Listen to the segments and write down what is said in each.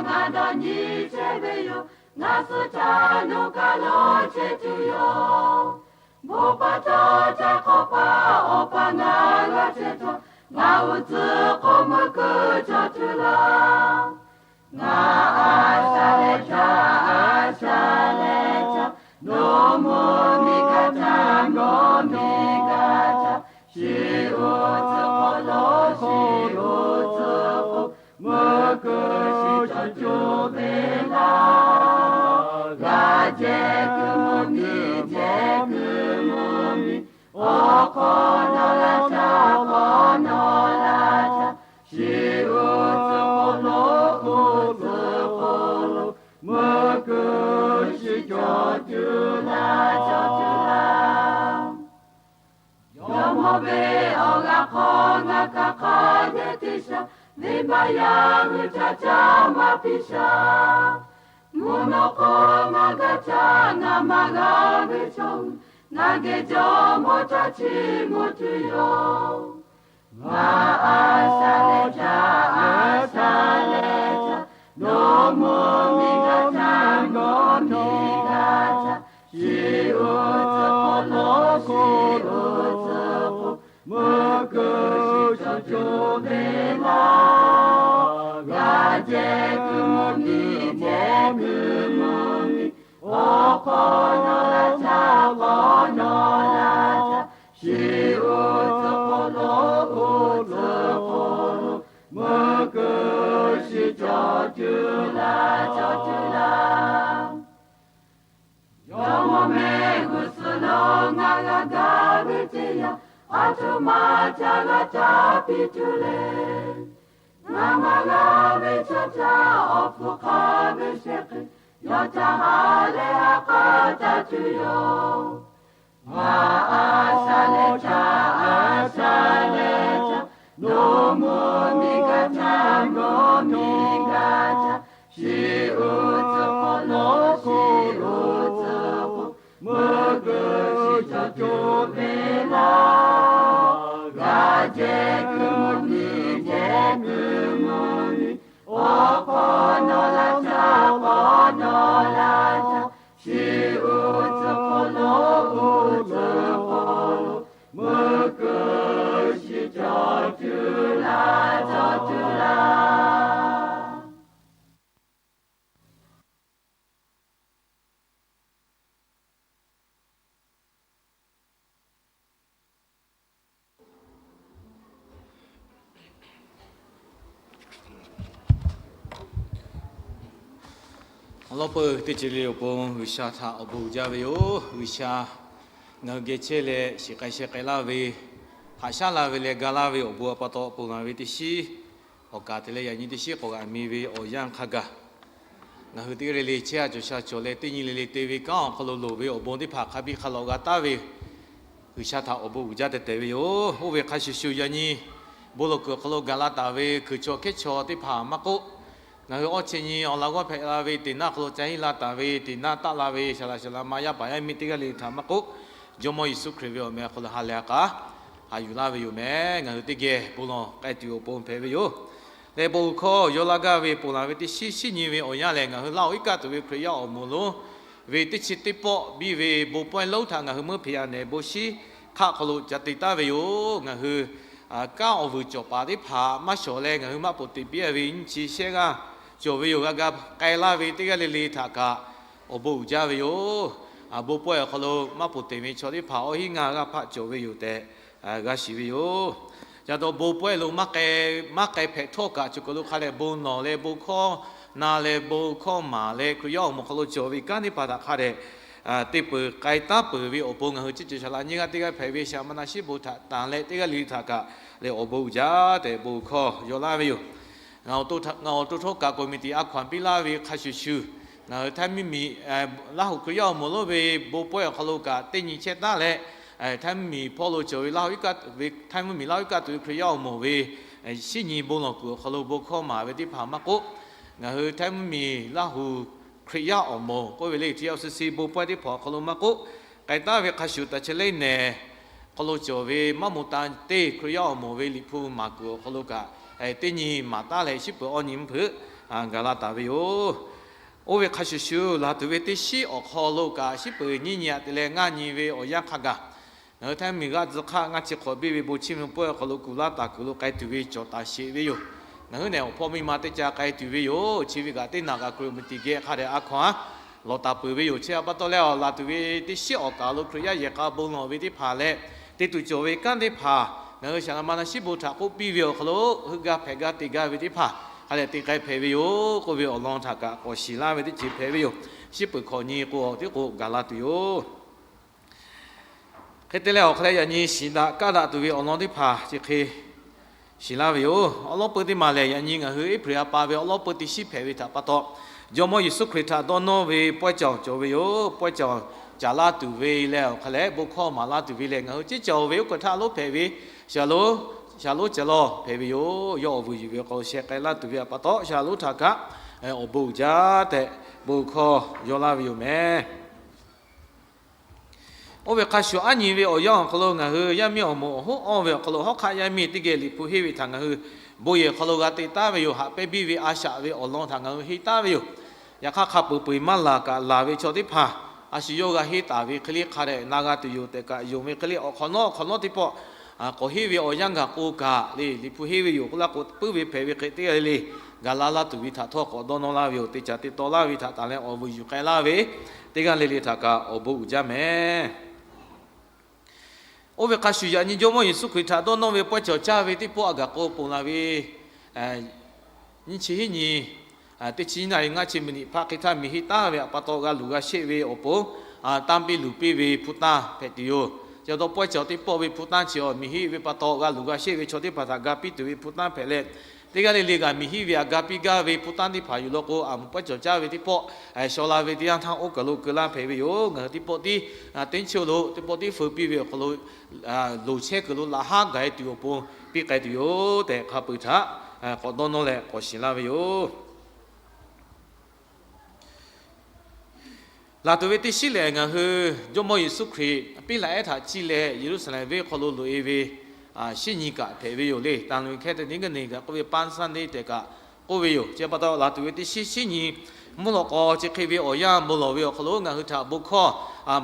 ngaˬ dawˇ nyi chehˇ ve yoˬ. Ngaˬ suh htaˇ nawˬ kaꞈ lawˇ chehˇ tuˬ yoˬ. Bon pa taw htaˇ hk'awꞈ pa Awˬ pa ngaˬ g'a chehˇ htawˇ, ngaˬ uiˍ tcuhˍ k'o meuˇ keu cawˬ tuˬ laˇ. Ngaˬ a sha leh htaˇ, a sha leh htaˇ, nawˬ mvuhˇ miˬ g'a htaˇ, mvuhˇ miˬ g'a htaˇ, shiˍ uiˍ tcuhˍ hk'aw lo shiˍ uiˍ tcuhˍ k'o, meuˇ keu shiˍ cawˬ tuˬ ve laˇ. G'a jehˬ kuiˬ mvuhˇ miˬ, jehˬ kuiˬ mvuhˇ miˬ, awˬ hk'aw nawˬ laˇ htaˇ, awˬ hk'aw nawˬ laˇ htaˇ, shiˍ uiˍ tcuhˍ hk'aw lo uiˍ tcuhˍ k'o, meuˇ keu shiˍ cawˬ tuˬ laˇ, cawˬ tuˬ laˇ. Jawˇmawˇ ve awˬ g'aˇ hk'aw ngaˬ kaꞈ hk'a dehꞈ te shaˍ, venˇbaˆ yaˇ hui htaꞈ caˇ maˇ piˇ shaˍ. Mvuhˇ naw hk'aw ngaˬ g'a caˇ, ngaˬ maˇ g'a ve chaw, ngaˬ geh jawˇmawˇ htaꞈ chiˇ mvuh tuˬ yoˬ. Ngaˬ a sha leh htaˇ, a sha leh htaˇ, nawˬ mvuhˇ miˬ g'a htaˇ, mvuhˇ miˬ g'a htaˇ, shiˍ uiˍ tcuhˍ hk'aw lo shiˍ uiˍ tcuhˍ k'o, meuˇ keu shiˍ cawˬ tuˬ ve laˇ. G'a jehˬ kuiˬ mvuhˇ miˬ, jehˬ kuiˬ mvuhˇ miˬ, awˬ hk'aw nawˬ laˇ htaˇ, hk'aw nawˬ laˇ htaˇ, shiˍ uiˍ tcuhˍ hk'aw lo uiˍ tcuhˍ k'o, meuˇ keu shiˍ cawˬ tuˬ laˇ, cawˬ tuˬ laˇ. Jawˇmawˇ mehˆ g'uˇ suhˍ lo ngaˬ g'a gaˇ ve teˇ yanˇ, a htoꞈ ma htaꞈ g'a caˇ piˇ tuˬ le. Ngaˬ maˇ g'a ve chaw htaꞈ awˬ hpfuhˇ hk'a ve shehˍ hk'e, yawˇ htaꞈ ha leh ha k'aˉ taˍ tuˬ yoˬ. Ngaˬ a sha leh htaˇ, a sha leh htaˇ, nawˬ mvuhˇ miˬ g'a htaˇ, mvuhˇ miˬ g'a htaˇ, shiˍ uiˍ tcuhˍ hk'aw lo shiˍ uiˍ tcuhˍ k'o, meuˇ keu shiˍ cawˬ tuˬ ve laˇ. G'a jehˬ kuiˬ mvuhˇ miˬ, jehˬ kuiˬ mvuhˇ miˬ, awˬ hk'aw nawˬ laˇ htaˇ, hk'aw nawˬ laˇ htaˇ, shiˍ uiˍ tcuhˍ hk'aw lo uiˍ tcuhˍ k'o, meuˇ keu shiˍ cawˬ tuˬ laˇ, cawˬ tuˬ laˇ. Awˬ lawn peuˬ teˇ ceuˬ le awˬ pon G'uiˬsha htaꞈ awˬ bon uiˍ jaˇ ve yoˬ. G'uiˬsha ngaˬ hui geh chehˇ leh shiˍ k'ai sheh k'ai laˇ ve, haꞈ shaˉ la ve leh ga laˇ ve awˬ bon a pa taw, ponˬ laˬ ve teˇ shiˉ awˬ kaˍ te leh yaꞈ nyi teˇ shiˉ k'awꞈ g'aꞈ mi ve awˬ yanˇ hk'a gaˬ, ngaˬ hui teˇ g'aˇ le le chehˇ a cawˬ sha cawˬ leh teˇ nyi le le te ve kanˉ awˬ hk'aw lo loˍ ve awˬ bon teˇ hpaˍ hk'a biˇ hk'a lawꞈ g'a taˉ ve, G'uiˬsha htaꞈ awˬ bon uiˍ jaˇ tehꞈ tehꞈ ve yoˬ. Oˇ ve hk'a shuˍ shuˍ, yaꞈ nyi bon lawˬ kuiˬ awˬ hk'aw lo gaˬ la taˍ ve kuiˬ chaw hkehˉ chaw teˇ hpaˍ maˇ k'oˆ, ngaˬ hui awˇ chehˇ nyi awˬ laꞈ g'awˇ hpehꞈ la ve teˇ naˆ hk'aw lo ca henˇ la taˍ ve, teˇ naˆ taˆ la ve saˍ laꞈ saˍ laꞈ ma yaˇ paˍ yaˇ miˇ teˇ g'aˇ le le htaꞈ maˇ k'oˆ, Jawˇmawˇ Yeˍsuˆ Hkriꞈ ve awˬ meh awˬ hk'aw lo ha lehˬ a k'a ha yuˬ laˇ ve yoˬ meh. Ngaˬ hui teˇ geh bon lawˬ k'ai tuˬ awˬ pon hpehꞈ ve yoˬ. Leh bon hkawˇ yaw laˇ gaˇ ve ponˬ laˬ ve teˇ shiˉ shiˉ nyi ve awˬ yanˇ lehˬ, ngaˬ hui Laˇ huˍ iˉ kaˆ tuˬ ve Hkriꞈ yaˇ awˬ moˍ lonˉ ve teˇ chi teˇ pawˆ biˇ ve bon pawehˇ lonˉ htaꞈ ngaˬ hui meuˇ hpeꞈ yaꞈ nehˬ bon shiˉ hk'aˆ hk'aw lo ca te taˍ ve yoˬ. Ngaˬ hui kanˉ awˬ vuiˬ cawˬ paˍ teˇ hpaˍ maˇ shawˍ leh, ngaˬ hui maˇ poˬ teꞈ piˇ ve nyiˇ chi shehˆ g'aˇ cawˬ ve yoˬ. G'a ga k'ai laˇ ve teˇ g'aˇ le le htaꞈ kaꞈ awˬ bon uiˍ jaˇ ve yoˬ. Bon pawehˇ awˬ hk'aw lo maˇ poˬ teꞈ ve chaw teˇ hpaˍ awˇ hinˉ ngaˇ g'aˇ hpaˆ cawˬ ve yoˬ tehꞈ g'a shiˍ ve yoˬ. Ca taw bon pawehˇ lo maˇ k'ai hpehꞈ htawˇ kaꞈ, chi kaˬ lo hk'a dehꞈ bon lawˬ leh bon hkawˇ na leh bon hkawˇ maˍ leh Hkriꞈ yaˇ awˬ moˍ hk'aw lo cawˬ ve kanˉ teˇ hpaˍ htaꞈ hk'a dehꞈ teˇ peuˬ k'ai taˉ peuˬ ve awˬ pon, ngaˬ hui chi ceuˬ shaˍ laꞈ nyiˇ g'aˇ teˇ g'aˇ hpehꞈ ve shaˍ ma na shiˉ bon htaꞈ tanˍ leh teˇ g'aˇ le le htaꞈ kaꞈ lehˬ awˬ bon uiˍ jaˇ tehꞈ bon hkawˇ yaw laˇ ve yoˬ. Ngaˬ awˬ to htawˇ kaꞈ committee a hkaw anˬ piˇ laˇ ve hk'a shuˍ shuˍ, ngaˬ hui Htaiˇ mvuhˇmiˬ Laˇ huˍ Hkriꞈ yaˇ awˬ moˍ lonˉ ve bon pawehˇ awˬ hk'aw lo kaꞈ teˇ nyi chehˇ taˉ leh, Htaiˇ mvuhˇmiˬ hpawˇ lo cawˬ ve Laˇ huˍ iˉ kaˆ ve, Htaiˇ mvuhˇmiˬ Laˇ huˍ iˉ kaˆ tuˬ ve Hkriꞈ yaˇ awˬ moˍ ve shiˉ nyi bon lawˬ kuiˬ awˬ hk'aw lo bon hkawˇ maˍ ve teˇ hpaˍ maˇ k'oˆ, ngaˬ hui Htaiˇ mvuhˇmiˬ Laˇ huˍ Hkriꞈ yaˇ awˬ moˍ k'oˆ ve le, T R C C bon pawehˇ teˇ hpaˍ awˬ hk'aw lo maˇ k'oˆ, k'ai taˉ ve hk'a shuˍ taˍ chehˇ leh nehˬ hk'aw lo cawˬ ve maˇ moˍ ta teˇ Hkriꞈ yaˇ awˬ moˍ ve Liꞈ hpu maˍ kuiˬ awˬ hk'aw lo kaꞈ teˇ nyi maˍ taˉ leh, shiˉ peuˬ awˇ nyi mvuhˇ hpeuꞈ gaˬ la taˍ ve yoˬ. Oˇ ve hk'a shuˍ shuˍ, laˬ tuˬ ve teˇ shiˉ awˬ hk'aw lo kaꞈ, shiˉ peuˍ nyiˇ nyi aꞈ te leh ngaˇ nyi ve awˬ yanˇ hk'a gaˬ, ngaˬ hui hteˇ miˬ g'aˇ tcuh hk'aˆ ngaˇ chi hk'awꞈ biˇ ve bon chiˇ mvuh pawehˇ awˬ hk'aw lo kuˬ laˇ taˍ kuiˬ lo k'ai tuˬ ve cawˬ taˍ sheˍ ve yoˬ. Ngaˬ hui nehˬ awˬ hpawˇ miˇ ma teˇ ca k'ai tuˬ ve yoˬ. Chi ve kaꞈ teˇ naˬ kaꞈ Hkriꞈ awˬ meh tiꞈ geh hk'a dehꞈ a hkaw anˉ lawˬ taˍ peuˬ ve yoˬ. Chi pa taw leh, awˬ laˬ tuˬ ve teˇ shiˉ awˬ kaˍ lo Hkriꞈ yaˇ yehˬ k'a bon lawˬ ve teˇ hpaˍ leh, te tuˬ cawˬ ve kanˉ teˇ hpaˍ ngaˬ hui shaˍ laꞈ ma na shiˉ bon htaꞈ k'oˆ piˇ ve awˬ hk'aw lo, heuˆ gaˇ hpehꞈ gaˇ te gaˇ ve teˇ hpaˍ hk'a dehꞈ te k'ai hpehꞈ ve yoˬ k'oˆ ve awˬ lawn htaꞈ kaꞈ k'awꞈ shiˍ laˇ ve teˇ ceuˬ hpehꞈ ve yoˬ. Shiˉ peuˍ hkawꞈ nyi k'o, awˬ tiˉ k'o gaˬ la tuˬ yoˬ. Hk'e te leh, awˬ hk'aw leh yaꞈ nyi shiˍ daꞈ kaˇ daꞈ tuˬ ve awˬ lawn teˇ hpaˍ chi hk'e shiˍ laˇ ve yoˬ. Awˉ lawˉ peu teˇ maˬ lehˬ, yaꞈ nyi ngaˬ hui April ha pa ve awˉ lawˉ peu teˇ shiˉ hpehꞈ ve htaꞈ pa taw, Jawˇmawˇ Yeˍsuˆ Hkriꞈ htaꞈ dawˇ nawˇ ve pawehˇ caˬ cawˬ ve yoˬ. Pawehˇ caˬ caˍ laˇ tuˬ ve leh, awˬ hk'aw leh bon hkawˇ maˍ laˇ tuˬ ve lehˬ, ngaˬ hui ceˉ cawˬ ve oˇ hk'e htaˇ lonˉ hpehꞈ ve, shaˍ lonˉ, shaˍ lonˉ ceh lawˇ hpehꞈ ve yoˬ. Yawˇ awˬ vuiˬ yuˬ ve awˬ hk'aw lo sheh k'ai laˇ tuˬ ve htaꞈ pa taw, shaˍ lonˉ htaꞈ kaꞈ awˬ bon uiˍ jaˇ tehꞈ bon hkawˇ yaw laˇ ve yoˬ meh. Oˇ ve hk'a shuˍ, aˉ nyi ve awˬ yanˇ awˬ hk'aw lo ngaˬ hui yaˇ miˇ awˬ moˍ awˬ hoˉ awˇ ve awˬ hk'aw lo, hawˉ hk'aˆ yaˇ miˇ teˇ geh Liꞈ hpu henˇ ve htaꞈ ngaˬ hui bon yehˬ hk'aw lo g'a te taˉ ve yoˬ. Haꞈ pehnˇ biˇ ve a shaꞈ ve awˬ lawn htaꞈ ngaˬ hui henˇ taˉ ve yoˬ. Yaꞈ hk'aˇ, hk'a peuˬ peuˬ maˇ laˬ kaꞈ laˬ ve chaw teˇ hpaˍ, a shu yawˇ g'a henˇ taˍ ve hk'e le hk'a dehꞈ na g'a tuˬ yoˬ tehꞈ kaꞈ yonˍ ve hk'e le, awˬ hk'awꞈ nawˉ awˬ hk'awꞈ nawˉ teˇ pawˆ k'awꞈ henˇ ve awˬ yanˇ gaˬ k'o kaꞈ le, Liꞈ hpu henˇ ve yoˬ k'oˆ laˇ k'o, puiˉ ve hpehꞈ ve hk'e teˇ g'aˇ le le gaˬ la laˇ tuˬ ve htaꞈ htawˇ k'awꞈ dawˇ nawˇ laˇ ve yoˬ. Te caˍ te taw laˇ ve htaꞈ tanˬ leh awˬ vuiˬ yuˬ k'ai laˇ ve teˇ g'aˇ le le htaꞈ kaꞈ awˬ bon uiˍ jaˇ meh. Oˇ ve hk'a shuˍ, yaꞈ nyi Jawˇmawˇ Yeˍsuˆ Hkriꞈ htaꞈ dawˇ nawˇ ve pawehˇ caˬ caˇ ve teˇ pawˆ a gaˬ k'o, ponˬ laˬ ve nyiˇ chi hiˉ nyi teˇ chi nyiˇ na ve ngaˇ chi miˬ niꞈ hpaˆ hk'e htaˇ miˬ hiˆ taˉ ve htaꞈ pa taw g'a luˬ g'a sheˆ ve awˬ pon, tanˇ piˇ luˬ piˇ ve hpu tanˇ hpehꞈ tuˬ yoˬ. Chi pa taw pawehˇ caˬ teˇ pawˆ ve hpu tanˇ chi awˬ miˬ hiˆ ve pa taw g'a luˬ g'a sheˆ ve chaw teˇ hpaˍ htaꞈ ga piˇ tuˬ ve hpu tanˇ hpehꞈ leh, teˇ g'aˇ le le kaꞈ miˬ hiˆ ve htaꞈ ga piˇ gaˇ ve hpu tanˇ teˇ hpaˍ yuˬ law k'o, aˬ moˍ pawehˇ caˬ caˇ ve teˇ pawˆ shaw la ve teˇ yanˇ htaˇ oˇ kaˬ lo keu laˇ hpehꞈ ve yoˬ. Ngaˬ hui teˇ pawˆ tiˉ teˇ ncheuˇ lo teˇ pawˆ tiˉ feu piˇ ve awˬ hk'aw lo loˍ chehˇ kuiˬ lo laꞈ haˉ gaˬ e tuˬ awˬ pon piˇ k'ai tuˬ yoˬ tehꞈ, hk'a peuˬ htaꞈ k'awꞈ dawˇ nawˇ leh k'awꞈ shiˍ laˇ ve yoˬ. Laˬ tuˬ ve teˇ shiˉ lehˬ, ngaˬ hui Jawˇmawˇ Yeˍsuˆ Hkriꞈ piˇ laꞈ ehˉ htaꞈ ciˇ leh Yeˍruˆsaˍlehnˍ venˇ hk'aw lo loꞈ e ve shiˉ nyi kaꞈ hpehꞈ ve yoˬ le. Tanˍ loꞈ e hkehˇ te nyi gaˇ neˬ kaꞈ k'oˆ ve, Palm Sunday tehꞈ kaꞈ k'oˆ ve yoˬ. Chi pa taw, laˬ tuˬ ve teˇ shiˉ shiˉ nyi mvuhˇ lawꞈ k'aw chi hk'e ve awˬ yanˇ bon lawˬ ve awˬ hk'aw lo ngaˬ hui htaꞈ bon hkawˇ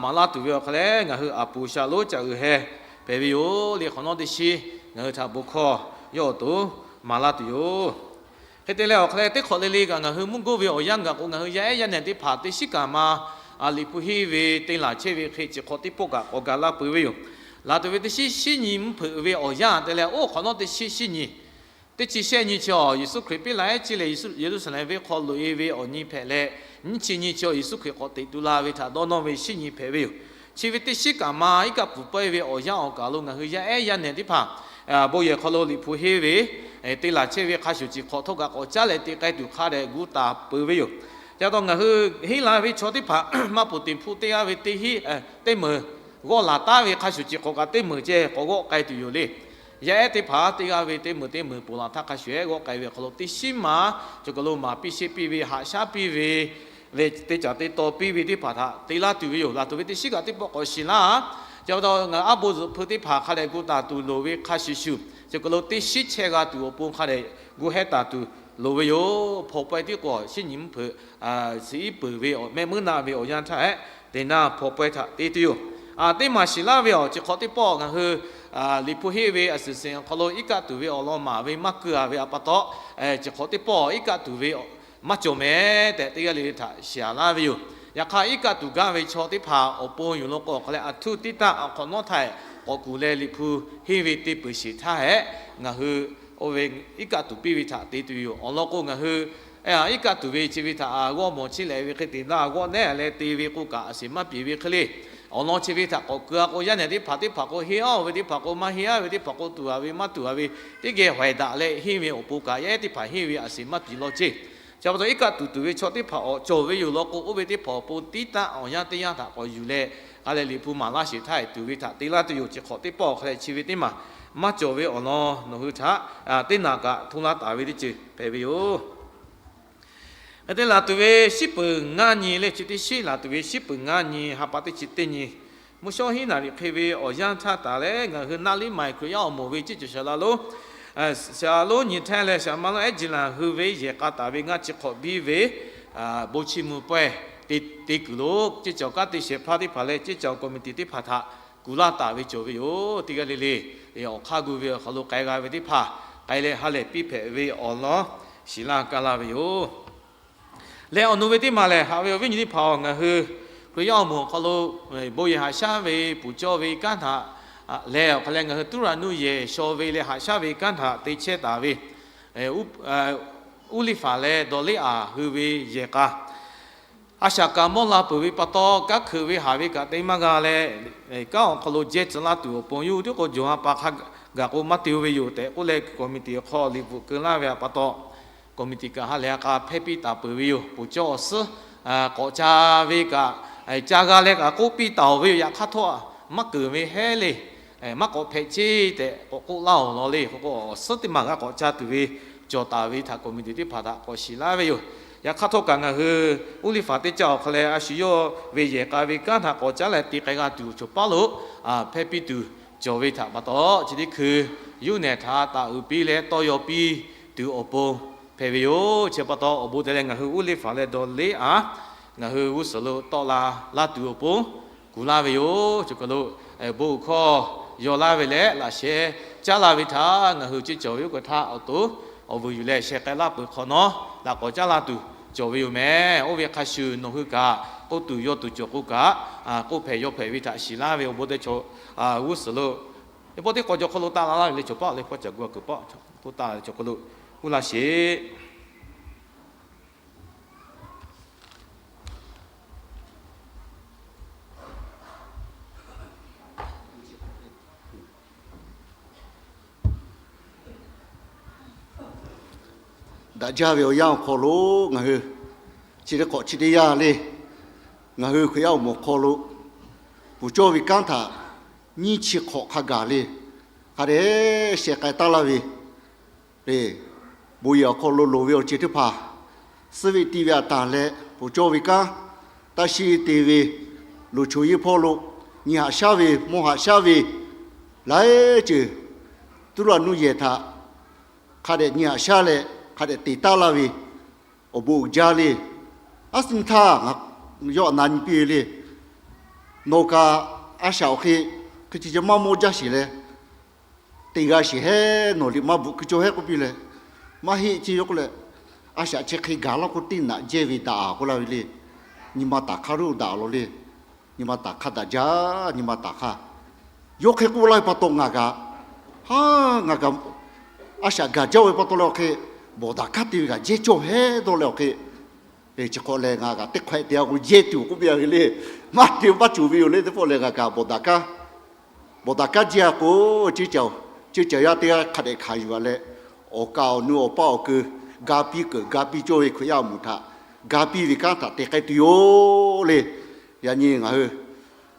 maˍ laˇ tuˬ ve awˬ hk'aw leh, ngaˬ hui aˬ puˍ shaˍ lonˉ caꞈ uiˍ heh hpehꞈ ve yoˬ le. Hk'awꞈ nawˉ teˇ shiˉ ngaˬ hui htaꞈ bon hkawˇ yawˇ awˬ to maˍ laˇ tuˬ yoˬ. Hk'e te leh, awˬ hk'aw leh teˇ hk'awꞈ le le kaꞈ ngaˬ hui mvuhˇ goˇ ve awˬ yanˇ gaˬ k'o, ngaˬ hui yaˇ ehˉ yaˇ nehˬ teˇ hpaˍ teˇ shiˉ kaꞈ ma Liꞈ hpu henˇ ve te laˬ chehˇ ve hk'e chi hk'awꞈ teˇ pawˆ kaꞈ k'awꞈ ga laˇ peuˬ ve yoˬ. Laˬ tuˬ ve teˇ shiˉ shiˉ nyi mvuhˇ hpeuꞈ ve awˬ yanˇ te leh, oˇ hk'awꞈ nawˉ teˇ shiˉ shiˉ nyi teˇ chi shehˆ nyi chi awˬ Yeˍsuˆ Hkriꞈ piˇ laꞈ ehˉ ciˇ leh Yeˍruˆsaˍlehnˍ venˇ hk'aw loꞈ e ve awˬ nyi hpehꞈ leh, nyiˇ chi nyi chi awˬ Yeˍsuˆ Hkriꞈ k'awꞈ teꞈ tu la ve htaꞈ dawˇ nawˇ ve shiˉ nyi hpehꞈ ve yoˬ. Chi ve teˇ shiˉ kaꞈ ma iˉ kaˆ pfuhˍ pawehˇ ve awˬ yanˇ awˬ kaˬ lo ngaˬ hui yaˇ ehˉ yaˇ nehˬ teˇ hpaˍ bon yehˬ hk'aw lo Liꞈ hpu henˇ ve te laˬ chehˇ ve hk'a shuˍ, chi hk'awꞈ htawˇ kaꞈ k'awꞈ caˉ leh te k'ai tuˬ hk'a dehꞈ gu taˍ peuˬ ve yoˬ. Chi pa taw ngaˬ hui henˇ la ve chaw teˇ hpaˍ maˇ poˬ teꞈ hpu teˇ g'aˇ ve teˇ hiˉ teˇ meunˍ g'awˇ laˬ taˉ ve hk'a shuˍ, chi hk'awꞈ kaꞈ teˇ meunˍ ceh k'awꞈ g'awˆ k'ai tuˬ yoˬ le. Yaˇ ehˉ teˇ hpaˍ teˇ g'aˇ ve teˇ meunˍ teˇ meunˍ poˬ laˬ htaˇ hk'a shuˍ ehˉ g'awˆ k'ai ve awˬ hk'aw lo teˇ shiˉ ma cawˬ kaˬ lo maˍ piˇ sheˆ piˇ ve, haꞈ shaˉ piˇ ve leh, te caˍ te taw piˇ ve teˇ hpaˍ htaꞈ te laˇ tuˬ ve yoˬ. Laˬ tuˬ ve teˇ shiˉ kaꞈ teˇ pawˆ k'awꞈ shiˍ laˇ. Chi pa taw ngaˬ aˉ bon zuhꞈ hpeu teˇ hpaˍ hk'a dehꞈ gu taˍ tuˬ loˍ ve hk'a shuˍ shuˍ, cawˬ kaˬ lo teˇ shiˉ chehˇ g'a tuˬ awˬ pon hk'a dehꞈ gu hehˉ taˍ tuˬ loˍ ve yoˬ. Hpawnˬ pawehˇ tiˉ k'o, shiˉ nyi mvuhˇ hpeuꞈ shiˍ iˉ peuˬ ve awˬ mehˆ meuˉ naˆ ve awˬ yanˇ htaˇ ehˉ, teˇ naˇ hpawnˬ pawehˇ htaꞈ te tuˬ yoˬ. Teˇ maˬ shiˍ laˇ ve awˬ, chi hk'awꞈ teˇ pawˆ ngaˬ hui Liꞈ hpu henˇ ve a suhˍ seˍ awˬ hk'aw lo iˉ kaˆ tuˬ ve awˬ lawn maˍ ve maˇ keu a ve htaꞈ pa taw, chi hk'awꞈ teˇ pawˆ iˉ kaˆ tuˬ ve maˇ cawˬ meh tehꞈ, teˇ g'aˇ le le htaꞈ shiˍ laˇ ve yoˬ. Yaꞈ hk'aˇ, iˉ kaˆ tuˬ gaˇ ve chaw teˇ hpaˍ awˬ pon yoˬ law k'o, awˬ hk'aw leh aˬ htuˇ tiˉ taˆ awˬ hk'awꞈ nawˉ htaˇ k'awꞈ kuˬ leh Liꞈ hpu henˇ ve te peuˬ sheˍ htaˇ hehꞈ, ngaˬ hui oˇ ve iˉ kaˆ tuˬ piˇ ve htaꞈ te tuˬ yoˬ. Awˬ lawn k'o, ngaˬ hui iˉ kaˆ tuˬ ve chi ve htaꞈ g'awˇ mawˬ chehˇ leh ve hk'e te naˇ g'awˇ nehˉ leh te ve k'o kaꞈ, a seˍ maˇ piˍ ve hk'e le. Awˬ lawn chi ve htaꞈ k'awꞈ keu a k'o, yaˇ nehˬ teˇ hpaˍ teˇ hpaˍ k'o henˇ aˉ ve, teˇ hpaˍ k'o maˇ henˇ aˉ ve, teˇ hpaˍ k'o tuˬ a ve maˇ tuˬ a ve, teˇ geh hawehˬ daꞈ leh henˇ ve awˬ pon kaꞈ, yaˇ ehˉ teˇ hpaˍ henˇ ve a seˍ maˇ piˍ law ceˇ. Chi pa taw iˉ kaˆ tuˬ tuˬ ve chaw teˇ hpaˍ awˬ cawˬ ve yoˬ law k'o, oˇ ve teˇ hpaˍ awˬ pon tiˉ taˆ awˬ yanˇ teˇ yanˇ htaꞈ k'awꞈ yuˬ leh, hk'a leh Liꞈ hpu maˍ laˇ sheˍ htaˇ tuˬ ve htaꞈ te laˇ tuˬ yoˬ. Chi hk'awꞈ teˇ pawˆ awˬ hk'aw leh chi ve teˇ maˬ maˇ cawˬ ve awˬ lawn nawˬ hui htaꞈ teˇ naꞈ kaꞈ hto laˇ taˍ ve teˇ ceuˬ hpehꞈ ve yoˬ. Hk'e te laˬ tuˬ ve shiˉ peuˬ ngaˇ nyi leh, chi teˇ shiˉ laˬ tuˬ ve shiˉ peuˬ ngaˇ nyi ha pa teˇ chi teˇ nyi, mvuhˇ shawˉ hiˉ naˍ riˍ hk'e ve awˬ yanˇ htaˇ taˍ leh, ngaˬ hui naˆ liˉ maiˍ Hkriꞈ yaˇ awˬ moˍ ve ceˇ cawˬ shaˍ la lonˉ Shaˍ lonˉ nyi hteˇ leh shaˍ ma lonˉ ehˉ ji laˬ hui ve yehˬ k'a taˍ ve ngaˇ chi hk'awꞈ biˇ ve bon chiˇ mvuh pawehˇ te kuiˬ lo, ceˇ cawˬ kanˉ te shehˍ hpaˇ teˇ hpaˍ leh ceˇ cawˬ committee teˇ hpaˍ htaꞈ kuˬ laˇ taˍ ve cawˬ ve yoˬ. Teˇ g'aˇ le le awˬ hk'aˇ gu ve awˬ hk'aw lo k'ai g'a ve teˇ hpaˍ k'ai leh ha lehˬ piˇ hpehꞈ ve awˬ lawn shiˍ laˇ kaˇ laˇ ve yoˬ. Leh awˬ nu ve teˇ maˬ lehˬ, haꞈ ve awˬ viˉ nyi teˇ hpaˍ-oˬ, ngaˬ hui Hkriꞈ yaˇ awˬ moˍ awˬ hk'aw lo bon yehˬ haꞈ shaˉ ve puˍ cawˇ ve kanˉ htaꞈ lehˬ, awˬ hk'a leh ngaˬ hui Tuˇraˍnuˆ yehˬ shaw ve leh haꞈ shaˉ ve kanˉ htaꞈ te chehˇ taˍ ve Uˉ liˇ faˍ leh Dawˬ leˉ aˍ hui ve yehˬ k'a, a shaꞈ kaꞈ mawˇ la peuˬ ve pa taw, kanˉ hkeuꞈ ve haˍ ve kaꞈ te maˇ g'a leh, kanˉ awˬ hk'aw lo jehˇ tcuh laˇ tuˬ awˬ pon yawˇ hui tiˉ k'o jawˬ ha pa hk'a gaˬ k'o maˇ te-o ve yoˬ tehꞈ k'oˆ leh, committee awˬ hk'aw liꞈ bvuhꞈ keu laˇ ve pa taw, committee kaꞈ ha lehˬ a k'a hpehˇ piˇ taˍ peuˬ ve yoˬ. Puˍ cawˇ awˬ suhˉ k'awꞈ ca ve kaꞈ, ca g'a leh kaꞈ k'oˆ piˇ taˍ-oˬ ve yoˬ. Yaꞈ hk'aˇ htawˇ maˇ keunˍ ve hehˉ le, maˇ k'awꞈ hpehꞈ ceˇ tehꞈ k'awꞈ k'oˆ laˇ-oˬ law le. K'o k'o awˬ suhˉ teˇ maˬ g'a k'awꞈ ca tuˬ ve cawˬ taˍ ve htaꞈ committee teˇ hpaˍ htaꞈ k'awꞈ shiˍ laˇ ve yoˬ. Yaꞈ hk'aˇ htawˇ kaꞈ ngaˬ hui Uˉ liˇ faˍ teˇ caˇ awˬ hk'a leh a shu yawˇ ve yehˬ k'a ve kanˉ htaꞈ k'awꞈ caˉ leh te k'ai g'a tuˬ chaw paˉ lo hpehˇ piˇ tuˬ cawˬ ve htaꞈ pa taw, chi teˇ hkui yawˇ nehˬ htaꞈ taˍ uiˍ piˇ leh tawˇ yaw piˇ tuˬ awˬ pon hpehꞈ ve yoˬ. Chi pa taw awˬ bon te leh ngaˬ hui Uˉ liˇ faˍ leh Dawˬ leˉ aˍ ngaˬ hui g'uˇ suhˍ lo tawˆ la laˇ tuˬ awˬ pon kuˬ laˇ ve yoˬ. Chi kaˬ lo bon hkawˇ yaw laˇ ve leh laꞈ sheh caˉ laˇ ve htaꞈ ngaˬ hui ceˇ cawˬ ve oˇ kaˬ htaˇ awˬ to awˬ vuiˬ yuˬ leh sheh k'ai laˇ peuˬ hk'awꞈ nawˉ laꞈ k'awꞈ caˉ laˇ tuˬ cawˬ ve yoˬ mehˍ. Oˇ ve hk'a shuˍ nawˬ hui kaꞈ k'oˆ tuˬ yaw tuˬ cawˬ k'o kaꞈ, k'oˆ hpehꞈ yaw hpehꞈ ve htaꞈ shiˍ laˇ ve awˬ bon te chaw g'uˇ suhˍ lo teˇ pawˆ teˇ k'awꞈ cawˬ hk'aw lo taˆ la laˇ ve le. Chaw paˉ le pawˆ caˬ gu a kuiˬ paˆ k'oˆ taˆ ve chaw hk'aw lo uˉ laˇ sheˍ. Daꞈ jaˇ ve awˬ yanˇ awˬ hk'aw lo ngaˬ hui chi teˇ hk'awꞈ chi teˇ yanˇ le, ngaˬ hui Hkriꞈ yaˇ awˬ moˍ hk'aw lo puˍ cawˇ ve kanˉ htaꞈ nyiˇ chi hk'awꞈ hk'a gaˬ le, hk'a dehꞈ sheh k'ai taˉ laˇ ve le. Bon yehˬ awˬ hk'aw lo loˍ ve awˬ ceuˬ teˇ hpaˍ, suhˉ ve tiˇ ve a tanˍ leh puˍ cawˇ ve kanˉ, taˇ shiˉ te ve, loˍ choˬ yeˇ hpawˇ lo nyi haꞈ shaˉ ve, mawˇ haꞈ shaˉ ve, laiˉ ceuˬ Tuˇraˍnuˆ yehˬ htaꞈ hk'a dehꞈ nyi haꞈ shaˉ leh hk'a dehꞈ te taˉ laˇ ve awˬ bon uiˍ jaˇ le. Aˉ suh htaˇ yawˇ na nyi piˇ ve le. Nawˬ kaꞈ a shaꞈ awˬ hk'e hkui chi ceh maˇ mawˇ jaˇ sheˍ leh, te g'a sheˍ hehˉ, nawˬ liꞈ maˇ bvuhꞈ keu cawˇ hehˉ k'oˆ piˇ leh, maˇ heˆ ceˇ yoˬ k'oˆ leh, a shaꞈ chi hk'e gaˬ laˇ k'o teˇ naꞈ jehˇ ve daꞈ a k'oˆ laˇ ve le. Nyi ma taˍ hk'aˇ roˆ daꞈ law le. Nyi ma taˍ hk'aˇ daꞈ jaˇ, nyi ma taˍ hk'aˇ. Yawˇ hk'e k'oˆ laˇ ve pa taw ngaˬ kaꞈ, ha, ngaˬ kaꞈ a shaꞈ gaˬ jaˇ ve pa taw leh awˬ hk'e, bawˬ daꞈ kaˉ te ve kaꞈ jehˇ cawˇ hehˉ dawˇ leh awˬ hk'e, chi hk'awꞈ leh ngaˬ kaꞈ teˇ hk'awehꞈ te a k'o jehˇ tuˬ k'oˆ piˇ a ve le. Maˇ te maˇ cawˬ ve yoˬ le. Teˇ pawˆ lehˬ ngaˬ kaꞈ bawˬ daꞈ kaˉ bawˬ daꞈ kaˉ jehˇ a k'o, ceˇ caˬ yaˇ teˇ g'aˇ hk'a dehꞈ hkanˍ yuˬ a leh, awˬ kaˍ awˬ nu awˬ paˇ awˬ keu ga piˇ keunˍ ga piˇ cawˇ ve Hkriꞈ yaˇ awˬ moˍ htaꞈ ga piˇ ve kanˉ htaꞈ te k'ai tuˬ yoˬ le. Yaꞈ nyi ngaˬ hui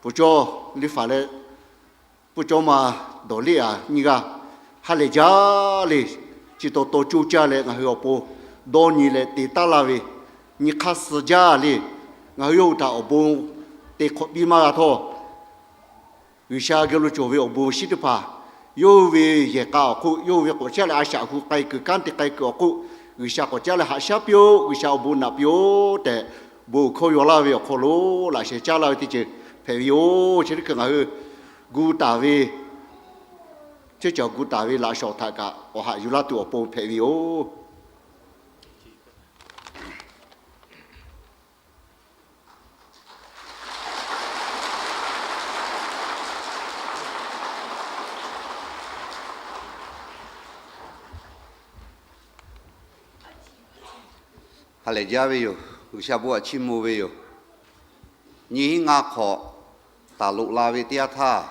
puˍ cawˇ liˇ faˍ leh puˍ cawˇ ma Dawˬ leˉ aˍ nyiˇ g'aˇ ha lehˬ jaˇ le. Chi taw taw coˇ caˇ leh ngaˬ hui awˬ pon dawˇ nyi leh te taˉ laˇ ve nyi hk'aˇ suh jaˇ le. Ngaˬ hui yawˇ hui htaꞈ awˬ bon te hk'awꞈ piˇ maˇ g'a htawˇ, G'uiˬsha geh lo cawˬ ve awˬ bon awˬ shinˉ teˇ hpaˍ, yawˇ hui ve yehˬ k'a awˬ hk'oˆ, yawˇ hui ve k'awꞈ caˉ leh a shaꞈ hu k'ai kuiˬ kanˉ te k'ai kuiˬ awˬ hk'oˆ, G'uiˬsha k'awꞈ caˉ leh haꞈ shaˉ piˇ-oˆ. G'uiˬsha awˬ bon naꞈ piˇ-oˆ tehꞈ, bon hkawˇ yaw laˇ ve awˬ hk'aw lo laꞈ sheh caˉ laˇ ve teˇ ceuˬ hpehꞈ ve yoˬ. Chi teˇ hkui ngaˬ hui gu taˍ ve, ceˇ caˬ gu taˍ ve laꞈ shawˍ htaꞈ kaꞈ awˬ haꞈ yuˬ laˇ tuˬ awˬ pon hpehꞈ ve yoˬ. Ha lehˬ jaˇ ve yoˬ. G'uiˬsha bon aꞈ chiˇ mvuh ve yoˬ. Nyiˇ hinˉ ngaˇ hk'awꞈ taˍ loꞈ la ve teˇ yanˇ htaˇ,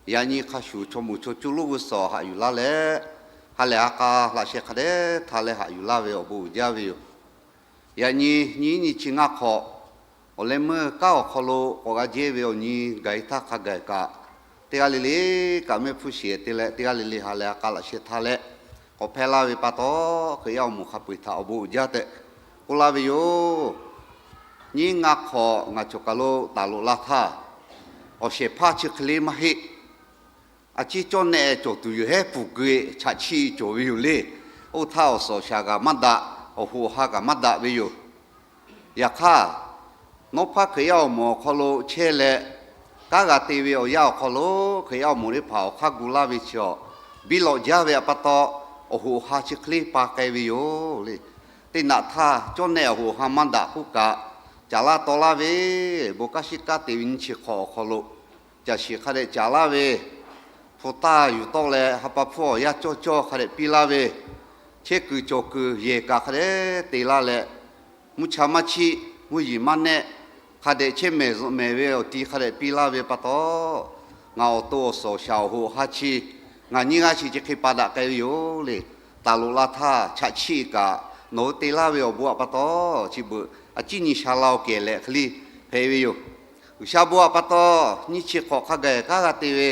yaꞈ nyi hk'a shuˍ chaw moˍ chaw cuˇ lonˉ g'uˇ suhˍ haꞈ yuˬ laˇ leh, ha lehˬ ha k'a laꞈ sheh hk'a dehꞈ htaˇ leh haꞈ yuˬ laˇ ve awˬ bon uiˍ jaˇ ve yoˬ. Yaꞈ nyi nyiˇ nyi chi ngaˇ hk'awꞈ awˬ leh meuˇ kanˉ awˬ hk'aw lo k'awꞈ g'a jehˇ ve awˬ nyi gaˬ e htaˇ hk'a gaˬ kaꞈ, teˇ g'aˇ le le kaꞈ mehˆ hpfuhˇ sheˍ te leh teˇ g'aˇ le le ha lehˬ ha k'a laꞈ sheh htaˇ leh k'awꞈ hpehˇ laˇ ve pa taw, Hkriꞈ yaˇ awˬ moˍ hk'a peu-eˬ htaꞈ awˬ bon uiˍ jaˇ tehꞈ k'oˆ laˇ ve yoˬ. Nyiˇ ngaˇ hk'awꞈ ngaˬ cawˬ kaˬ lo taˍ loꞈ la htaˇ, awˬ shehˍ hpaˇ chi hk'e le maˇ heˆ. A ciˉ cawˇ nehˆ cawˬ tuˬ yoˬ hehˉ pfuhˍ gui chaꞈ chiˆ cawˬ ve yoˬ le. Oˇ htaˇ awˬ suhˍ awˬ shaˍ kaꞈ maˇ daꞈ, awˬ hoꞈ awˬ ha kaꞈ maˇ daꞈ ve yoˬ. Yaꞈ hk'aˇ, nawˉ hpaˇ Hkriꞈ yaˇ awˬ moˍ awˬ hk'aw lo chehˇ leh, kanˉ g'a te ve awˬ yanˇ awˬ hk'aw lo Hkriꞈ yaˇ awˬ moˍ teˇ hpaˍ awˬ hk'aˇ gu laˇ ve chi awˬ, biˇ lawꞈ jaˇ ve pa taw, awˬ hoꞈ awˬ ha chi hk'e le pa k'ai ve yoˬ le. Teˇ naꞈ htaˇ cawˇ nehˆ awˬ hoꞈ awˬ ha maˇ daꞈ k'oˆ kaꞈ, caˍ laˇ taw laˇ ve, bon kanˉ shiˉ kanˉ te ve nyiˇ chi hk'awꞈ awˬ hk'aw lo, caˬ shiˍ hk'a dehꞈ caˍ laˇ ve, hpu taˇ yuˬ tawˆ leh ha pa hpfuhˇ awˬ yanˇ cawˇ cawˇ hk'a dehꞈ piˇ laˇ ve, chehˇ kuiˬ cawˬ kuiˬ yehˬ kaꞈ hk'a dehꞈ te laˇ leh, mvuhˇ cha maˇ chiˆ, mvuhˇ yeˬ maˇ nehˆ, hk'a dehꞈ chehˇ mehˍ zuhꞈ mehˍ ve awˬ ti hk'a dehꞈ piˇ laˇ ve pa taw, ngaˬ awˬ to awˬ suhˍ awˬ shaˍ awˬ hoꞈ awˬ ha chi ngaˬ nyiˇ g'aˇ chi chi hk'e pa daꞈ k'ai ve yoˬ le. Taˍ loꞈ la htaˇ chaꞈ chiˆ kaꞈ nawˬ hui te laˇ ve awˬ bon htaꞈ pa taw, chi beuꞈ a ciˉ nyi sha la-oˬ kehˬ leh hk'e le hpehꞈ ve yoˬ. G'uiˬsha bon htaꞈ pa taw, nyiˇ chi hk'awꞈ hk'a gaˬ kanˉ g'a te ve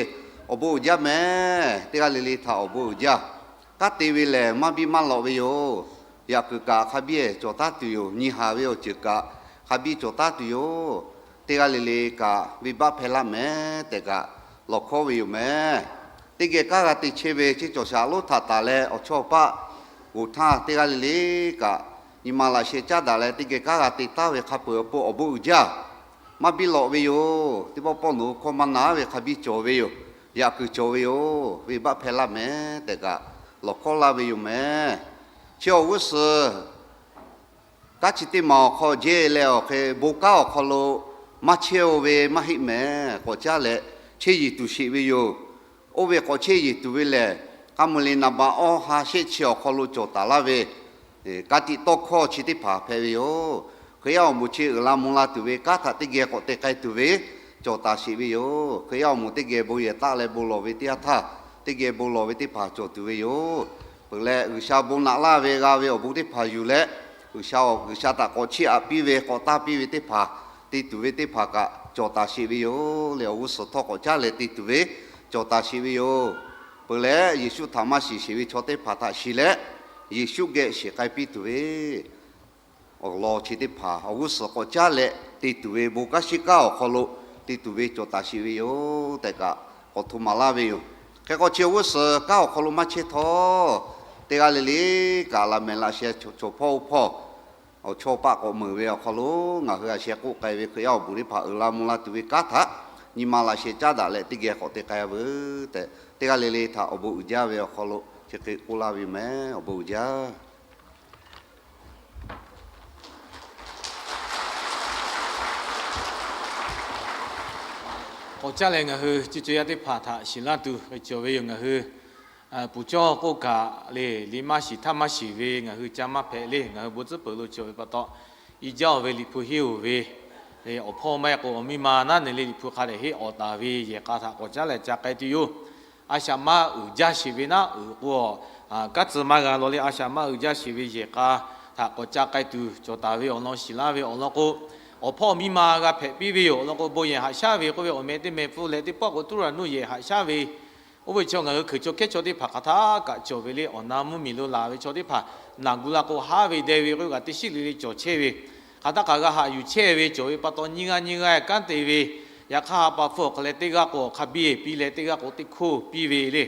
awˬ bon uiˍ jaˇ mehˍ. Teˇ g'aˇ le le htaꞈ awˬ bon uiˍ jaˇ. Kanˉ te ve lehˬ maˇ biˇ maˇ lawꞈ ve yoˬ. Yaꞈ kuiˬ kaꞈ hk'a biˇ cawˬ taˉ tuˬ yoˬ. Nyi haˍ ve awˬ ceuˬ kaꞈ hk'a biˇ cawˬ taˉ tuˬ yoˬ. Teˇ g'aˇ le le kaꞈ venˇbaˆ hpehˇ laˇ mehˍ tehꞈ kaꞈ lawˬ hkawˉ ve yoˬ mehˍ. Teˇ geh kanˉ g'a te chehˇ ve ceˇ cawˬ shaˍ lonˉ htaꞈ taˍ leh awˬ chawˇ paˆ g'oˬ htaˇ teˇ g'aˇ le le kaꞈ nyi ma laꞈ sheh caˉ daꞈ leh teˇ geh kanˉ g'a te taˉ ve hk'a peu-eˬ awˬ pon awˬ bon uiˍ jaˇ. Maˇ biˇ lawꞈ ve yoˬ. Teˇ pawˆ pawˆ nawˬ hui hkawˇ maˇ na ve hk'a biˇ cawˬ ve yoˬ. Yaꞈ kuiˬ cawˬ ve yoˬ. Venˇbaˆ hpehˇ laˇ mehˍ tehꞈ kaꞈ lawˬ hkawˉ laˇ ve yoˬ mehˍ. Chi awˬ g'uˇ suhˍ kanˉ chi teˇ maˬ awˬ hk'aw jehˇ leh awˬ hk'e bon kanˉ awˬ hk'aw lo maˇ chehˇ-o ve maˇ heˆ mehˍ. K'awꞈ caˉ leh chehˇ yeˬ tuˬ sheˍ ve yoˬ. Oˇ ve k'awꞈ chehˇ yeˬ tuˬ ve lehˬ, k'a muiˬ le naˍ baꞈ awˇ ha shehˆ chi awˬ hk'aw lo cawˬ taˍ laˇ ve ka tiꞈ tawˇ hkawˇ chi teˇ hpaˍ hpehꞈ ve yoˬ. Hkriꞈ yaˇ awˬ moˍ chi uiˍ la mvuh la tuˬ ve kanˉ htaꞈ teˇ geh k'awꞈ te k'ai tuˬ ve cawˬ taˍ sheˍ ve yoˬ. Hkriꞈ yaˇ awˬ moˍ teˇ geh bon yehˬ taˆ leh bon lawˬ ve teˇ yanˇ htaˇ, teˇ geh bon lawˬ ve teˇ hpaˍ cawˬ tuˬ ve yoˬ. Peuˬ leh G'uiˬsha bon naꞈ laˇ ve g'a ve awˬ bon teˇ hpaˍ yuˬ leh, G'uiˬsha, G'uiˬsha htaꞈ k'awꞈ chiˇ aꞈ piˇ ve k'awꞈ taˇ piˇ ve teˇ hpaˍ te tuˬ ve teˇ hpaˍ kaꞈ cawˬ taˍ sheˍ ve yoˬ le. Awˬ g'uˇ suhˍ htawˇ k'awꞈ caˉ leh te tuˬ ve cawˬ taˍ sheˍ ve yoˬ. Peuˬ leh Yeˍsuˆ htaꞈ maˇ shiˍ sheˍ ve chaw teˇ hpaˍ htaꞈ shiˍ leh, Yeˍsuˆ geh shiˍ k'ai piˇ tuˬ ve awˬ lawn chi teˇ hpaˍ awˬ g'uˇ suhˍ k'awꞈ caˉ leh te tuˬ ve bon kanˉ shiˉ kanˉ awˬ hk'aw lo te tuˬ ve cawˬ taˍ sheˍ ve yoˬ tehꞈ kaꞈ k'awꞈ hto maˍ laˇ ve yoˬ. Hk'e k'o chi awˬ g'uˇ suhˍ kanˉ awˬ hk'aw lo maˇ chehˇ htawˇ, teˇ g'aˇ le le kaꞈ laꞈ mehˍ laꞈ sheh cawˬ hpawˇ oˇ hpawˇ awˬ chawˇ paˆ k'awꞈ meunˍ ve awˬ hk'aw lo ngaˬ hui a sheh k'oˆ k'ai ve Hkriꞈ yaˇ awˬ moˍ teˇ hpaˍ uiˍ la mvuh la tuˬ ve kanˉ htaꞈ nyi ma laꞈ sheh caˉ daꞈ leh teˇ geh k'awꞈ te k'ai veuˬ tehꞈ, teˇ g'aˇ le le htaꞈ awˬ bon uiˍ jaˇ ve awˬ hk'aw lo chi hk'e k'oˆ laˇ ve yoˬ mehˍ. Awˬ bon uiˍ jaˇ. K'awꞈ caˉ leh ngaˬ hui ceˇ cawˬ yaˇ teˇ hpaˍ htaꞈ shiˍ laˇ tuˬ ve cawˬ ve yoˬ. Ngaˬ hui puˍ cawˇ k'oˆ kaꞈ le, liꞈ maˇ shiˍ htaˇ maˇ shiˍ ve ngaˬ hui ca maˇ hpehꞈ le. Ngaˬ hui bon tcuhˉ peuˬ lo cawˬ ve pa taw, i jaˇ-oˬ ve Liꞈ hpu henˇ-oˬ ve awˬ hpawˇ maˇ heˆ k'o awˬ miˇ ma naˉ ne le Liꞈ hpu hk'a dehꞈ henˇ awˬ taˍ ve yehˬ k'a htaꞈ k'awꞈ caˉ leh ca k'ai tuˬ yoˬ. A shaꞈ maˇ uiˍ jaˇ sheˍ ve naˉ uiˍ k'o, kanˉ tcuh maˇ g'a law le. A shaꞈ maˇ uiˍ jaˇ sheˍ ve yehˬ k'a htaꞈ k'awꞈ ca k'ai tuˬ cawˬ taˍ ve awˬ lawn shiˍ laˇ ve awˬ lawn k'o, awˬ hpawˇ miˇ ma g'a hpehꞈ piˇ ve yoˬ. Awˬ lawn k'o bon yehˬ haꞈ shaˉ ve k'oˆ ve awˬ meh teˇ meh pfuhˇ leh teˇ pawˆ k'o tuˉ ra nuˇ yehˬ haꞈ shaˉ ve oˇ ve chaw ngaˬ hui Hkriꞈ chaw hkehˉ chaw teˇ hpaˍ hk'aˬ htaˇ kaꞈ cawˬ ve le. Awˬ na mvuhˇmiˬ lo laˬ ve chaw teˇ hpaˍ naˬ gu la k'o haˉ ve deh ve k'oˆ ve kaꞈ teˇ shiˉ le le cawˬ chehˇ ve, hk'aˬ htaˇ kaꞈ g'a haꞈ yuˬ chehˇ ve cawˬ ve pa taw nyiˇ g'aˇ nyiˇ g'aˇ kanˉ te ve, yaꞈ hk'aˇ ha pa hpfuhˇ awˬ hk'a leh teˇ g'aˇ k'o awˬ hk'a biˇ piˇ leh teˇ g'aˇ k'o teˇ hkoˇ piˇ ve le.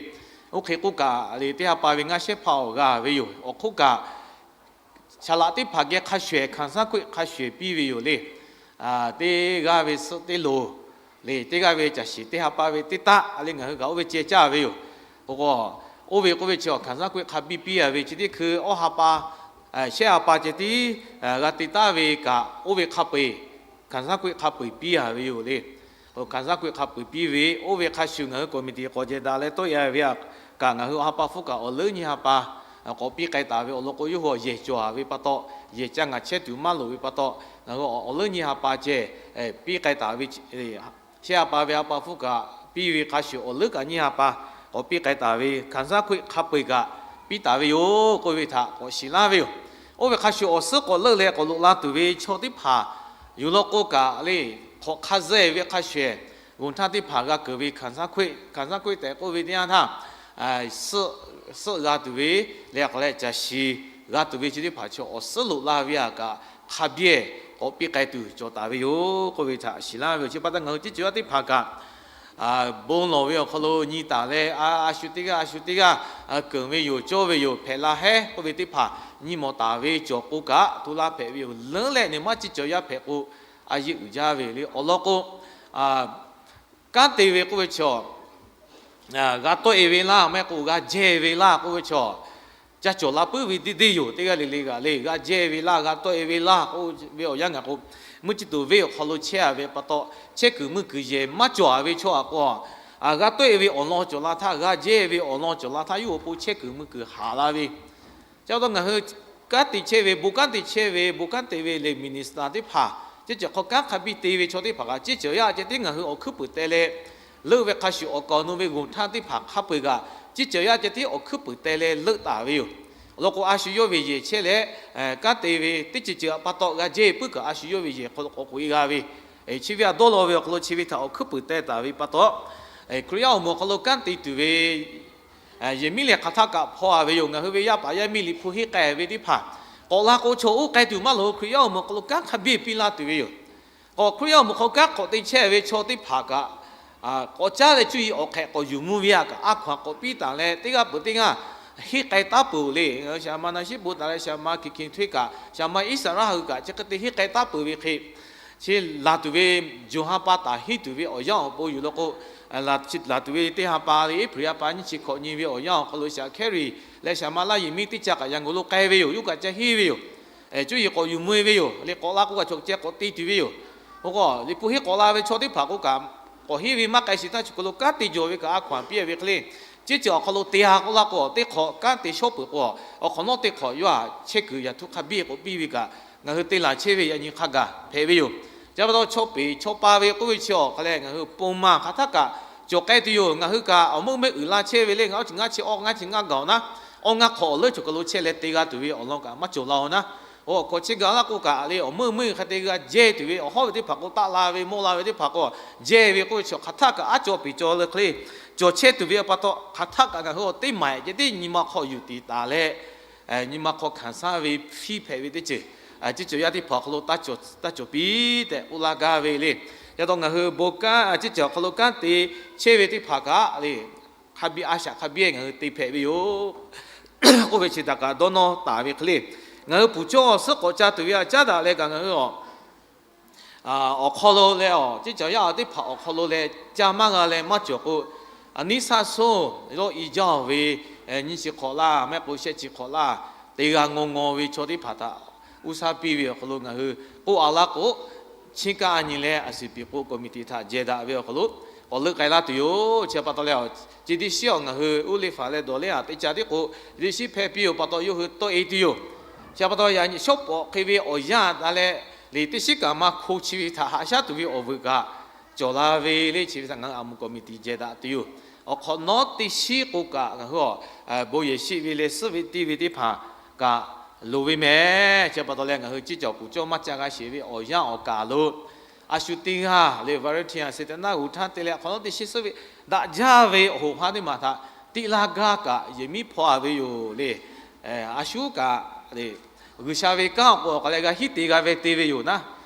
Oˇ hk'e k'oˆ kaꞈ le teˇ ha pa ve ngaˇ shehˉ hpaˇ awˬ g'a ve yoˬ. Awˬ hk'oˆ kaꞈ, Saˍ laꞈ teˇ hpaˍ geh hk'a shuˍ ehˍ hkanˍ saˉ hkoˆ ehˍ hk'a shuˍ ehˍ piˇ ve yoˬ le. Teˇ g'aˇ ve suhˆ teˇ loˍ le, teˇ g'aˇ ve caˬ shiˍ teˇ ha pa ve teˇ taˆ le ngaˬ hui kaꞈ oˇ ve ceh caˇ ve yoˬ. K'o k'o, oˇ ve k'oˆ ve chi awˬ hkanˍ saˉ hkoˆ ehˍ hk'a biˇ piˇ a ve chi teˇ hkui awˇ ha pa, shehˆ ha pa ceh tiˉ g'a te taˉ ve kaꞈ oˇ ve hk'a peu-eˬ, hkanˍ saˉ hkoˆ ehˍ hk'a peu-eˬ piˇ a ve yoˬ le. Hkanˍ saˉ hkoˆ ehˍ hk'a peu-eˬ piˇ ve oˇ ve hk'a shuˍ ngaˬ hui committee k'awꞈ jehˬ daꞈ leh tawˆ ya ve kaꞈ ngaˬ hui awˬ ha pa hpfuhˇ kaꞈ awˬ leuˉ nyiˇ ha pa k'awꞈ piˇ k'ai taˍ ve awˬ lawn k'o, yawˇ hui awˬ yehˬ cawˬ a ve pa taw, yehˬ ca ngaˬ chehˇ tuˬ maˇ loˍ ve pa taw, ngaˬ hui awˬ leuˉ nyiˇ ha pa ceh piˇ k'ai taˍ ve, shehˆ ha pa ve ha pa hpfuhˇ kaꞈ piˇ ve hk'a shuˍ awˬ leuˉ kaꞈ nyiˇ ha pa k'awꞈ piˇ k'ai taˍ ve hkanˍ saˉ hkoˆ ehˍ hk'a peu-eˬ kaꞈ piˇ taˍ ve yoˬ k'oˆ ve htaꞈ k'awꞈ shiˍ laˇ ve yoˬ. Oˇ ve hk'a shuˍ awˬ suhˉ k'awꞈ leuˆ leh k'awꞈ loꞈ la tuˬ ve chaw teˇ hpaˍ yuˬ law k'o kaꞈ le, hk'awꞈ hk'a zeh ve hk'a shuˍ ehˍ, g'oˬ htaˇ teˇ hpaˍ g'a keunˍ ve hkanˍ saˉ hkoˆ ehˍ, hkanˍ saˉ hkoˆ ehˍ tehꞈ k'oˆ ve teˇ yanˇ htaˇ, suhˆ g'a tuˬ ve leh k'awꞈ leh caˬ shiˍ g'a tuˬ ve chi teˇ hpaˍ chaw awˬ suhˉ loꞈ la ve a kaꞈ hk'a biˇ k'awꞈ piˇ k'ai tuˬ cawˬ taˍ ve yoˬ k'oˆ ve htaꞈ shiˍ laˇ ve yoˬ. Chi pa taw ngaˬ hui teˇ ceuˬ yaˇ teˇ hpaˍ kaꞈ bon lawˬ ve awˬ hk'aw lo nyi taˍ leh, a shu teˇ g'aˇ a shu teˇ g'aˇ keunˍ ve yoˬ, cawˇ ve yoˬ, hpehꞈ la hehˉ k'oˆ ve teˇ hpaˍ nyi mawˬ taˍ ve cawˬ k'o kaꞈ, to laˇ hpehꞈ ve yoˬ. Leuˉ leh nehˬ maˇ ciˇ cawˬ yaˇ hpehꞈ k'o, a yeˇ uiˍ jaˇ ve le. Awˬ lawn k'o, kanˉ te ve k'oˆ ve chaw, g'a tawˆ e ve laˇ, maˇ heˆ k'o g'a jehˇ ve laˇ k'oˆ ve chaw, ca cawˬ la puiˉ ve deˇ deˇ yoˬ. Teˇ g'aˇ le le g'aꞈ le, g'a jehˇ ve laˇ, g'a tawˆ e ve laˇ k'oˆ ve awˬ yanˇ ngaˬ k'o, mvuhˇ ciˇ tuˬ venˇ awˬ hk'aw lo chehˇ a ve pa taw, chehˇ kuiˬ mui kuiˬ yehˬ maˇ cawˬ a ve chaw a k'o, g'a tawˆ e ve awˬ lawn cawˬ la htaˇ, g'a jehˇ ve awˬ lawn cawˬ la htaˇ, yawˇ awˬ pon chehˇ kuiˬ mui kuiˬ haꞈ la ve. Chi pa taw ngaˬ hui kanˉ te chehˇ ve, bon kanˉ te chehˇ ve, bon kanˉ te ve le minister teˇ hpaˍ, ceˇ ceuˬ hk'aw kanˉ hk'a biˇ te ve chaw teˇ hpaˍ kaꞈ, ceˇ ceuˬ yaˇ ceh tiˉ ngaˬ hui awˬ hkuiˉ puiˍ teh leh leuˆ ve hk'a shuˍ, awˬ kaˍ awˬ nu ve g'oˬ htaˇ teˇ hpaˍ hk'a peu-eˬ kaꞈ, ceˇ ceuˬ yaˇ ceh tiˉ awˬ hkuiˉ puiˍ teh leh leuˆ taˍ ve yoˬ. Awˬ lawn k'o, a shu yawˇ ve yehˬ chehˇ leh kanˉ te ve teˇ ceuˬ ceuˬ pa taw g'a jehˇ puiˉ kaꞈ, a shu yawˇ ve yehˬ hk'aw lo k'awꞈ k'oꞈ e g'a ve, chi ve a dawˇ law ve awˬ hk'aw lo chi ve htaꞈ awˬ hkuiˉ puiˍ teh taˍ ve pa taw, Hkriꞈ yaˇ awˬ moˍ awˬ hk'aw lo kanˉ te tuˬ ve yehˬ miˉ lehˬ hk'aˬ htaˇ kaꞈ hpaw a ve yoˬ. Ngaˬ hui ve yaˇ paˍ yaˇ miˇ Liꞈ hpu henˇ k'ai ve teˇ hpaˍ k'awꞈ la k'o, chaw oˇ k'ai tuˬ maˇ loˍ. Hkriꞈ yaˇ awˬ moˍ awˬ hk'aw lo kanˉ hk'a biˇ piˇ laˇ tuˬ ve yoˬ. K'awꞈ Hkriꞈ yaˇ awˬ moˍ hk'aw kanˉ k'awꞈ te chehˇ ve chaw teˇ hpaˍ kaꞈ, k'awꞈ caˉ leh cuˇ yiˍ awˬ hk'ehꞈ k'awꞈ yuˬ mvuh ve a kaꞈ, a hkaw-anˬ k'awꞈ piˇ taˍ leh, teˇ g'aˇ peuˬ teˇ g'aˇ henˇ k'ai taˉ peuˬ le. Shaˍ ma Naˍshiˉ bon taˍ leh, shaˍ ma Hkiˬ Hkiˬ Htawehˇ kaꞈ, shaˍ ma Iˉsaˍreˍlaˆ hui kaꞈ chi hk'e te henˇ k'ai taˉ peuˬ ve hk'e, chi laˬ tuˬ ve, Jawˬ ha pa taˍ henˇ tuˬ ve awˬ yanˇ awˬ pon yoˬ law k'o, laˬ tuˬ ve teˇ ha pa le, April ha pa nyiˇ chi hkawꞈ nyi ve awˬ yanˇ awˬ hk'aw lo shaˍ Hkehˉ riˍ leh shaˍ ma Laˇ Yeˍ miˇ teˇ ca kaꞈ Yangon lo k'ai ve yoˬ. Yawˇ kaꞈ ca henˇ ve yoˬ. Cuˇ yiˍ k'awꞈ yuˬ mvuh e ve yoˬ le. K'awꞈ la k'o kaꞈ chaw ceh k'awꞈ te tuˬ ve yoˬ. Oˇ k'o, Liꞈ hpu henˇ k'awꞈ la ve chaw teˇ hpaˍ k'o kaꞈ, k'awꞈ henˇ ve maˇ k'ai shiˍ htaˇ, chi hk'aw lo kanˉ te jawˬ ve kaꞈ a hkaw-anˬ piˇ ve hk'e le. Ceˇ ceuˬ awˬ hk'aw lo te ha k'oˆ laˇ k'o, teˇ hk'awꞈ kanˉ te shawˉ peuˬ k'o, awˬ hk'awꞈ nawˉ teˇ hk'awꞈ yawˇ htaꞈ chehˇ kuiˬ yaꞈ htuˇ hk'a biˇ k'awꞈ piˇ ve kaꞈ, ngaˬ hui te laˬ chehˇ ve yaꞈ nyi hk'a gaˬ hpehꞈ ve yoˬ. Chi pa taw chaw peˍ chaw pa ve k'oˆ ve chi awˬ hk'a leh, ngaˬ hui pon ma hk'aˬ htaˇ kaꞈ cawˬ k'ai tuˬ yoˬ. Ngaˬ hui kaꞈ awˬ meuˇ meuˇ uiˍ la chehˇ ve le. Ngaˬ oˇ chi ngaˇ chi awˇ, ngaˇ chi ngaˇ gaˬ awˬ naˉ, awˇ ngaˇ hk'awꞈ awˬ leuˉ chaw kaˬ lo chehˇ leh te g'a tuˬ ve awˬ lawn kaꞈ maˇ cawˬ la-oˬ naˉ. Oˇ awˬ hk'aw chehˇ gaˬ laˇ k'o kaꞈ le, awˬ meuˇ meuˇ hk'a te g'a jehˇ tuˬ ve awˬ hawˉ ve teˇ hpaˍ k'o, taˆ la ve mawˇ la ve teˇ hpaˍ k'o, jehˇ ve k'oˆ ve chi hk'aˬ htaˇ kaꞈ aˉ cawˇ peˍ cawˬ le hk'e le, cawˬ chehˇ tuˬ ve pa taw, hk'aˬ htaˇ kaꞈ ngaˬ hui awˬ teˇ maˬ ceh tiˉ nyi ma hk'aw yuˬ tiˍ taˍ leh, nyi ma hk'aw hkanˍ saˉ ve hpiˇ hpehꞈ ve teˇ ceuˬ, ceˇ ceuˬ yaˇ teˇ hpaˍ awˬ hk'aw lo taˇ cawˬ piˇ tehꞈ k'oˆ laˇ gaˇ ve le. Chi pa taw ngaˬ hui bon kanˉ, ceˇ ceuˬ awˬ hk'aw lo kanˉ te chehˇ ve teˇ hpaˍ kaꞈ le, hk'a biˇ a shaꞈ hk'a biˇ ngaˬ hui te hpehꞈ ve yoˬ k'oˆ ve chi htaꞈ kaꞈ dawˇ nawˇ taˍ ve hk'e le, ngaˬ hui puˍ cawˇ awˬ suhˉ k'awꞈ ca tuˬ ve a caˉ daꞈ leh kaꞈ ngaˬ hui awˬ awˬ hk'aw lo leh, ceˇ ceuˬ yaˇ teˇ hpaˍ awˬ hk'aw lo leh ca maˇ g'a leh maˇ cawˬ k'o, aˬ niˉ saˆ soˉ lo i jaˇ-oˬ ve, nyiˇ chi hk'awꞈ laˇ, maˇ heˆ k'o shehˆ chi hk'awꞈ laˇ, te g'a ngaw ngaw ve chaw teˇ hpaˍ htaꞈ uˉ saˉ piˇ ve awˬ hk'aw lo ngaˬ hui k'oˆ a laˇ k'o, chiˇ kaˆ a nyi leh a suˍ piˍ k'o committee htaꞈ jehˬ daꞈ ve awˬ hk'aw lo k'awꞈ leuˆ k'ai laˇ tuˬ yoˬ. Chi pa taw leh, chi teˇ shiˉ awˬ ngaˬ hui uˉ leˇ faˍ leh dawˬ leˇ a teˇ ca tiˉ k'o, chi teˇ shiˉ hpehˇ piˇ-oˬ pa taw yawˇ hui tawˆ e tuˬ yoˬ. Chi pa taw yaꞈ nyi shawˉ pawˍ hk'e ve awˬ yanˇ taˍ leh, liꞈ teˇ shiˉ kaꞈ maˇ hko chi ve htaꞈ haꞈ shaˉ tuˬ ve awˬ vuiˬ kaꞈ cawˬ la ve le. Chi ve htaꞈ ngaˬ hui a moˍ committee jehˬ daꞈ tuˬ yoˬ. Awˬ hk'awꞈ nawˉ teˇ shiˉ k'o kaꞈ ngaˬ hui awˬ bon yehˬ sheˆ ve leh suhˉ ve teˇ ve teˇ hpaˍ kaꞈ loˍ ve mehˬ. Chi pa taw leh ngaˬ hui ceˇ cawˬ kuˬ cawˇ maˇ ca g'a sheˍ ve awˬ yanˇ awˬ kaˬ lo a shu teˇ g'aˇ le volunteer a se teꞈ naˉ g'uˬ htaˇ te leh awˬ hk'awꞈ nawˉ teˇ shiˉ suhˉ ve daꞈ jaˇ ve awˬ hoꞈ ha teˇ maˬ htaꞈ tiˆ laˇ gaˇ kaꞈ yehˬ miˉ hpaw a ve yoˬ le. A shu kaꞈ le, G'uiˬsha ve kanˉ awˬ k'o awˬ hk'aw leh g'a hiˉ te g'a ve te ve yoˬ naˉ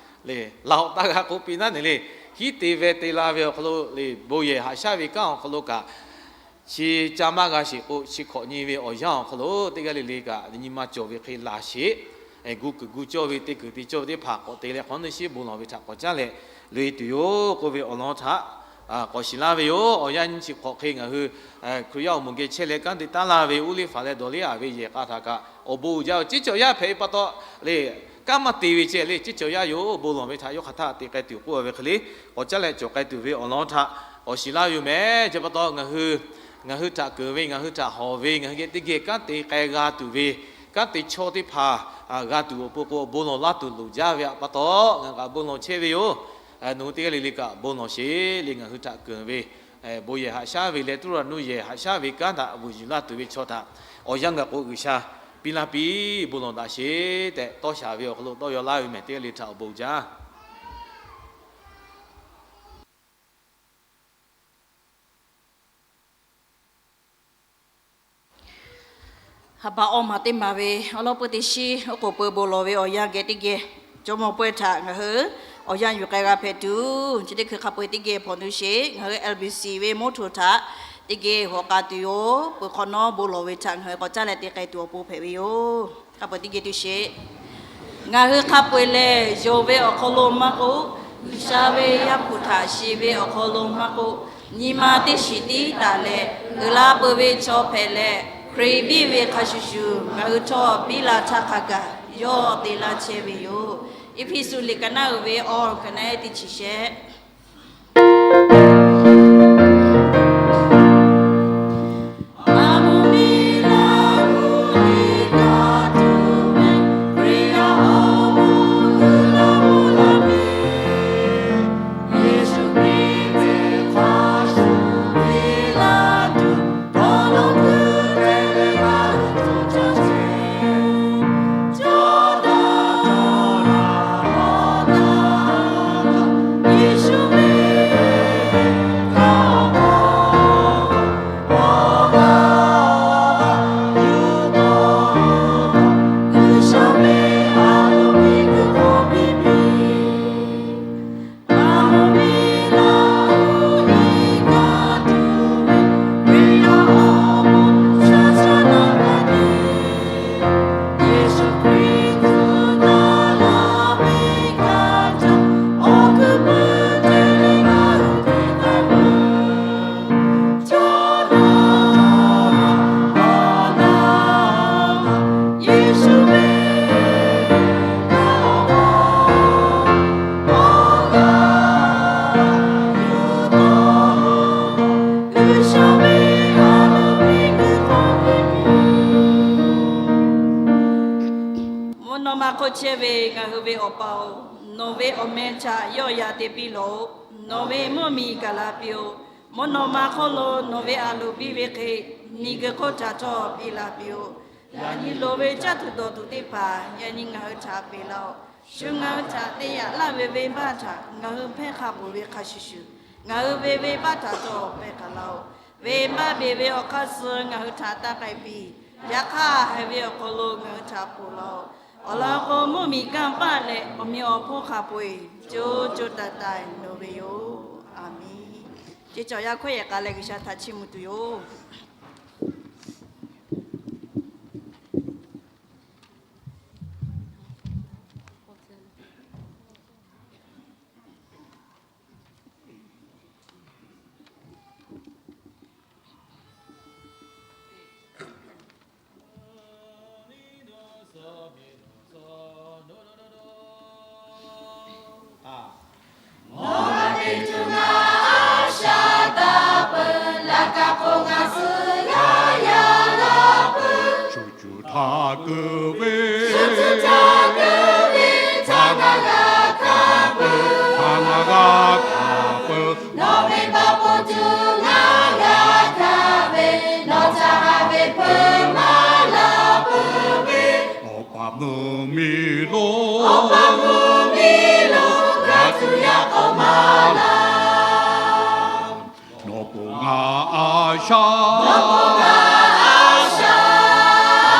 le. Laˬ awˬ taˇ g'a k'oˆ piˇ naˉ ne le, hiˉ te ve te la ve awˬ hk'aw lo le, bon yehˬ haꞈ shaˉ ve kanˉ awˬ hk'aw lo kaꞈ chi ca maˇ g'a sheˍ k'o, chi hkawꞈ nyi ve awˬ yanˇ awˬ hk'aw lo teˇ g'aˇ le le kaꞈ nyi ma cawˬ ve hk'e laˬ sheˍ. Gu kuiˬ gu cawˇ ve, te kuiˬ te cawˇ ve teˇ hpaˍ k'awꞈ te leh hk'awꞈ nawˉ teˇ shiˉ bon lawˬ ve htaꞈ k'awꞈ caˉ leh loꞈ e tuˬ yoˬ k'oˆ ve awˬ lawn htaꞈ k'awꞈ shiˍ laˇ ve yoˬ. Awˬ yanˇ nyiˇ chi hk'awꞈ hk'e ngaˬ hui Hkriꞈ yaˇ awˬ moˍ geh chehˇ leh kanˉ te taˉ laˇ ve uˉ leˇ faˍ leh dawˬ leˇ a ve yehˬ k'a htaꞈ kaꞈ awˬ bon uiˍ jaˇ ve ceˇ cawˬ yaˇ hpehꞈ ve pa taw le, kanˉ maˇ te ve ceh le, ceˇ cawˬ yaˇ yoˬ. Bon lawˬ ve htaꞈ yawˇ hk'aˬ htaˇ te k'ai tuˬ k'oˆ ve hk'e le, k'awꞈ caˉ leh cawˬ k'ai tuˬ ve awˬ lawn htaꞈ k'awꞈ shiˍ laˇ ve yoˬ mehˬ. Chi pa taw ngaˬ hui, ngaˬ hui htaꞈ keunˍ ve, ngaˬ hui htaꞈ hawˬ ve, ngaˬ hui geh teˇ geh kanˉ te k'ai g'a tuˬ ve, kanˉ te chaw teˇ hpaˍ g'a tuˬ awˬ pon k'o, bon lawˬ laˇ tuˬ loˍ jaˇ ve pa taw ngaˬ kaꞈ bon lawˬ chehˇ ve yoˬ. Nawˬ hui teˇ g'aˇ le le kaꞈ bon lawˬ sheˍ le. Ngaˬ hui htaꞈ keunˍ ve, bon yehˬ haꞈ shaˉ ve leh tuˉ raꞈ nuˇ yehˬ haꞈ shaˉ ve kanˉ htaꞈ vuiˬ yuˬ laˇ tuˬ ve chaw htaꞈ awˬ yanˇ gaˬ k'o G'uiˬsha piˇ laˇ piˇ bon lawˬ daꞈ sheˍ tehꞈ tawˇ shaˍ ve awˬ hk'aw lo tawˇ yaw laˇ ve mehˬ. Teˇ g'aˇ le htaꞈ awˬ bon jaˇ. Ha pa awˇ maˬ teˇ maˬ ve awˉ lawˉ pui teˇ shiˉ oˉ k'oˍ pui bon lawˬ ve awˬ yanˇ geh teˇ geh jawˇmawˇ pawehˇ htaꞈ ngaˬ hui Awˬ yanˇ yuˬ k'ai g'a hpehꞈ tuˬ, chi teˇ hkui hk'a peu-eˬ teˇ geh hpawnˬ nu sheˍ. Ngaˬ hui L B C ve mawˇ htoꞈ htaꞈ teˇ geh hawꞈ k'a tuˬ yoˬ. Peuˬ hk'awꞈ nawˉ bon lawˬ ve htaꞈ ngaˬ hui k'awꞈ caˇ leh te k'ai tuˬ awˬ pon hpehꞈ ve yoˬ. Hk'a peu-eˬ teˇ geh tuˬ sheˍ. Ngaˬ hui hk'a peu-eˬ lehˬ, yonˍ ve awˬ hk'aw lo maˇ k'oˆ, G'uiˬsha ve Yaˇ hpu htaꞈ shiˍ ve awˬ hk'aw lo maˇ k'oˆ, nyi ma teˇ shiˍ tiˉ taˍ leh, uiˍ la peuˬ ve chaw hpehꞈ leh, Hkriꞈ biˇ ve hk'a shuˍ shuˍ ngaˬ hui htawˇ biˇ la htaˇ hk'a gaˬ yawˇ te laˇ chehˇ ve yoˬ. Eˇfeˇsuꞈ liꞈ ka naˉ uiˍ ve awˬ ka naˉ ehˉ teˇ chi shehˆ. Mvuhˇ naw ma hk'oˆ chehˇ ve ngaˬ hui ve Awˬ pa-oˬ, nawˬ ve awˬ meh htaꞈ yawˆ yan te piˇ lawˬ-oꞈ. Nawˬ ve mvuhˇ miˬ gaˬ la piˇ-oˆ. Mvuhˇ naw ma hk'oˆ lo nawˬ ve a loˍ biˇ ve hk'e, miˬguiˬ hk'oˆ htaꞈ htawˇ biˇ la piˇ-oˆ. Yaꞈ nyi loˍ ve caˇ tuˬ dawˬ tuˬ teˇ hpaˍ yaꞈ nyi ngaˬ hui htaꞈ peꞈ laˇ-oˆ. Shu ngaˬ hui htaꞈ te yaꞈ laˇ ve venˇbaˆ htaꞈ ngaˬ hui hpehˇ hk'a peuˬ ve hk'a shuˍ shuˍ, ngaˬ hui ve venˇbaˆ htaꞈ htawˇ pehˇ k'ai laˇ-oˆ. Venˇbaˆ beˬ ve awˬ hk'aˇ suh ngaˬ hui htaꞈ taˇ k'ai piˇ. Yaꞈ hk'aˇ, haiˬ ve awˬ hk'aw lo ngaˬ hui htaꞈ ponˬ laˇ-oˆ. Awˬ lawn k'o, mvuhˇ miˬ kanˇ paˆ leh awˬ meꞈ awˬ hponˇ hk'a peu-eˬ co co taiˍ taiˍ loˍ ve yoˬ. Aˬmenˍ. Ceˇ cawˬ yaˇ hkawˇ yehˬ k'a leh G'uiˬsha htaꞈ chiˇ mvuh tuˬ yoˬ. Awˬ laꞈ teˇ tuˬ ngaˬ a shaꞈ taˍ peuˬ, laꞈ ka hk'oˆ ngaˬ suh g'a yaꞈ la peuˬ. Shu cuˬ htaˇ keu ve, shu cuˬ htaˇ keu ve, htaˇ ngaˬ g'a hkanˍ peuˬ, htaˇ ngaˬ g'a hkanˍ peuˬ. Nawˬ ve baˆ poˬ tuˬ ngaˬ g'a hkanˍ ve, nawˬ htaꞈ haꞈ ve hpeuꞈ maˍ laˇ peuˬ ve. Awˬ pa mvuhˇ miˬ lo, Awˬ pa mvuhˇ miˬ lo, g'a tuˬ yaꞈ k'aw maˍ laˇ. Nawˬ pon ngaˬ a shaꞈ, nawˬ pon ngaˬ a shaꞈ,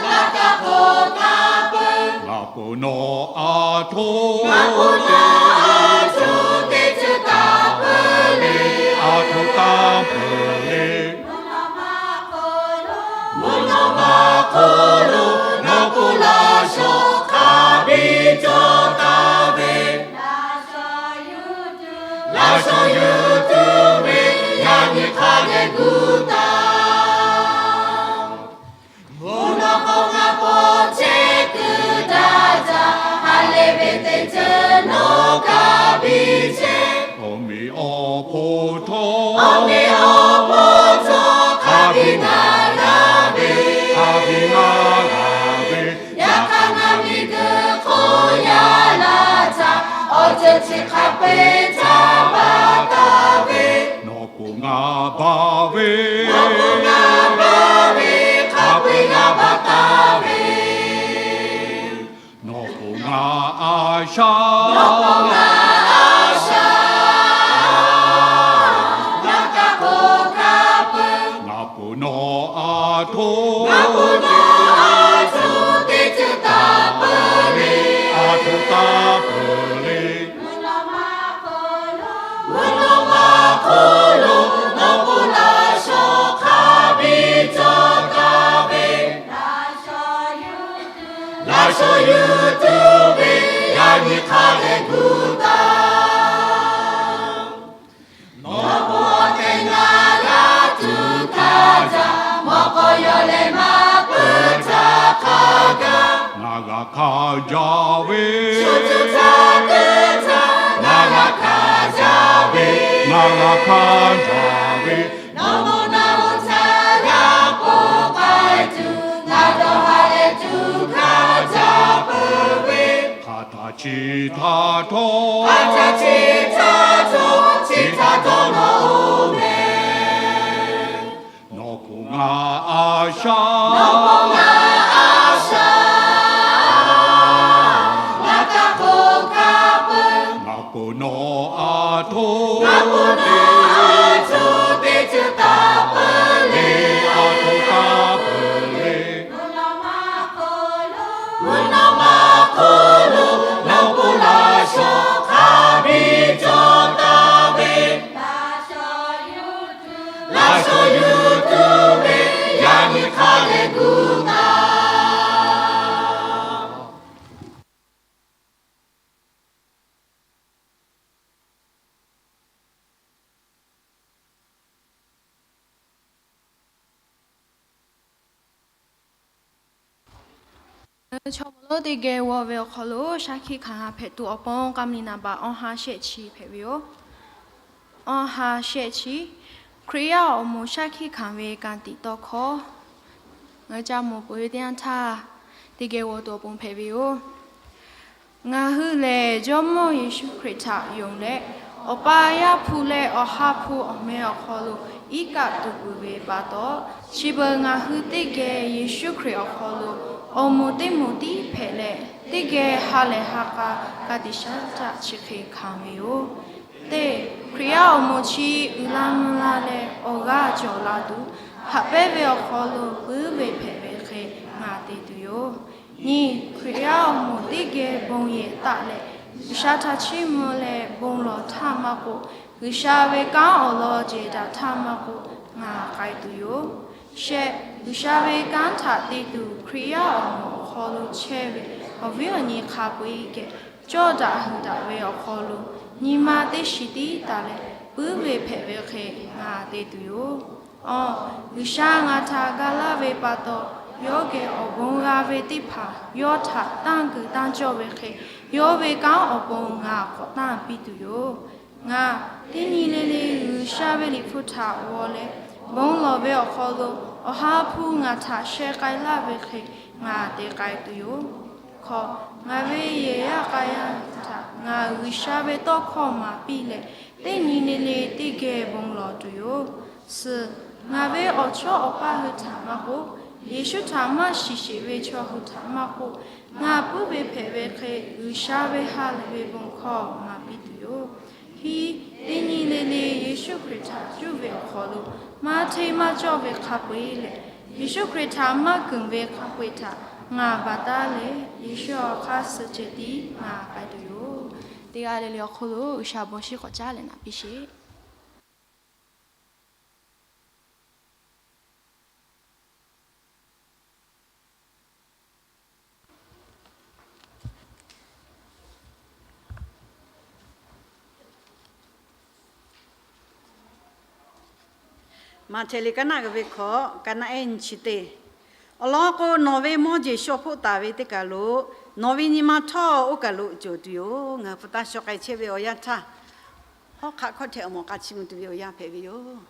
laꞈ ka hk'oˆ hkanˍ peuˬ. Ngaˬ pon nawˬ a htoꞈ, ngaˬ pon nawˬ a htoꞈ teˇ ceuˬ taˍ peuˬ le, a htoꞈ taˍ peuˬ le. Mvuhˇ naw ma hk'oˆ lo, mvuhˇ naw ma hk'oˆ lo, nawˬ pon laꞈ shawnˍ hk'a biˇ cawˬ taˍ ve, laꞈ shawnˍ yuˬ tuˬ ve, yaꞈ nyi hk'a dehꞈ gu taˍ. Mvuhˇ naw hk'oˆ ngaˬ pon chehˇ kuiˬ daꞈ jaˇ, ha lehˬ ve teˇ ceuˬ nawˬ hk'a biˇ chehˇ. Awˬ meꞈ awˬ hponˇ htawˇ, awˬ meꞈ awˬ hponˇ htawˇ hk'a biˇ ngaˬ g'a ve, hk'a biˇ ngaˬ g'a ve. Yaꞈ hk'aˇ ngaˬ miˬguiˬ hk'oˆ yaꞈ la htaˇ, awˬ ceuˬ chi hk'a peu-eˬ htaꞈ baˬ taˍ ve, nawˬ pon ngaˬ baˬ ve, nawˬ pon ngaˬ baˬ ve, hk'a peu-eˬ ngaˬ baˬ taˍ ve. Nawˬ pon ngaˬ a shaꞈ, nawˬ pon ngaˬ a shaꞈ, laꞈ ka hk'oˆ hkanˍ peuˬ. Ngaˬ pon nawˬ a htoꞈ, ngaˬ pon nawˬ a htoꞈ teˇ ceuˬ taˍ peuˬ le, a htoꞈ taˍ peuˬ Hk'aˇ jaˇ ve, shu tuˬ htaˇ kuiˬ htaˇ naˍ laˬ hk'aˇ jaˇ ve, naˍ laˬ hk'aˇ jaˇ ve, nawˬ bon naˬ hoꞈ htaˇ yaꞈ k'oˆ k'ai tuˬ, ngaˬ dawˇ haˍ leh tuˬ hk'aˇ jaˇ peuˬ ve, hk'aˬ htaˇ chi htaˇ htawˇ, hk'aˬ htaˇ chi htaˇ htawˇ chi htaꞈ dawˇ nawˬ oˬ mehˍ. Nawˬ k'o ngaˬ a shaꞈ, nawˬ k'o ngaˬ a shaꞈ, ngaˬ kaꞈ k'oˆ kaˇ peuˬ. Ngaˬ k'o nawˬ a htoꞈ, ngaˬ k'o nawˬ a htoꞈ teˇ ceuˬ taˍ peuˬ le, a htoꞈ taˍ peuˬ le. Mvuhˇ naw ma hk'oˆ lo, mvuhˇ naw ma hk'oˆ lo, nawˬ k'o laˇ shawˍ hk'a biˇ cawˬ taˍ ve, laˇ shawˍ yuˬ tuˬ ve, yaꞈ nyi hk'a leh gu taˍ. Chaw mawˬ lonˉ teˇ geh g'aw ve awˬ hk'aw lo shaˉ hkiˆ hkanˍ g'a hpehꞈ tuˬ awˬ pon กำลัง naˍ baꞈ awˇ ha shehˆ chi hpehꞈ ve yoˬ. Awˇ ha shehˆ chi, Hkriꞈ yaˇ awˬ moˍ shaˉ hkiˆ hkanˍ ve ka tiꞈ tawˇ hkawˇ, ngaˬ hui ca mawˬ peuˬ ve teˇ yanˇ htaˇ, teˇ geh g'aw tuˬ awˬ pon hpehꞈ ve yoˬ. Ngaˬ hui lehˬ, Jawˇmawˇ Yeˍsuˆ Hkriꞈ htaꞈ yonˍ leh, Awˬ pa Yaˇ hpu leh Awˬ ha hpu awˬ meh awˬ hk'aw lo iˉ kaˆ tuˬ peuˬ ve pa taw, chi beuꞈ ngaˬ hui teˇ geh Yeˍsuˆ Hkriꞈ awˬ hk'aw lo awˬ moˍ teˇ moˍ tiˉ hpehꞈ leh, teˇ geh ha lehˬ ha k'a ka tiꞈ shaˉ htaˆ chi hk'e hkanˍ ve yoˬ. Teˇ, Hkriꞈ yaˇ awˬ moˍ chi uiˍ la mvuh la leh awˬ g'aˇ cawˬ la tuˬ, haꞈ pehnˇ ve awˬ hk'aw lo puiˉ ve hpehꞈ ve hk'e ngaˬ te tuˬ yoˬ. Nyi, Hkriꞈ yaˇ awˬ moˍ teˇ geh bon yehˬ taˆ leh, G'uiˬsha htaꞈ chiˇ mvuh leh bon lawˬ htaˇ maˇ k'oˆ, G'uiˬsha ve kanˉ awˬ lawn jehˬ daꞈ htaˇ maˇ k'oˆ, ngaˬ k'ai tuˬ yoˬ. Shehˆ, G'uiˬsha ve kanˉ htaꞈ te tuˬ Hkriꞈ yaˇ awˬ moˍ awˬ hk'aw lo chehˇ ve awˬ viˉ awˬ nyi hk'a peu-eˬ geh, cawˇ daꞈ hui daꞈ ve awˬ hk'aw lo nyi ma teˇ shiˍ tiˉ taˍ leh puiˉ ve hpehꞈ ve hk'e ngaˬ te tuˬ yoˬ. Awˬ, G'uiˬsha ngaˬ htaꞈ ga laˇ ve pa taw, yawˇ geh awˬ bon g'a ve teˇ hpaˍ yawˇ htaꞈ tanˇ kuiˬ tanˇ cawˇ ve hk'e, yawˇ ve kanˉ awˬ pon ngaˬ k'awꞈ tanˇ piˇ tuˬ yoˬ. Ngaˬ teˇ nyi le le G'uiˬsha ve Liꞈ hpu htaꞈ g'aw leh, bon lawˬ ve awˬ hk'aw lo Awˬ ha hpu ngaˬ htaꞈ sheh k'ai laˇ ve hk'e ngaˬ te k'ai tuˬ yoˬ. Hkawꞈ, ngaˬ ve yehˬ yaˇ k'a yaˇ htaꞈ ngaˬ G'uiˬsha ve tawˇ hkawˇ maˍ piˇ leh, teˇ nyi le le teˇ geh bon lawˬ tuˬ yoˬ. Suhˍ, ngaˬ ve awˬ chawˇ awˬ paˇ hui htaꞈ maˇ k'oˆ, Yeˍsuˆ htaꞈ maˇ shiˍ sheˍ ve chaw hui htaꞈ maˇ k'oˆ, ngaˬ puiˉ ve hpehꞈ ve hk'e G'uiˬsha ve ha lehˬ ve bon hkawˇ maˍ piˇ tuˬ yoˬ. Hiˉ, teˇ nyi le le Yeˍsuˆ Hkriꞈ htaꞈ cuˇ ve awˬ hk'aw lo maˇ hteˇ maˇ cawˇ ve hk'a peu-eˬ leh, Yeˍsuˆ Hkriꞈ htaꞈ maˇ keunˍ ve hk'a peu-eˬ htaꞈ ngaˬ baˬ taˉ leh, Yeˍsuˆ awˬ hk'aˇ suh ceh tiˉ ngaˬ k'ai tuˬ yoˬ. Teˇ g'aˇ le le awˬ hk'oˆ lo G'uiˬsha bon shiˉ k'awꞈ caˉ leh naꞈ piˇ sheˍ. Maꞈhtehˍ liꞈ kaˉ naˆ g'uiˬ ve hkawꞈ, kaˉ naˆ ehˉ nyi chi teˇ. Awˬ lawn k'o, nawˬ ve mawˇ jeˬ shaw hpoˆ taˍ ve teˇ kaˬ lo nawˬ ve nyi ma htawˇ oˇ kaˬ lo cawˬ tuˬ yoˬ. Ngaˬ hui hpu taˇ shaw k'ai chehˇ ve awˬ yanˇ htaˇ, hawˉ hk'aˆ hkawˇ htehꞈ awˬ mawˬ k'a chiˇ mvuh tuˬ ve awˬ yanˇ hpehꞈ ve yoˬ.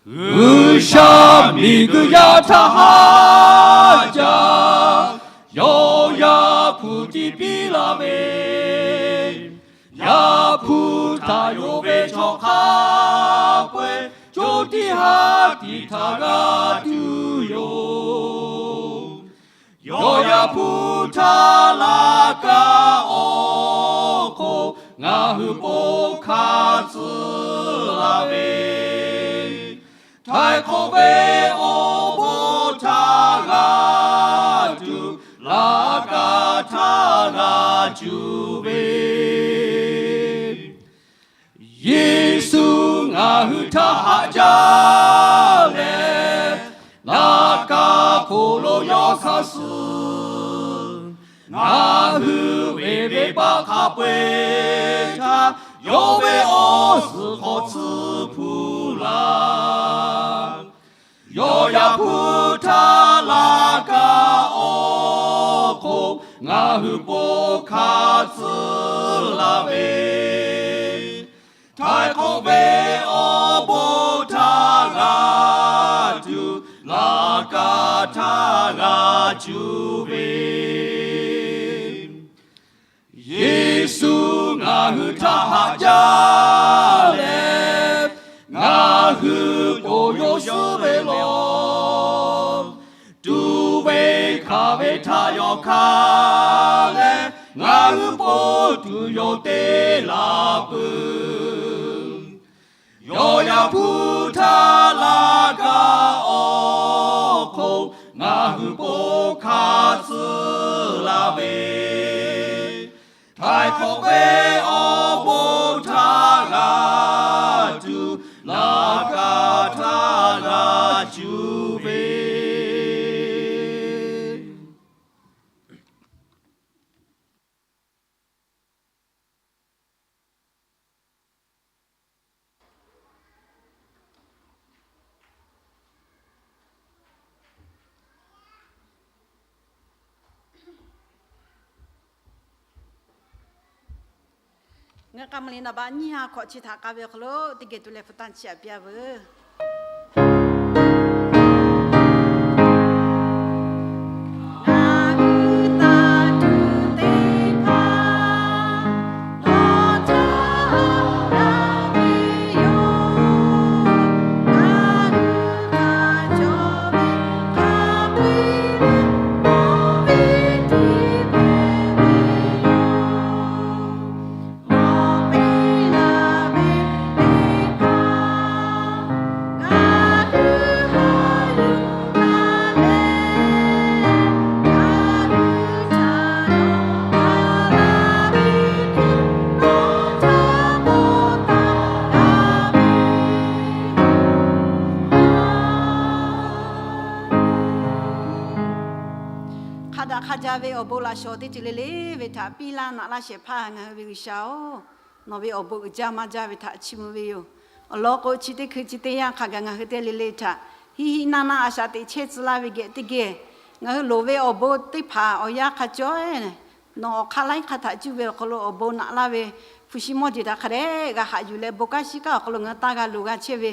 G'uiˬsha miˬguiˬ yaˇ htaꞈ haꞈ jaˇ. Yawˇ Yaˇ hpu tiˉ piˇ laˇ ve, Yaˇ hpu htaꞈ yonˍ ve chaw hk'a peu-eˬ, co tiˉ ha tiꞈ htaꞈ g'a tuˬ yoˬ. Yawˇ Yaˇ hpu htaꞈ laꞈ ka awˬ hk'oˆ ngaˬ hui bon hk'a tcuh laˇ ve, htaiˍ hk'awꞈ ve awˬ bon htaꞈ g'a tuˬ, laꞈ ka htaꞈ g'a cuˇ ve, Yeˍsuˆ ngaˬ hui htaꞈ haꞈ jaˇ leh, laꞈ ka hk'oˆ lo yawˇ hk'aˇ suh ngaˬ hui ve venˇbaˆ hk'a peu-eˬ htaꞈ yawˇ ve awˬ suhˍ hk'aw tsuhˇ hpu laˇ. Yawˇ Yaˇ hpu htaꞈ laꞈ ka awˬ hk'oˆ ngaˬ hui bon hk'a tcuh laˇ ve, htaiˍ hk'awꞈ ve awˬ bon htaꞈ g'a tuˬ, laꞈ ka htaꞈ g'a cuˇ ve, Yeˍsuˆ ngaˬ hui htaꞈ haꞈ jaˇ leh, ngaˬ hui k'oˍ yawˇ suhˉ ve lawˬ. Tuˬ ve hkanˍ ve htaꞈ yawˇ hkanˍ leh, ngaˬ hui po tuˬ yawˇ te laˬ peuˬ. Yawˇ Yaˇ hpu htaꞈ laꞈ ka awˬ hk'oˆ ngaˬ hui bon hk'a tcuh laˇ ve, htaiˍ hk'awꞈ ve awˬ bon htaꞈ g'a tuˬ, laꞈ ka htaꞈ g'a cuˇ ve. Ngaˬ hui k'a maˬ liꞈ naˍ baˆ nyiˇ ha hkawꞈ chi htaꞈ k'a ve awˬ hk'aw lo teˇ geh tuˬ leh hpu tanˇ chiˇ aꞈ piˇ a veuˬ. Hk'a daꞈ hk'a jaˇ ve awˬ bon laꞈ shawˍ teˇ ceuˬ le le ve htaꞈ piˇ laˇ naꞈ laˇ shehˍ hpaˇ ngaˬ hui ve G'uiˬsha-oˬ, nawˬ ve awˬ bon uiˍ jaˇ maˇ jaˇ ve htaꞈ chiˇ mvuh ve yoˬ. Awˬ lawn k'o, chi teˇ hkui chi teˇ yanˇ hk'a gaˬ ngaˬ hui teˇ le le htaꞈ hiˆ hiˆ naˇ naˇ a shaꞈ teꞈ chehˇ tcuh laˇ ve geh teˇ geh, ngaˬ hui loˍ ve awˬ bon teˇ hpaˍ awˬ yanˇ hk'a cawˇ nawˬ awˬ hk'aˇ laiˉ hk'aˇ htaꞈ cuˇ ve awˬ hk'aw lo awˬ bon naꞈ laˇ ve, hpu shi mawˇ jeˬ htaꞈ hk'a dehꞈ g'a haꞈ yuˬ leh, bon kanˉ shiˉ kanˉ awˬ hk'aw lo ngaˬ hui taˇ g'a loˍ g'a chehˇ ve,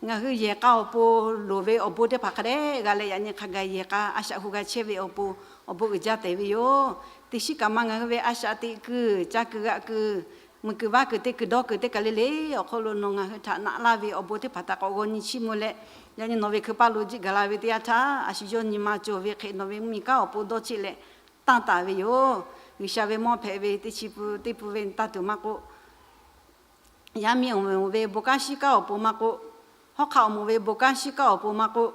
ngaˬ hui yehˬ k'a awˬ pon loˍ ve awˬ bon teˇ hpaˍ hk'a dehꞈ g'a leh, yaꞈ nyi hk'a gaˬ yehˬ k'a a shaꞈ hu g'a chehˇ ve awˬ pon awˬ bon uiˍ jaˇ tehꞈ ve yoˬ. Teˇ shiˉ kaꞈ ma ngaˬ hui ve a shaꞈ teꞈ kuiˬ, ca kuiˬ g'aꞈ kuiˬ, mui kuiˬ vaˇ kuiˬ, teˇ kuiˬ dawˇ kuiˬ teˇ kaˬ le le awˬ hk'aw lo nawˬ ngaˬ hui htaꞈ naꞈ laˇ ve awˬ bon teˇ hpaˍ htaꞈ k'awꞈ g'aw nyi chiˇ mvuh leh, yaꞈ nyi nawˬ ve hkui paˇ lo jiˆ gaˬ la ve teˇ yanˇ htaˇ, a shu yawˇ nyi ma cawˬ ve hk'e nawˬ ve mvuhˇmiˬ kanˉ awˬ pon dawˇ cheˆ leh tanˇ taˍ ve yoˬ. G'uiˬsha ve mawˇ hpehꞈ ve teˇ chi pun teˇ pun ve tanˇ tuˬ maˇ k'oˆ, yaˇ miˇ awˬ moˍ ve bon kanˉ shiˉ kanˉ awˬ pon maˇ k'oˆ, hawˉ hk'aˆ awˬ moˍ ve bon kanˉ shiˉ kanˉ awˬ pon maˇ k'oˆ,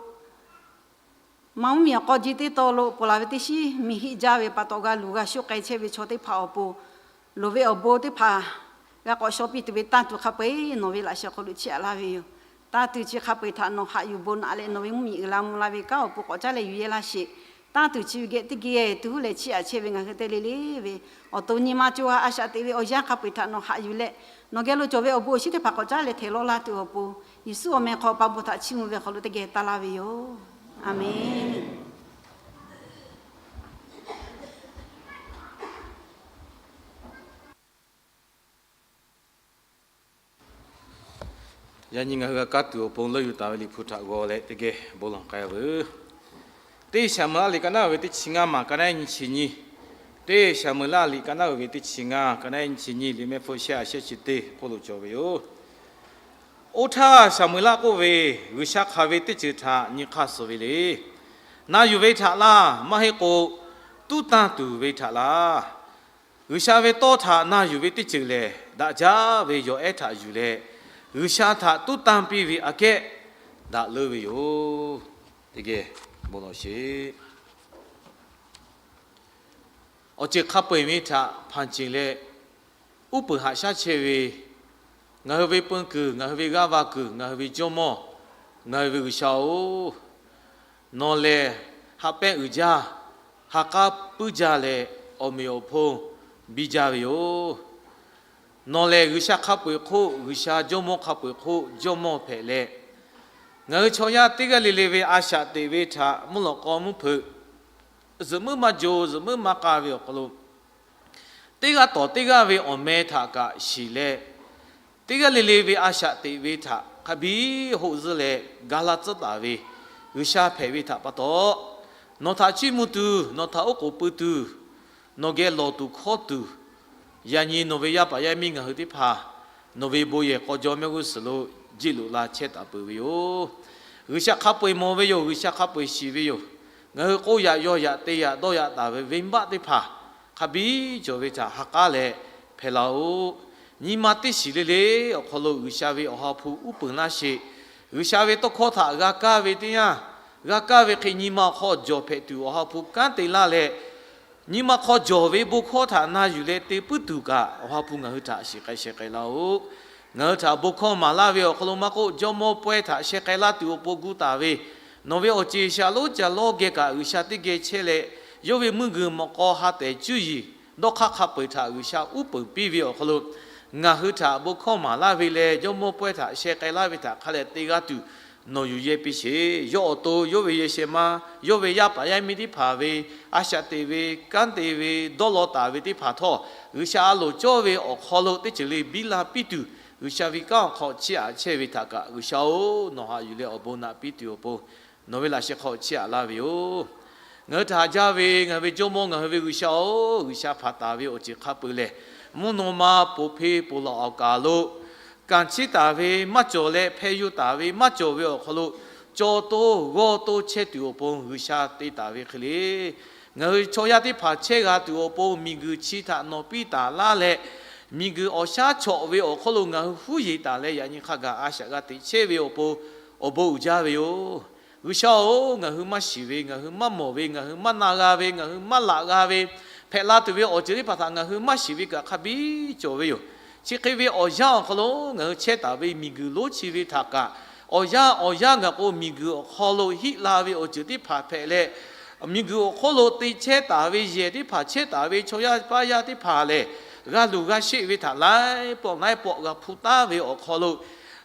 ma mvuhˇmiˬ awˬ k'aw ji teˇ taw lo ponˬ laˬ ve teˇ shiˉ miˬ hiˆ jaˇ ve pa taw g'a luˬ g'a shoˆ k'ai chehˇ ve chaw teˇ hpaˍ awˬ pon, loˍ ve awˬ bon teˇ hpaˍ g'a k'awꞈ shaw piˇ tuˬ ve tanˇ tuˬ hk'a peu-eˬ nawˬ ve laꞈ sheh awˬ hk'aw lo chiˇ aꞈ laˇ ve yoˬ. Tanˇ tuˬ chi hk'a peu-eˬ htaꞈ nawˬ haꞈ yuˬ bon naꞈ leh, nawˬ ve mvuhˇmiˬ uiˍ la mvuh la ve kanˉ awˬ pon k'awꞈ caˉ leh yuˬ yehˇ laˇ sheˍ. Tanˇ tuˬ chi ve geh teˇ geh tuˬ huˉ leh chiˇ aꞈ chehˇ ve ngaˬ hui teˇ le le ve awˬ to nyi ma co ha a shaꞈ teꞈ ve awˬ yanˇ hk'a peu-eˬ htaꞈ nawˬ haꞈ yuˬ leh, nawˬ geh lo cawˬ ve awˬ bon awˬ shinˉ teˇ hpaˍ k'awꞈ caˉ leh htehꞈ lawˇ laˇ tuˬ awˬ pon, Yeˍsuˆ awˬ meh hk'aw pa bon htaꞈ chiˇ mvuh ve awˬ hk'aw lo teˇ geh taˇ laˇ ve yoˬ. Aˍmenˍ. Yaꞈ nyi ngaˬ hui g'a kaˇ tuˬ awˬ pon leuˆ yuˬ taˍ ve Liꞈ hpu htaꞈ g'aw leh teˇ geh bon lawˬ k'ai-a veuˬ. Teˇ Saˍmo-eˍlaˆ liꞈ ka naˉ uiˍ ve teˇ chi ngaˇ maˬ, ka naˉ nyiˇ chi nyiˇ. Teˇ Saˍmo-eˍlaˆ liꞈ ka naˉ uiˍ ve teˇ chi ngaˇ, ka naˉ nyiˇ chi nyiˇ, liꞈ mehˆ hpfuhˇ shehˆ a shehˆ chi teˇ hk'oˆ lo cawˬ ve yoˬ. Oˇ htaˇ Saˍmo-eˍlaˆ k'oˆ ve, G'uiˬsha hk'aˬ ve teˇ ceuˬ htaꞈ nyi hk'aˇ suh ve le. Na yuˬ ve htaꞈ laˇ, maˇ heˆ k'o tuˉ tanˇ tuˬ ve htaꞈ laˇ. G'uiˬsha ve tawˇ htaꞈ na yuˬ ve teˇ ceuˬ lehˬ, daꞈ jaˇ ve yawˬ ehˉ htaꞈ yuˬ leh, G'uiˬsha htaꞈ tuˉ tanˇ piˇ ve aꞈ kehˉ daꞈ leuˉ ve yoˬ. Teˇ geh bon lawˬ sheˍ. Awˬ ceuˬ hk'a peu-eˬ ve htaꞈ hpanˍ ceˬ leh, uˉ peunˍ haꞈ shaˉ chehˇ ve, ngaˬ hui ve peu kuiˬ, ngaˬ hui ve g'aˇ va kuiˬ, ngaˬ hui ve Jawˇmawˇ, ngaˬ hui ve G'uiˬsha-oˬ, nawˬ lehˬ ha pehˇ uiˍ jaˇ, ha k'aˉ puiˉ jaˇ leh, awˬ meꞈ awˬ hponˇ biˇ jaˇ ve yoˬ. Nawˬ lehˬ G'uiˬsha hk'a peu-eˬ hk'oˆ, G'uiˬsha Jawˇmawˇ hk'a peu-eˬ hk'oˆ Jawˇmawˇ hpehꞈ leh, ngaˬ hui chaw yaˇ teˇ g'aˇ le le ve a shaꞈ teꞈ ve htaꞈ mvuhˇ lawꞈ k'aw mvuhˇ hpeuꞈ, zuhꞈ muiˉ maˇ jo, zuhꞈ muiˉ maˇ k'a ve awˬ hk'aw lo, teˇ g'aˇ tawˍ teˇ g'aˇ ve awˬ meh htaꞈ kaꞈ shiˍ leh, teˇ g'aˇ le le ve a shaꞈ teꞈ ve htaꞈ hk'a biˇ hoˆ zuhˇ leh ga laˇ tcuhˉ taˍ ve G'uiˬsha hpehꞈ ve htaꞈ pa taw, nawˬ htaꞈ chiˇ mvuh tuˬ, nawˬ htaꞈ oˉ k'oˍ pui tuˬ, nawˬ geh lawˬ tuˬ hkawˇ tuˬ, yaꞈ nyi nawˬ ve yaˇ paˍ yaˇ miˇ ngaˬ hui teˇ hpaˍ nawˬ ve bon yehˬ k'aw jaw mehˆ g'uˇ suhˍ lo jiˆ loꞈ la chehˇ taˍ peuˬ ve yoˬ. G'uiˬsha hk'a peu-eˬ mawˬ ve yoˬ. G'uiˬsha hk'a peu-eˬ shiˍ ve yoˬ. Ngaˬ hui k'oˆ yaꞈ, yaw yaꞈ, te yaꞈ, dawˇ yaꞈ taˍ ve venˇbaˆ teˇ hpaˍ hk'a biˇ cawˬ ve htaꞈ ha k'aˉ leh hpehꞈ laˇ-oˆ. Nyi ma teˇ shiˍ le le awˬ hk'aw lo G'uiˬsha ve Awˬ ha hpu uˉ peunˍ laˇ sheˍ. G'uiˬsha ve tawˇ hkawˇ htaꞈ g'a kaˇ ve teˇ yanˇ, g'a kaˇ ve hk'e nyi ma awˬ hk'aw jawˬ hpehꞈ tuˬ Awˬ ha hpu kanˉ te laˇ leh, nyi ma hk'aw jawˬ ve bon hkawˇ htaꞈ na yuˬ leh te puiˉ tuˬ kaꞈ Awˬ ha hpu ngaˬ hui htaꞈ shiˍ k'ai sheh k'ai laˇ-oˆ. Ngaˬ hui htaꞈ bon hkawˇ maˍ laˇ ve awˬ hk'aw lo maˇ k'oˆ, jawˇmawˇ pawehˇ htaꞈ sheh k'ai laˇ tuˬ awˬ pon gu taˍ ve nawˬ ve awˬ ceˬ shaˍ lonˉ ca lawˇ geh kaꞈ G'uiˬsha teˇ geh chehˇ leh, yawˇ ve meuˇ g'uiˬ mawꞈ k'aw ha tehˬ cuˇ yiˍ dawˇ hk'aˇ hk'a peu-eˬ htaꞈ G'uiˬsha uˉ peunˍ piˇ ve awˬ hk'aw lo, ngaˬ hui htaꞈ bon hkawˇ maˍ laˇ ve leh jawˇmawˇ pawehˇ htaꞈ sheh k'ai laˇ ve htaꞈ hk'a leh te g'a tuˬ nawˬ yuˬ yehˇ piˇ sheˍ. Yawˇ awˬ to, yawˇ ve yehˬ shehˍ ma, yawˇ ve yaˇ paˍ yaˇ miˇ teˇ hpaˍ ve a shaꞈ teꞈ ve, kanˉ te ve, dawˇ law taˍ ve teˇ hpaˍ htawˇ, G'uiˬsha a loˍ cawˇ ve awˬ hk'aw lo teˇ ceuˬ le biˇ la piˇ tuˬ, G'uiˬsha ve kanˉ awˬ hk'aw chiˇ aꞈ chehˇ ve htaꞈ kaꞈ, G'uiˬsha-oˬ, nawˬ haꞈ yuˬ leh awˬ bon naꞈ piˇ tuˬ awˬ pon nawˬ ve laꞈ sheh hk'aw chiˇ aꞈ laˇ ve yoˬ. Ngaˬ hui htaꞈ haꞈ jaˇ ve ngaˬ hui ve jawˇmawˇ, ngaˬ hui ve G'uiˬsha-oˬ, G'uiˬsha hpanˍ taˍ ve awˬ ceuˬ hk'a peu-eˬ lehˬ, mvuhˇ naw ma ponˬ hpe ponˬ laˬ awˬ kaˍ lo kanˍ chiˇ taˍ ve maˇ cawˬ leh, hpeh yuˬ taˍ ve maˇ cawˬ ve awˬ hk'aw lo, caw toˇ g'awˇ toˇ chehˇ tuˬ awˬ pon G'uiˬsha te taˍ ve hk'e le. Ngaˬ hui chaw yaˇ teˇ hpaˍ chehˇ g'a tuˬ awˬ pon miˬguiˬ chi htaꞈ nawˬ piˇ taˍ laˇ leh, miˬguiˬ awˬ shaˉ chawꞈ ve awˬ hk'aw lo ngaˬ hui huˉ yeˬ taˍ leh, yaꞈ nyi hk'a gaˬ a shaꞈ g'a teꞈ chehˇ ve awˬ pon awˬ bon uiˍ jaˇ ve yoˬ. G'uiˬsha-oˬ, ngaˬ hui maˇ shiˍ ve, ngaˬ hui maˇ mawˬ ve, ngaˬ hui maˇ na g'a ve, ngaˬ hui maˇ laꞈ g'a ve, hpehꞈ la tuˬ ve awˬ ceuˬ teˇ hpaˍ htaꞈ ngaˬ hui maˇ shiˍ ve kaꞈ hk'a biˇ cawˬ ve yoˬ. Chi hk'e ve awˬ yanˇ awˬ hk'aw lo ngaˬ hui chehˇ taˍ ve miˬguiˬ lonˉ chi ve htaꞈ kaꞈ, awˬ yanˇ awˬ yanˇ ngaˬ k'o miˬguiˬ awˬ hk'aw lo hiˆ la ve awˬ ceuˬ teˇ hpaˍ hpehꞈ leh, miˬguiˬ awˬ hk'oˆ lo te chehˇ taˍ ve yehˬ teˇ hpaˍ, chehˇ taˍ ve chaw yaˇ paˇ yaˇ teˇ hpaˍ lehˬ, g'a luˬ g'a sheˆ ve htaꞈ laiˉ pawˆ laiˉ pawˆ g'a hpu taˉ ve awˬ hk'aw lo,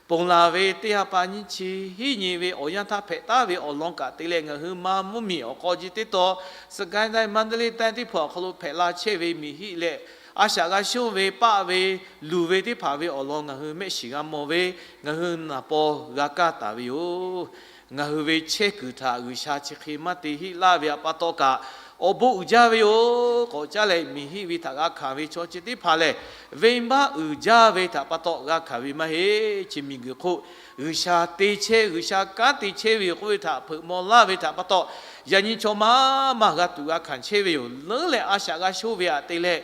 ponˬ laˬ ve teˇ ha pa nyiˇ chi hiˆ nyi ve awˬ yanˇ htaˇ hpehꞈ taˉ ve awˬ lawn kaꞈ te leh, ngaˬ hui ma mvuhˇmiˬ awˬ k'aw ji teˇ taw, Sagaing တိုင်း, Mandalay တိုင်း teˇ hpaˍ awˬ hk'aw lo hpehꞈ la chehˇ ve miˬ hiˆ leh, a shaꞈ g'a shonˇ ve, paˆ ve, luˬ ve teˇ hpaˍ ve awˬ lawn ngaˬ hui mehˆ shiˍ g'a mawˬ ve, ngaˬ hui naˍ paw g'a kaˇ taˍ ve yoˬ. Ngaˬ hui ve chehˇ kuiˬ htaꞈ G'uiˬsha chi hk'e maˇ te hiˆ laˇ ve htaꞈ pa taw kaꞈ, awˬ bon uiˍ jaˇ ve yoˬ. K'awꞈ caˉ leh miˬ hiˆ ve htaꞈ g'a hkanˍ ve chaw chi teˇ hpaˍ lehˬ, venˇbaˆ uiˍ jaˇ ve htaꞈ pa taw g'a hkanˍ ve maˇ heˆ. Chi miˬguiˬ hk'oˆ G'uiˬsha te chehˇ, G'uiˬsha kanˉ te chehˇ ve yoˬ k'oˆ ve htaꞈ hpeuꞈ maw laˇ ve htaꞈ pa taw, yaꞈ nyi chaw maˇ maˇ g'a tuꞈ g'a hkanˍ chehˇ ve yoˬ. Leuˉ leh a shaꞈ g'a shonˇ ve htaꞈ te leh,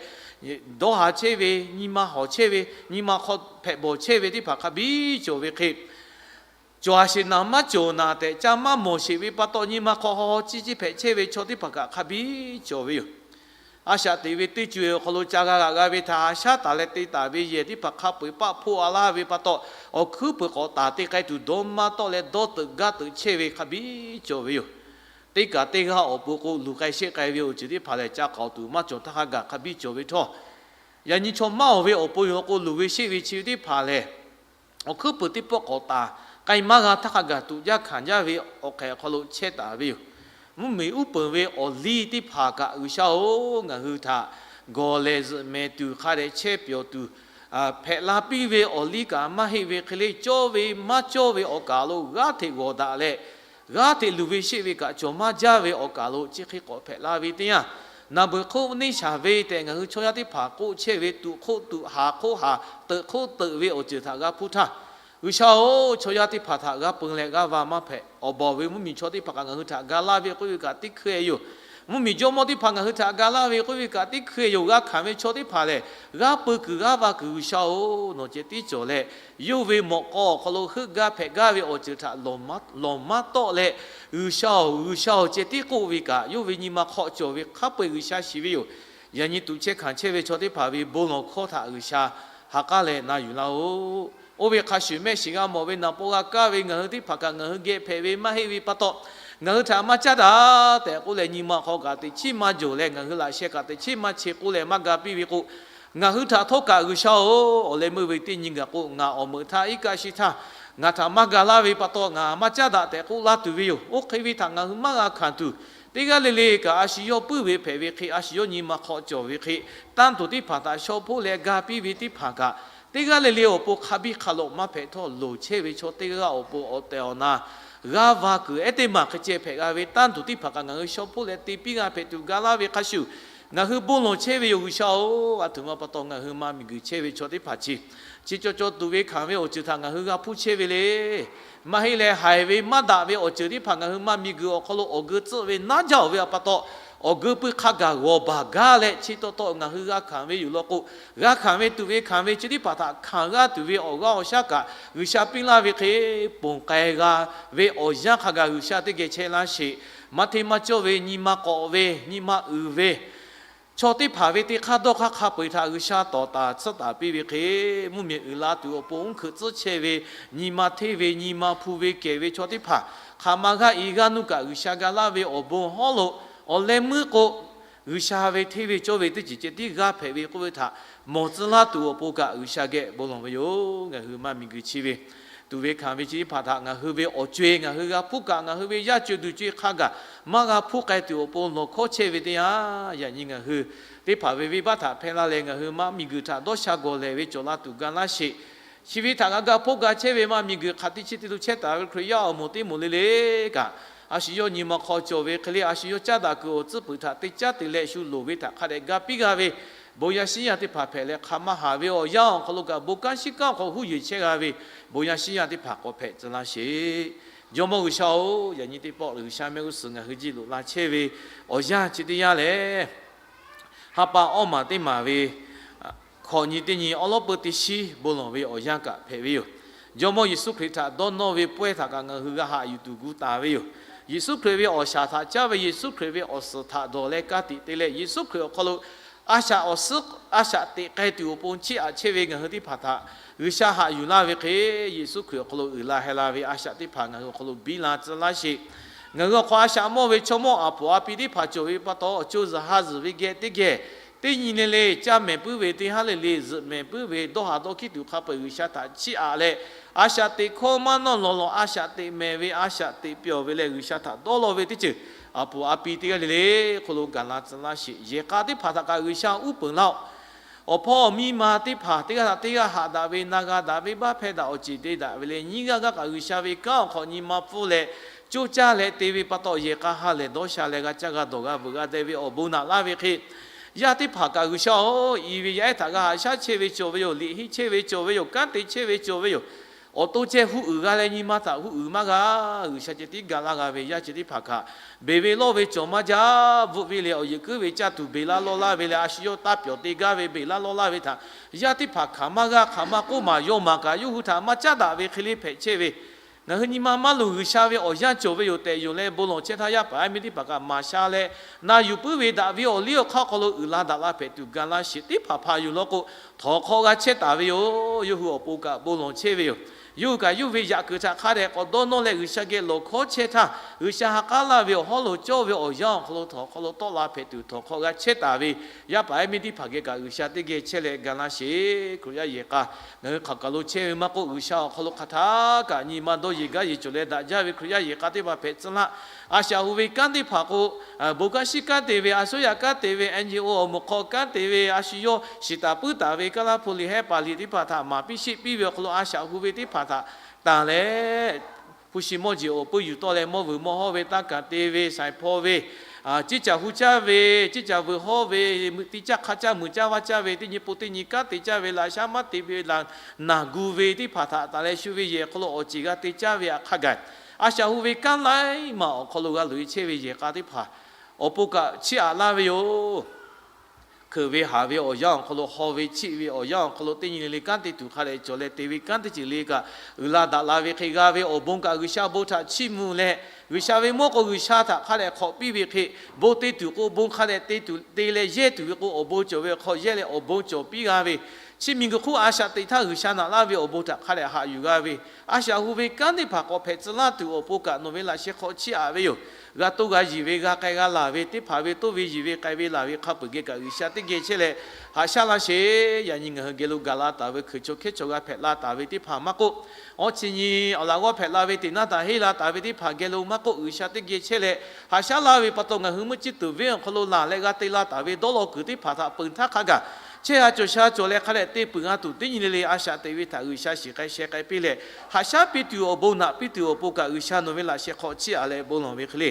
dawˇ haˍ chehˇ ve, nyi ma hawˍ chehˇ ve, nyi ma hk'aw hpehꞈ bawˬ chehˇ ve teˇ hpaˍ hk'a biˇ cawˬ ve hk'e, cawˬ a sheˍ naˍ maˇ cawˬ naˍ tehꞈ ca maˇ mawˬ sheˍ ve pa taw, nyi ma hk'aw haw haw ciˇ ciˇ hpehꞈ chehˇ ve chaw teˇ hpaˍ kaꞈ hk'a biˇ cawˬ ve yoˬ. A shaꞈ teꞈ ve teˇ co-e awˬ hk'aw lo ca g'a g'aꞈ g'a ve htaꞈ haꞈ shaˉ taˍ leh te taˍ ve yehˬ teˇ hpaˍ hk'a peu-eˬ paˆ hpoˆ a laˇ ve pa taw, awˬ hkuiˉ peuˬ k'awꞈ taˍ te k'ai tuˬ dawˇ maˇ tawˆ leh dawˇ teuꞈ gaˇ teuꞈ chehˇ ve hk'a biˇ cawˬ ve yoˬ. Teˇ kaꞈ teˇ g'aˇ awˬ pon k'o luˬ k'ai sheˆ k'ai ve awˬ ceuˬ teˇ hpaˍ lehˬ, ca k'awꞈ tuˬ maˇ cawˬ htaˇ hk'a gaˬ hk'a biˇ cawˬ ve htawˇ, yaꞈ nyi chaw maˇ awˬ ve awˬ pon yoˬ k'o, luˬ ve sheˆ ve chi ve teˇ hpaˍ lehˬ, awˬ hkuiˉ peuˬ teˇ pawˆ k'awꞈ taˍ k'ai maˇ g'a htaˇ hk'a gaˬ tuꞈ jaˇ hkanˍ jaˇ ve awˬ hk'ehꞈ awˬ hk'aw lo chehˇ taˍ ve yoˬ. Mvuhˇmiˬ uˉ peunˍ ve awˬ liˇ teˇ hpaˍ kaꞈ, G'uiˬsha-oˬ, ngaˬ hui htaꞈ gawˬ lehˬ zuhꞈ mehˍ tuˬ, hk'a dehꞈ chehˇ pyawˬ tuˬ, hpehꞈ la piˇ ve awˬ liˇ kaꞈ maˇ heˆ ve hk'e le, cawˇ ve maˇ cawˇ ve awˬ kaˍ lo g'aˇ hteꞈ g'awˬ daꞈ leh, g'aˇ hteꞈ luˬ ve sheˆ ve kaꞈ cawˬ maˇ jaˇ ve awˬ kaˍ lo chi hk'e k'awꞈ hpehꞈ la ve teˇ yanˇ, naˬ beuˬ hk'oˆ neˇ shaˍ ve tehꞈ ngaˬ hui chaw yaˇ teˇ hpaˍ k'oˆ chehˇ ve, tuꞈ hk'oˆ tuꞈ, haˍ hk'oˆ haˍ, teuꞈ hk'oˆ teuꞈ ve awˬ ceuˬ htaꞈ g'a hpuˇ htaˇ, G'uiˬsha-oˬ, chaw yaˇ teˇ hpaˍ htaꞈ g'a peu leh g'aˇ va maˇ hpehꞈ. Awˬ baˬ ve mvuhˇmiˬ chaw teˇ hpaˍ kaꞈ ngaˬ hui htaꞈ ga laˇ ve k'oˆ ve kaꞈ teˇ hkui yoˬ. Mvuhˇmiˬ jawˇmawˇ teˇ hpaˍ ngaˬ hui htaꞈ ga laˇ ve k'oˆ ve kaꞈ teˇ hkui yoˬ. G'a hkanˍ ve chaw teˇ hpaˍ lehˬ, g'aˇ peu kuiˬ g'aˇ va kuiˬ G'uiˬsha-oˬ, nawˬ ceh tiˉ cawˬ leh, yawˇ ve mawꞈ k'aw awˬ hk'aw lo heuˆ gaˇ hpehꞈ gaˇ ve awˬ ceuˬ htaꞈ lawˬ maˇ tawˆ leh, G'uiˬsha-oˬ, G'uiˬsha-oˬ ceh tiˉ k'oˆ ve kaꞈ, yawˇ ve nyi ma hk'aw cawˬ ve hk'a peu-eˬ G'uiˬsha shiˍ ve yoˬ. Yaꞈ nyi tuꞈ chehˇ hkanˍ chehˇ ve chaw teˇ hpaˍ ve bon lawˬ hkawˇ htaꞈ G'uiˬsha ha k'aˉ leh na yuˬ laˇ-oˬ. Oˇ ve hk'a shuˍ mehˆ shiˍ g'a mawˬ ve naˍ paw g'a kaˇ ve ngaˬ hui teˇ hpaˍ kaꞈ ngaˬ hui geh hpehꞈ ve maˇ heˆ ve pa taw, ngaˬ hui htaꞈ maˇ caˉ daꞈ tehꞈ k'oˆ leh, nyi ma hk'aw kaꞈ teꞈ chiˉ maˇ jawˬ leh, ngaˬ hui laꞈ sheh kaꞈ teꞈ chiˉ maˇ che k'oˆ leh maˇ ga piˇ ve k'o, ngaˬ hui htaꞈ htawˇ kaꞈ G'uiˬsha-oˬ, awˬ leh meuˇ ve teˇ nyi gaˬ k'o, ngaˬ awˬ meuꞈ htaˇ iˉ kaˆ shi htaˇ ngaˬ htaꞈ maˇ ga laˇ ve pa taw, ngaˬ maˇ caˉ daꞈ tehꞈ k'oˆ laˇ tuˬ ve yoˬ. Oˇ hk'e ve htaꞈ ngaˬ hui maˇ g'a hkanˍ tuˬ, teˇ g'aˇ le le kaꞈ a shu yawˇ puiˉ ve hpehꞈ ve hk'e, a shu yawˇ nyi ma hk'aw cawˬ ve hk'e, tanˇ tuˬ teˇ hpaˍ htaꞈ shaw hpoˆ leh ga piˇ ve teˇ hpaˍ kaꞈ, teˇ g'aˇ le le awˬ pon hk'a biˇ hk'a lawꞈ maˇ hpehꞈ htawˇ, loˍ chehˇ ve chaw teˇ g'aˇ awˬ pon awˬ tehˬ awˬ na g'aˇ va kuiˬ ehˉ teˇ maˬ hk'e ceh hpehꞈ g'a ve tanˇ tuˬ teˇ hpaˍ kaꞈ ngaˬ hui shaw hpoˆ leh te piˇ g'a hpehꞈ tuˬ ga laˇ ve hk'a shuˍ, ngaˬ hui bon lawˬ chehˇ ve yoˬ. G'uiˬsha-oˬ, a htoꞈ ma pa taw ngaˬ hui maˇ miˬguiˬ chehˇ ve chaw teˇ hpaˍ chi, chi cawˬ cawˬ tuˬ ve hkanˍ ve awˬ ceuˬ htaꞈ ngaˬ hui g'a hpuˇ chehˇ ve le. Maˇ heˆ leh, haiˬ ve maˇ daꞈ ve awˬ ceuˬ teˇ hpaˍ ngaˬ hui maˇ miˬguiˬ awˬ hk'aw lo awˬ geu tcuhˆ ve naˉ jaˇ-oˬ ve pa taw, awˬ geu pui hk'a gaˬ g'awˬ baˬ gaˇ leh, chi taw taw ngaˬ hui g'a hkanˍ ve yoˬ law k'o, g'a hkanˍ ve tuˬ ve hkanˍ ve chi teˇ hpaˍ htaꞈ hkanˍ g'aˇ tuˬ ve awˬ g'aˇ awˬ shaˉ kaꞈ G'uiˬsha piˇ laˇ ve hk'e, ponˬ k'ai g'a ve awˬ yanˇ hk'a gaˬ G'uiˬsha teˇ geh chehˇ laˇ sheˍ. Maˇ hteˇ maˇ cawˇ ve, nyi ma k'awꞈ ve, nyi ma uiˍ ve, chaw teˇ hpaˍ ve teˇ hk'aˇ dawˇ hk'aˇ hk'a peu-eˬ htaꞈ G'uiˬsha tawˍ taˍ tsuhˇ taˍ piˇ ve hk'e, mvuhˇmiˬ uiˍ la tuˬ awˬ pon uˉ hkeuꞈ tcuhˉ chehˇ ve, nyi ma hteˇ ve, nyi ma hpu ve kehˬ ve chaw teˇ hpaˍ hk'aˬ ma g'aˇ i g'aˇ nuˇ kaꞈ G'uiˬsha ga laˇ ve awˬ bon hawˉ lo awˬ leh meuˇ k'o, G'uiˬsha ve hteˇ ve cawˇ ve teˇ ceuˬ ceh tiˉ g'aˇ hpehꞈ ve k'oˆ ve htaꞈ mawˬ tcuh laˇ tuˬ awˬ pon kaꞈ G'uiˬsha geh bon lawˬ ve yoˬ. Ngaˬ hui maˇ miˬguiˬ chi ve tuˬ ve hkanˍ ve chi teˇ hpaˍ htaꞈ ngaˬ hui ve awˬ co-e ngaˬ hui g'a hpuˇ kaꞈ, ngaˬ hui ve yaˇ co-e duˬ co-e hk'a gaˬ maˇ g'a hpuˇ k'ai tuˬ awˬ pon lawˬ hkawˇ chehˇ ve teˇ yanˇ, yaꞈ nyi ngaˬ hui teˇ hpaˍ ve venˇbaˆ htaꞈ hpehˇ laˇ leh, ngaˬ hui maˇ miˬguiˬ htaꞈ dawˇ sha gawˬ lehˬ ve cawˬ la tuˬ ga laˇ sheˍ. Chi ve htaꞈ g'a ga hpoˆ ga chehˇ ve maˇ miˬguiˬ hk'aˬ teˇ chi te lo chehˇ taˍ ve Hkriꞈ yaˇ awˬ moˍ teˇ moˍ le le kaꞈ, a shu yawˇ nyi ma hk'aw cawˬ ve hk'e le, a shu yawˇ caˉ daꞈ kuiˬ awˬ tcuhˉ puiˍ htaꞈ te caˉ te leh shu loˍ ve htaꞈ hk'a dehꞈ ga piˇ g'a ve bon yaˇ shiˉ yaˇ teˇ hpaˍ hpehꞈ leh, hk'aˬ ma haˍ ve awˬ yanˇ awˬ hk'aw lo kaꞈ bon kanˉ shiˉ kanˉ awˬ hk'aw huˉ yeˬ chehˇ g'a ve bon yaˇ shiˉ yaˇ teˇ hpaˍ k'awꞈ hpehꞈ tcuh laˇ sheˍ. Jawˇmawˇ G'uiˬsha-oˬ, yaꞈ nyi teˇ pawˆ G'uiˬsha mehˆ g'uˇ suhˍ ngaˬ hui jiˇ loꞈ la chehˇ ve awˬ yanˇ chi teˇ yanˇ lehˬ, ha pa awˇ maˬ teˇ maˬ ve hkawꞈ nyi teˇ nyi awˉ lawˉ peu teˇ shiˉ bon lawˬ ve awˬ yanˇ kaꞈ hpehꞈ ve yoˬ. Jawˇmawˇ Yeˍsuˆ Hkriꞈ htaꞈ dawˇ nawˇ ve pawehˇ htaꞈ kaꞈ ngaˬ hui g'a haꞈ yuˬ tuˬ gu taˍ ve yoˬ. Yeˍsuˆ Hkriꞈ ve awˬ shaˍ htaꞈ caˇ ve, Yeˍsuˆ Hkriꞈ ve awˬ suhˍ htaꞈ dawˬ leh ka tiꞈ te leh, Yeˍsuˆ Hkriꞈ awˬ hk'aw lo a shaꞈ awˬ suhˉ a shaꞈ teꞈ k'ai tuˬ awˬ pon chiˇ aꞈ chehˇ ve ngaˬ hui teˇ hpaˍ htaꞈ G'uiˬsha haꞈ yuˬ laˇ ve hk'e, Yeˍsuˆ Hkriꞈ awˬ hk'aw lo uiˍ la heh la ve a shaꞈ teˇ hpaˍ ngaˬ hui awˬ hk'aw lo biˇ la tcuh laˇ sheˍ. Ngaˬ hui awˬ hk'aw a shaꞈ mawˇ ve chaw mawˇ aˬ poˍ a pi teˇ hpaˍ cawˬ ve pa taw, co zuhˬ ha zuhˬ ve geh teˇ geh teˇ nyi le le, caˇ mehˍ puiˉ ve teˇ haˉ le le, zuhꞈ mehˍ puiˉ ve dawˇ haˍ dawˇ hkiˉ tuˬ hk'a peu-eˬ G'uiˬsha htaꞈ chiˇ aꞈ leh, a shaꞈ teꞈ hkawˇ maˇ nawˇ lawˬ lawˬ, a shaꞈ teꞈ mehˍ ve, a shaꞈ teꞈ pyawˬ ve leh G'uiˬsha htaꞈ dawˇ law ve teˇ ceuˬ aˬ poˍ a pi teˇ g'aˇ le le hk'aw lo gaˬ la tcuh laˇ sheˍ. Yehˬ k'a teˇ hpaˍ htaꞈ kaꞈ G'uiˬsha uˉ peunˍ laˇ-oˬ. Awˬ hpawˇ awˬ miˇ ma teˇ hpaˍ teˇ g'aˇ htaꞈ teˇ g'aˇ haꞈ daꞈ ve, na g'a daꞈ ve, baˆ hpehˇ daꞈ, awˬ ceˬ te daꞈ ve leh, nyiˇ g'aˇ g'aˇ kaꞈ G'uiˬsha ve kanˉ awˬ hk'aw nyi ma pfuhˇ leh, coˇ caˇ leh te ve pa taw, yehˬ k'a ha lehˬ dawˇ sha leh g'a caˇ g'a dawˬ g'a veuꞈ g'a deh ve awˬ bon naꞈ laˇ ve hk'e, yaˇ teˇ hpaˍ kaꞈ G'uiˬsha-oˬ, i ve yaˇ ehˉ htaꞈ g'a haꞈ shaˉ chehˇ ve cawˬ ve yoˬ. Liꞈ henˇ chehˇ ve cawˬ ve yoˬ. Kanˉ te chehˇ ve cawˬ ve yoˬ. Awˬ to ceh hu uiˍ g'a leh nyi ma htaꞈ hu uiˍ maˇ g'a. G'uiˬsha ceh tiˉ ga laˇ g'a ve yaˇ ceh teˇ hpaˍ kaꞈ, beˬ ve lawˇ ve cawˬ maˇ jaˇ. Bvuhˆ ve lehˬ awˬ yeuˬ kuiˉ ve caˇ tuˬ beˬ laˇ lawˇ laˇ ve leh, a shu yawˇ taˇ pyawˬ te gaˇ ve beˬ laˇ lawˇ laˇ ve htaꞈ yaˇ teˇ hpaˍ hkanˍ maˇ g'a, hk'aˬ ma k'oˆ maˍ yaw maˍ kaꞈ yawˇ hui htaꞈ maˇ caˉ daꞈ ve hk'e le hpehꞈ chehˇ ve, ngaˬ hui nyi ma maˇ loˍ, G'uiˬsha ve awˬ yanˇ cawˬ ve yoˬ tehꞈ yonˍ leh bon lawˬ chehˇ htaˇ, yaˇ paˍ yaˇ miˇ teˇ hpaˍ kaꞈ maˍ sha leh, na yuˬ puiˉ ve daꞈ ve awˬ liˇ awˬ hk'aˇ hk'aw lo uiˍ la daꞈ la hpehꞈ tuˬ ga laˇ sheˍ. Teˇ hpaˍ hpaˍ yoˬ law k'o, htawnˍ hk'aw g'a chehˇ taˍ ve yoˬ. Yawˇ hui awˬ pon kaꞈ bon lawˬ chehˇ ve yoˬ. Yawˇ hui kaꞈ yawˇ ve yaꞈ kuiˬ htaꞈ hk'a dehꞈ k'awꞈ dawˇ nawˇ leh G'uiˬsha geh lawˬ hkawˉ chehˇ htaˇ, G'uiˬsha ha k'aˉ laˇ ve awˬ hawˉ lo cawˇ ve awˬ yanˇ awˬ hk'aw lo htawˇ hk'aw lo tawˆ la hpehꞈ tuˬ htawˇ hk'awꞈ g'a chehˇ taˍ ve yaˇ paˍ yaˇ miˇ teˇ hpaˍ geh kaꞈ G'uiˬsha teˇ geh chehˇ leh ga laˇ sheˍ. Hkriꞈ yaˇ yehˬ k'a ngaˬ hui hk'aˬ kaˬ lo chehˇ ve maˇ k'oˆ, G'uiˬsha awˬ hk'aw lo hk'aˬ htaˇ kaꞈ nyi ma dawˇ yeˬ gaˇ yeˬ cawˬ leh daꞈ jaˇ ve Hkriꞈ yaˇ yehˬ k'a teˇ hpaˍ hpehꞈ tcuh laˇ. A shaꞈ hu ve kanˉ teˇ hpaˍ k'o, bon kanˉ shiˉ kanˉ te ve, a suˉ yaꞈ kanˉ te ve, N G O awˬ moˍ hk'aw kanˉ te ve, a shu yawˇ shiˍ taˍ puiˉ taˍ ve, kaˇ laˇ hpu liꞈ hehˉ paˍ liꞈ teˇ hpaˍ htaꞈ maˍ piˇ sheˆ piˇ ve awˬ hk'aw lo a shaꞈ hu ve teˇ hpaˍ htaꞈ tanˬ leh, hpu shi mawˇ jeˬ awˬ pui yuˬ tawˆ leh mawˇ vuiˬ mawˇ hawˇ ve tanˇ kaˍ te ve, shaiˍ hpaw ve, ciˇ caˬ hu caˇ ve, ciˇ caˬ vuiˬ hawˇ ve, meuꞈ ti caˇ hk'a caˇ mui caˇ vaˇ caˇ ve, teˇ nyi pun teˇ nyi kanˉ te caˇ ve, laꞈ shaˉ maˇ te ve, laꞈ naˬ gu ve teˇ hpaˍ htaꞈ tanˬ leh shu ve yehˬ awˬ hk'aw lo awˬ ceˬ g'a te caˇ ve htaꞈ hk'a gaˬ, a shaꞈ hu ve kanˉ laiˉ maˬ awˬ hk'aw lo g'a loꞈ e chehˇ ve yehˬ k'a teˇ hpaˍ awˬ pon kaꞈ chiˇ aꞈ laˇ ve yoˬ. Hkeuꞈ ve haˍ ve awˬ yanˇ awˬ hk'aw lo, haw ve chiˆ ve awˬ yanˇ awˬ hk'aw lo, teˇ nyi le le kanˉ te tuˬ hk'a dehꞈ cawˬ leh te ve kanˉ teˇ ceuˬ le kaꞈ uiˍ la daꞈ la ve hk'e g'a ve awˬ bon kaꞈ G'uiˬsha bon htaꞈ chiˇ mvuh leh, G'uiˬsha ve mawˇ k'o G'uiˬsha htaꞈ hk'a dehꞈ hk'awꞈ piˇ ve hk'e, bon te tuˬ k'o bon hk'a dehꞈ te tuˬ te leh yehˇ tuˬ ve k'o awˬ bon cawˬ ve awˬ hk'aw yehˇ leh awˬ bon cawˬ piˇ g'a ve, chi miˬguiˬ hk'oˆ a shaꞈ teꞈ htaˇ G'uiˬsha naꞈ laˇ ve awˬ bon htaꞈ hk'a dehꞈ haꞈ yuˬ g'a ve, a shaꞈ hu ve kanˉ teˇ hpaˍ k'awꞈ hpehꞈ tcuh laˇ tuˬ awˬ pon kaꞈ nawˬ ve laꞈ sheh hk'aw chiˇ aꞈ ve yoˬ. G'a toˇ g'a yiˬ ve, g'a k'ai g'a laˬ ve teˇ hpaˍ ve toˇ ve yiˬ ve k'ai ve laˬ ve hk'a peuˬ geh kaꞈ G'uiˬsha teˇ geh chehˇ leh haꞈ shaˉ laˇ sheˍ. Yaꞈ nyi ngaˬ hui geh lo gaˬ la taˍ ve hkui chaw hkehˉ chaw g'a hpehꞈ la taˍ ve teˇ hpaˍ maˇ k'oˆ, awˇ chi nyi awˬ laꞈ g'awˇ hpehꞈ la ve teꞈ naˇ htaꞈ henˇ la taˍ ve teˇ hpaˍ geh lo maˇ k'oˆ, G'uiˬsha teˇ geh chehˇ leh haꞈ shaˉ laˇ ve pa taw ngaˬ hui mvuhˇ ciˇ tuˬ venˇ awˬ hk'aw lo laˬ leh g'a te la taˍ ve dawˇ law kuiˬ teˇ hpaˍ htaꞈ peunˍ htaˇ hk'a gaˬ chehˇ g'a cawˬ sha cawˬ leh hk'a dehꞈ te peuˬ g'a tuˬ, teˇ nyi le le a shaꞈ teꞈ ve htaꞈ G'uiˬsha shiˍ k'ai sheh k'ai piˇ leh haꞈ shaˉ piˇ tuˬ awˬ bon naꞈ piˇ tuˬ awˬ pon kaꞈ G'uiˬsha nawˬ ve laꞈ sheh hk'aw chiˇ aꞈ leh bon lawˬ ve hk'e le.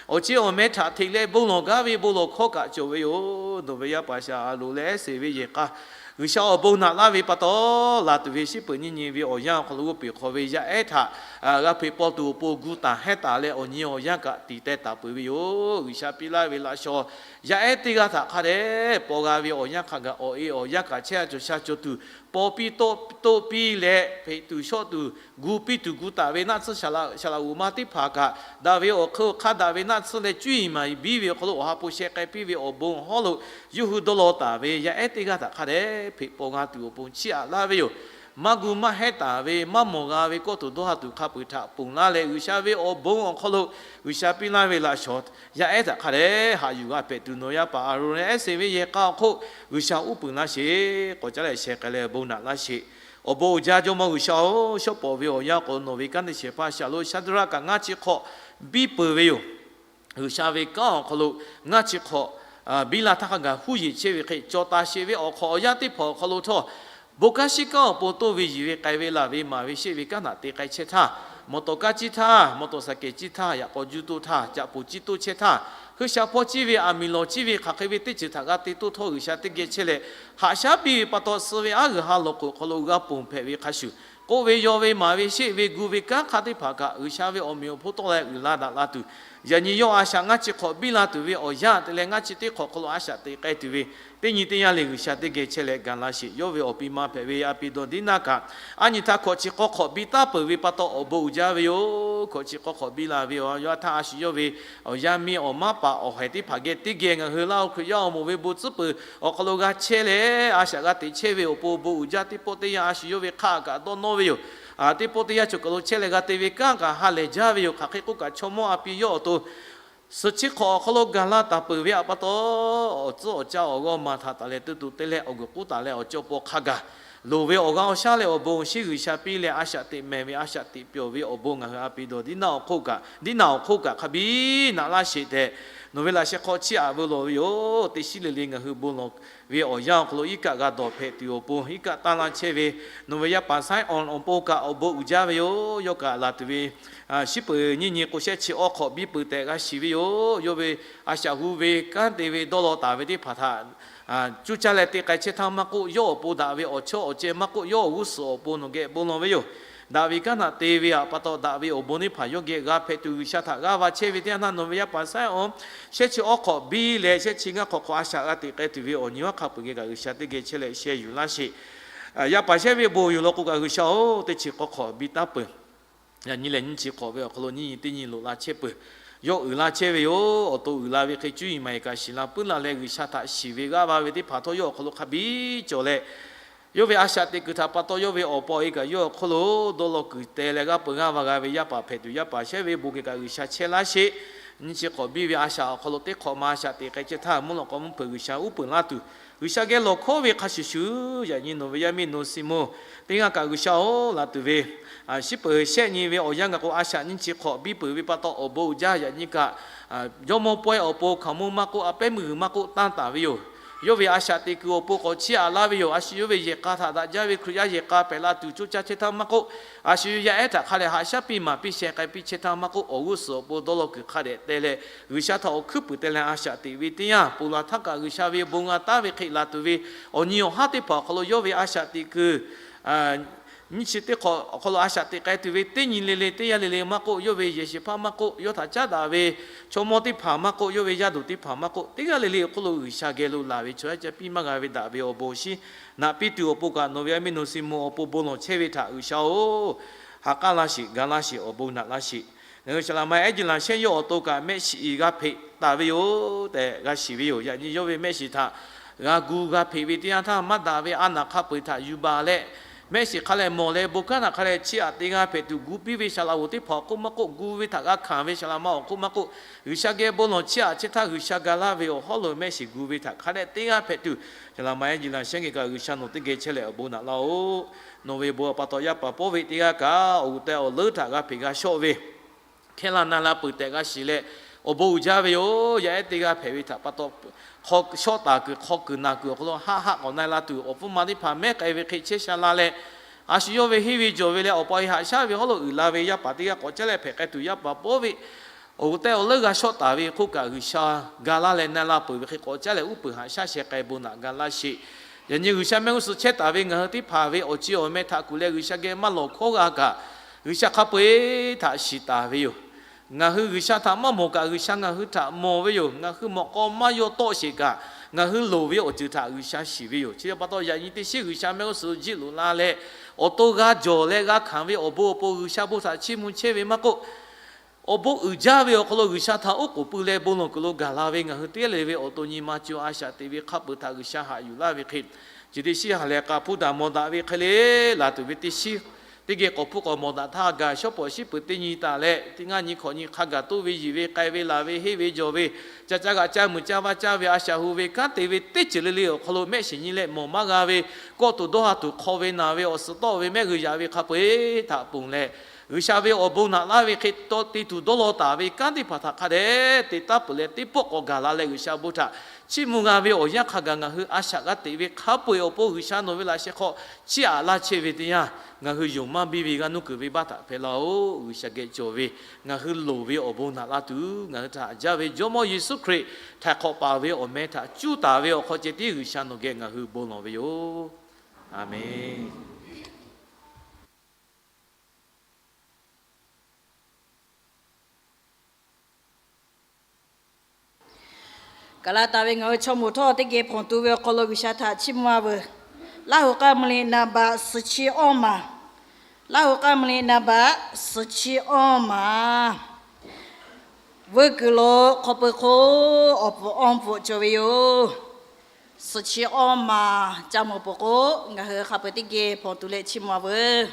Awˬ ceˇ awˬ meh htaꞈ hteꞈ leh bon lawˬ gaˇ ve bon lawˬ hkawˇ kaꞈ cawˬ ve yoˬ. Nawˬ ve yaˇ paˍ shaˍ a loˍ leh ehˉ seˍ ve yehˬ k'a G'uiˬsha awˬ bon naꞈ laˇ ve pa taw, laˬ tuˬ ve shiˉ peuˬ nyiˇ nyi ve awˬ yanˇ awˬ hk'aw lo g'oˇ peˬ hk'aw ve yaˇ ehˉ htaꞈ g'a hpeꞈ paw tuˬ awˬ pon gu taˍ hehˉ taˍ leh awˬ nyi awˬ yanˇ kaꞈ tiˍ teh taˍ peuˬ ve yoˬ. G'uiˬsha piˇ laˇ ve laꞈ shaw yaˇ ehˉ teˇ g'aˇ htaꞈ hk'a dehꞈ paw g'a ve awˬ yanˇ hk'a gaˬ awˬ e awˬ yanˇ kaꞈ chehˇ a cawˬ sha cawˬ tuˬ paw piˇ toˆ piˇ leh hpeꞈ tuˬ shawˆ tuˬ gu piˇ tuˬ gu taˍ ve naˆ tsuhˇ shaˍ laꞈ uiˍ ma teˇ hpaˍ kaꞈ, daꞈ ve awˬ hk'eun hk'a daꞈ ve naˆ tsuhˇ leh cuˇ yiˍ maˍ yiˍ biˇ ve awˬ hk'aw lo awˬ ha hpu sheh k'ai piˇ ve awˬ bon awˬ hawˉ lo yawˇ hui dawˇ law taˍ ve yaˇ ehˉ teˇ g'aˇ htaꞈ hk'a dehꞈ hpeꞈ paw g'a tuˬ awˬ pon chiˇ aꞈ laˇ ve yoˬ. Maˇ gu maˇ hehˉ taˍ ve, maˇ mawˬ g'a ve kawˇ tuˬ dawˇ ha tuˬ hk'a peuˬ htaꞈ ponˬ laˇ leh, G'uiˬsha ve awˬ bon awˬ hk'aw lo G'uiˬsha piˇ laˇ ve laꞈ shaw yaˇ ehˉ htaꞈ hk'a dehꞈ haꞈ yuˬ g'a hpehꞈ tuˬ nawˬ yaˇ paˍ Aˍronˍ leh ehˉ seˍ ve yehˬ k'a awˬ hk'oˆ G'uiˬsha uˉ peunˍ laˇ sheˍ. K'awꞈ caˉ leh sheh k'ai leh bon naꞈ laˇ sheˍ. Awˬ bon uiˍ jaˇ Jawˇmawˇ G'uiˬsha-oˬ, shawˉ pawˍ ve awˬ yanˇ k'o nawˬ ve kanˉ te shehˍ hpaˇ shaˍ lo Shaˍdraˆ kaꞈ ngaˇ chi hk'awꞈ biˇ peuˬ ve yoˬ. G'uiˬsha ve kanˉ awˬ hk'aw lo ngaˇ chi hk'awꞈ biˇ la htaˇ hk'a gaˬ huˉ yeˬ chehˇ ve hk'e, cawˬ taˍ sheˍ ve awˬ hk'awꞈ awˬ yanˇ teˇ hpaˍ awˬ hk'aw lo htawˇ, bon kanˉ shiˉ kanˉ awˬ pon toˇ ve yiˬ ve k'ai ve laˬ ve maˍ ve sheˆ ve kanˉ htaꞈ te k'ai chehˇ htaˇ, mawˬ tawˍ kaˇ ciˇ htaˇ, mawˬ tawˍ saˍ kehˍ ciˇ htaˇ, yaꞈ k'aw juˇ toˇ htaˇ, caꞈ poˍ ciˇ toˇ chehˇ htaˇ, hui sha hpawˇ ciˇ ve, aˬ miˍ lawˬ ciˇ ve, hk'aˬ hk'e ve teˇ ceuˬ htaꞈ g'a te toˇ htawˇ G'uiˬsha teˇ geh chehˇ leh haꞈ shaˉ piˇ ve pa taw, suh ve aˉ g'uiˬ ha lawˬ k'oˍ hk'aw lo g'a ponˬ hpehꞈ ve hk'a shuˍ, k'oˆ ve yaw ve maˍ ve sheˆ ve gu ve kanˉ hk'a teˇ hpaˍ kaꞈ G'uiˬsha ve awˬ meꞈ awˬ hponˇ tawˆ leh uiˍ la daꞈ la tuˬ, yaꞈ nyi yawˇ a shaꞈ ngaˇ chi hk'awꞈ biˇ la tuˬ ve awˬ yanˇ te leh ngaˇ chi teˇ hk'awꞈ hk'aw lo a shaꞈ teꞈ k'ai tuˬ ve teˇ nyi teˇ yanˇ leh G'uiˬsha teˇ geh chehˇ leh ga laˇ sheˍ. Yawˇ ve awˬ pi ma hpehꞈ ve a pi dawˬ diˉ naˇ kaꞈ, a nyi htaˇ hkawꞈ chi k'awˇ hk'awꞈ biˇ taˉ peuˬ ve pa taw awˬ bon uiˍ jaˇ ve yoˬ. Hkawꞈ chi k'awˇ hk'awꞈ biˇ la ve awˬ yanˇ htaˇ a shu yawˇ ve awˬ yaˇ miˇ awˬ maˉ paˍ awˬ haiˬ teˇ hpaˍ geh teˇ geh ngaˬ hui laˇ oˬ Hkriꞈ yaˇ awˬ moˍ ve bon tcuhˉ peuˬ awˬ hk'aw lo g'a chehˇ leh a shaꞈ g'a teꞈ chehˇ ve awˬ pon bon uiˍ jaˇ. Teˇ pawˆ teˇ yanˇ a shu yawˇ ve hk'aˆ kaꞈ dawˇ nawˇ ve yoˬ. Teˇ pawˆ teˇ yanˇ cawˬ kaˬ lo chehˇ leh g'a te ve kanˉ kaꞈ ha lehˬ jaˇ ve yoˬ. Hk'aˬ hk'e k'oˆ kaꞈ chaw mawˇ a pi yawˇ awˬ to suhˍ chi hk'awꞈ awˬ hk'aw lo gaˬ la taˍ peuˬ ve pa taw, awˬ tcuhˉ awˬ caˇ awˬ g'awˇ ma htaꞈ taˍ leh te tuˬ te leh awˬ guiˬ k'uˉ taˍ leh awˬ cawˇ paw hk'a gaˬ loˍ ve awˬ g'aˇ awˬ shaˉ leh awˬ bon awˬ shinˉ G'uiˬsha piˇ leh a shaꞈ teꞈ mehˍ ve a shaꞈ teꞈ pyawˬ ve awˬ bon ngaˬ hui a pi dawˬ diˉ naˇ awˬ hk'oˆ kaꞈ, diˉ naˇ awˬ hk'oˆ kaꞈ hk'a biˇ naꞈ laˇ sheˍ tehꞈ, nawˬ ve laꞈ sheh hk'aw chiˇ aꞈ veu lawˬ ve yoˬ. Teˇ shiˉ le le ngaˬ hui bon lawˬ ve awˬ yanˇ awˬ hk'aw lo iˉ kaˆ g'a dawˬ hpehꞈ tuˬ awˬ pon iˉ kaˆ taˇ laˇ chehˇ ve nawˬ ve yaˇ paˍ Saiˉawˬ awˬ pon kaꞈ awˬ bon uiˍ jaˇ ve yoˬ. Yawˇ kaꞈ laˬ tuˬ ve shiˉ peuˬ nyiˇ nyi k'o shehˆ chi awˇ hk'awꞈ biˇ peuˬ tehꞈ g'a shiˍ ve yoˬ. Yawˇ ve a shaꞈ hu ve kanˉ te ve dawˇ law taˍ ve teˇ hpaˍ htaꞈ cuˇ caˇ leh te k'ai chehˇ htaˇ maˇ k'oˆ, yawˇ awˬ pon daꞈ ve awˬ chawˇ awˬ ceh maˇ k'oˆ, yawˇ awˬ g'uˇ suhˍ awˬ pon nawˬ geh bon lawˬ ve yoˬ. Daꞈ ve kanˉ htaꞈ te ve pa taw daꞈ ve awˬ bon teˇ hpaˍ yawˇ geh g'a hpehꞈ tuˬ G'uiˬsha htaꞈ g'aˇ va chehˇ ve teˇ yanˇ htaˇ nawˬ ve yaˇ paˍ Saiˉawˬ shehˆ chi awˇ hk'awꞈ biˇ leh shehˆ chi ngaˇ hk'awꞈ hk'awꞈ a shaꞈ g'a teꞈ k'ai tuˬ ve awˬ nyi awˬ hk'a peuˬ geh kaꞈ G'uiˬsha teˇ geh chehˇ leh sheh yuˬ laˇ sheˍ. Yaˇ paˍ shehˆ ve bon yuˬ law k'o kaꞈ G'uiˬsha-oˬ, teˇ chi k'awˇ hk'awꞈ biˇ taˉ peuˬ. Yaꞈ nyi lehˬ nyiˇ chi hk'awꞈ ve awˬ hk'aw lo nyiˇ nyi teˇ nyi loꞈ la chehˇ peuˬ. Yawˇ uiˍ la chehˇ ve yoˬ. Awˬ to uiˍ la ve hk'e cuˇ yiˍ maˍ yiˍ kaꞈ shiˍ la puiˉ la leh G'uiˬsha htaꞈ shiˍ ve g'aˇ va ve teˇ hpaˍ htawˇ yawˇ awˬ hk'aw lo hk'a biˇ cawˬ leh Yawˇ ve a shaꞈ teꞈ kuiˬ htaꞈ pa taw yawˇ ve awˬ pa awˬ e kaꞈ yawˇ awˬ hk'oˆ lo dawˇ law kuiˬ teh leh g'aˇ peu g'aˇ va g'a ve yaˇ paˍ hpehꞈ tuˬ yaˇ paˍ shehˉ ve bon geh kaꞈ G'uiˬsha chehˇ laˇ sheˍ. Nyiˇ chi hk'awꞈ biˇ ve a shaꞈ awˬ hk'aw lo teˇ hk'awꞈ ma a shaꞈ teꞈ k'ai chehˇ htaˇ, mvuhˇ lawꞈ k'aw mvuhˇ hpeuꞈ G'uiˬsha uˉ peunˍ laˇ tuˬ, G'uiˬsha geh lawˬ hkawˉ ve hk'a shuˍ shuˍ, yaꞈ nyi nawˬ ve yaˇ miˇ Nawˬ Siˍmonˍ teˇ g'aˇ kaꞈ G'uiˬsha-oˬ, laˬ tuˬ ve shiˉ peuˬ shehˆ nyi ve awˬ yanˇ gaˬ k'o, a shaꞈ nyiˇ chi hk'awꞈ biˇ peuˬ ve pa taw awˬ bon uiˍ jaˇ. Yaꞈ nyi kaꞈ, jawˇmawˇ pawehˇ awˬ pon hkaoˍmonˇ maˇ k'oˆ, a pehˉ meuˇ g'uiˬ maˇ k'oˆ, tanˇ taˍ ve yoˬ. Yawˇ ve a shaꞈ teꞈ kuiˬ awˬ pon k'awꞈ chiˇ aꞈ laˇ ve yoˬ. A shu yawˇ ve yehˬ k'a htaꞈ daꞈ jaˇ ve Hkriꞈ yaˇ yehˬ k'a pehꞈ la tuˬ coˇ caˇ chehˇ htaˇ maˇ k'oˆ, a shu yawˇ yaˇ ehˉ htaꞈ hk'a dehꞈ haꞈ shaˉ piˇ maˍ piˇ sheh k'ai piˇ chehˇ htaˇ maˇ k'oˆ, awˬ g'uˇ suhˍ awˬ pon dawˇ law kuiˬ hk'a dehꞈ teh leh, G'uiˬsha htaꞈ awˬ hkuiˉ puiˍ teh leh a shaꞈ teꞈ ve teˇ yanˇ, ponˬ laˬ htaˇ kaꞈ G'uiˬsha ve bon g'a taˉ ve hk'e laˬ tuˬ ve awˬ nyi awˬ haˉ teˇ hpaˍ awˬ hk'aw lo yawˇ ve a shaꞈ teꞈ kuiˬ nyiˇ chi teˇ hk'awꞈ awˬ hk'aw lo a shaꞈ teꞈ k'ai tuˬ ve teˇ nyi le le, teˇ yanˇ le le maˇ k'oˆ, yawˇ ve yehˬ shehˍ hpaˇ maˇ k'oˆ, yawˇ htaꞈ caˉ daꞈ ve chaw mawˇ teˇ hpaˍ maˇ k'oˆ, yawˇ ve yaˇ duˬ teˇ hpaˍ maˇ k'oˆ, teˇ g'aˇ le le awˬ hk'oˆ lo G'uiˬsha geh lo laˬ ve chaw yaˇ ca piˇ maˇ g'a ve daꞈ ve awˬ bon awˬ shinˉ naꞈ piˇ tuˬ awˬ pon kaꞈ, nawˬ ve yaˇ miˇ Nawˬ Siˍmonˍ awˬ pon bon lawˬ chehˇ ve htaꞈ G'uiˬsha-oˬ, ha k'aˉ laˇ sheˍ, ga laˇ sheˍ, awˬ bon naꞈ laˇ sheˍ. Ngaˬ hui Saˍ laꞈ ma Ehˉ Jiˇ laˬ shehˉ yawˇ awˬ to kaꞈ mehˆ shiˍ g'a hpeꞈ taˍ ve yoˬ tehꞈ g'a shiˍ ve yoˬ. Yaꞈ nyi yawˇ ve mehˆ shiˍ htaꞈ g'a gu g'a hpeꞈ ve teˇ yanˇ htaˇ, maˇ daꞈ ve a naˬ hk'a peu-eˬ htaꞈ yuˬ baˬ leh, mehˆ shiˍ hk'a lehˬ mawˬ leh bon kanˉ htaꞈ hk'a lehˬ chiˇ aꞈ te g'a hpehꞈ tuˬ gu piˇ ve Saˍ laꞈ g'oˍ teˇ hpaˍ awˬ hk'oˆ maˇ k'oˆ, gu ve htaꞈ g'a hkanˍ ve Saˍ laꞈ ma awˬ hk'oˆ maˇ k'oˆ, G'uiˬsha geh bon lawˬ chiˇ aꞈ chehˇ htaˇ G'uiˬsha ga laˇ ve awˬ hawˉ lo mehˆ shiˍ gu ve htaꞈ hk'a dehꞈ te g'a hpehꞈ tuˬ, Saˍ laꞈ ma Ehˉ Jiˇ laˬ shehˉ geh kaꞈ G'uiˬsha nawˬ teˇ geh chehˇ leh awˬ bon naꞈ laˇ-oˬ. Nawˬ ve bon pa taw yaˇ paˍ pawˆ ve teˇ g'aˇ kaꞈ awˬ g'uˬ teh awˬ leuˉ htaꞈ g'a hpeꞈ g'a shawˆ ve hkehˇ laˇ na la peuˬ tehꞈ g'a shiˍ leh, awˬ bon uiˍ jaˇ ve yoˬ. Yaˇ ehˉ teˇ g'aˇ hpehꞈ ve htaꞈ pa taw, shawˆ taˍ kuiˬ hk'aw kuiˬ naˬ kuiˬ awˬ hk'aw lo haˆ haˆ k'awꞈ na-e la tuˬ, awˬ pfuhˇ ma teˇ hpaˍ mehˉ k'ai ve hk'e chehˇ sha la leh, a shu yawˇ ve henˇ ve jawˬ ve leh awˬ pa e haꞈ shaˉ ve hawˉ lo uiˍ la ve yaˇ paˍ teˇ g'aˇ k'awꞈ caˉ leh hpehꞈ k'ai tuˬ yaˇ paˍ pawˆ ve awˬ g'uˬ teh awˬ leuˉ g'a shawˆ taˍ ve hk'oˆ kaꞈ, G'uiˬsha ga laˇ leh na la peuˬ ve hk'e k'awꞈ caˉ leh uˉ peunˍ haꞈ shaˉ sheh k'ai bon naꞈ ga laˇ sheˍ. Yaꞈ nyi G'uiˬsha mehˆ g'uˇ suhˍ chehˇ taˍ ve ngaˬ hui teˇ hpaˍ ve awˬ ci awˬ meh htaꞈ kuˬ leh G'uiˬsha geh maˇ lawˬ hkawˉ g'a kaꞈ, G'uiˬsha hk'a peu-eˬ htaꞈ shiˍ taˍ ve yoˬ. Ngaˬ hui G'uiˬsha htaꞈ maˇ mawˬ kaꞈ G'uiˬsha ngaˬ hui htaꞈ mawˬ ve yoˬ. Ngaˬ hui mawꞈ k'aw maˇ yaw tawˆ sheˍ kaꞈ, ngaˬ hui loˍ ve awˬ ceuˬ htaꞈ G'uiˬsha shiˍ ve yoˬ. Chi pa taw yaꞈ nyi teˇ shiˉ G'uiˬsha mehˆ g'uˇ suhˍ jiˆ loꞈ la leh, awˬ to g'a jawˬ leh g'a hkanˍ ve awˬ bon awˬ pon G'uiˬsha bon htaꞈ chiˇ mvuh chehˇ ve maˇ k'oˆ, awˬ bon uiˍ jaˇ ve awˬ hk'aw lo G'uiˬsha htaꞈ oˉ k'oˍ pui leh bon lawˬ kuiˬ lo gaˬ la ve ngaˬ hui teˇ g'aˇ le ve awˬ to nyi ma co a shaꞈ teꞈ ve hk'a peu-eˬ htaꞈ G'uiˬsha haꞈ yuˬ laˇ ve hk'e, chi teˇ shiˉ ha lehˬ k'a hpuˇ daꞈ mawˬ daꞈ ve hk'e le, laˬ tuˬ ve teˇ shiˉ teˇ geh k'awꞈ hpuˇ k'awꞈ mawˬ daꞈ htaˇ, gaˬ shawˉ pawˍ shiˉ peuˬ teˇ nyi taˍ leh, teˇ ngaˇ nyi hkawꞈ nyi hk'a gaˬ toˇ ve yiˬ ve k'ai ve laˬ ve henˇ ve jawˬ ve, ca caˇ g'aꞈ caˇ muiˬ caˇ vaˇ caˇ ve a shaꞈ hu ve kanˉ te ve teˇ ceuˬ le le awˬ hk'aw lo mehˆ shiˍ nyi leh mawˬ maˇ g'a ve, kawˆ tuˬ dawˇ ha tuˬ hk'aw ve naˬ ve awˬ suhˍ tawˆ ve mehˆ g'uiˬ yaꞈ ve hk'a peu-eˬ htaꞈ ponˬ leh, G'uiˬsha ve awˬ bon naꞈ laˇ ve hk'e te tuˬ dawˇ law taˍ ve kanˉ teˇ hpaˍ htaꞈ hk'a dehꞈ te taˉ peuˬ leh teˇ pawˆ k'awꞈ gaˬ la leh G'uiˬsha bon htaꞈ chiˇ mvuh g'a ve awˬ yanˇ hk'a gaˬ ngaˬ hui a shaꞈ g'a teꞈ ve hk'a peu-eˬ awˬ pon G'uiˬsha nawˬ ve laꞈ sheh hk'aw chiˇ aꞈ laˇ chehˇ ve teˇ yanˇ, ngaˬ hui yonˍ maˇ biˇ ve g'a nuˇ kuiˬ ve baˇ htaꞈ hpehꞈ laˇ-oˬ. G'uiˬsha geh cawˬ ve ngaˬ hui loˍ ve awˬ bon naꞈ la tuˬ, ngaˬ hui htaꞈ haꞈ jaˇ ve Jawˇmawˇ Yeˍsuˆ Hkriꞈ htaiˍ hk'awꞈ paˍ ve awˬ meh htaꞈ cuˇ taˍ ve awˬ hk'aw ceh tiˉ G'uiˬsha nawˬ geh ngaˬ hui bon lawˬ ve yoˬ. Aˍmenˍ. Kaˍlaˍtaˍ ve ngaˬ hui chaw moˍ htawˇ teˇ geh hpawnˬ tu ve awˬ hk'aw lo G'uiˬsha htaꞈ chiˇ mvuh-a veuˬ. Laˇhuˍ k'aˇ mvuh liꞈ naˍ baꞈ suhˍ chi awˇ maˬ. Laˇhuˍ k'aˇ mvuh liꞈ naˍ baꞈ suhˍ chi awˇ maˬ. Vuiˇ kuiˬ lo hk'aw pui hk'oˆ awˬ pfuhˍ awˇ pfuhˍ cawˬ ve yoˬ. Suhˍ chi awˇ maˬ ca mawˬ peuˬ k'o, ngaˬ hui hk'a peu-eˬ teˇ geh hpawnˬ tu leh chiˇ mvuh-a veuˬ.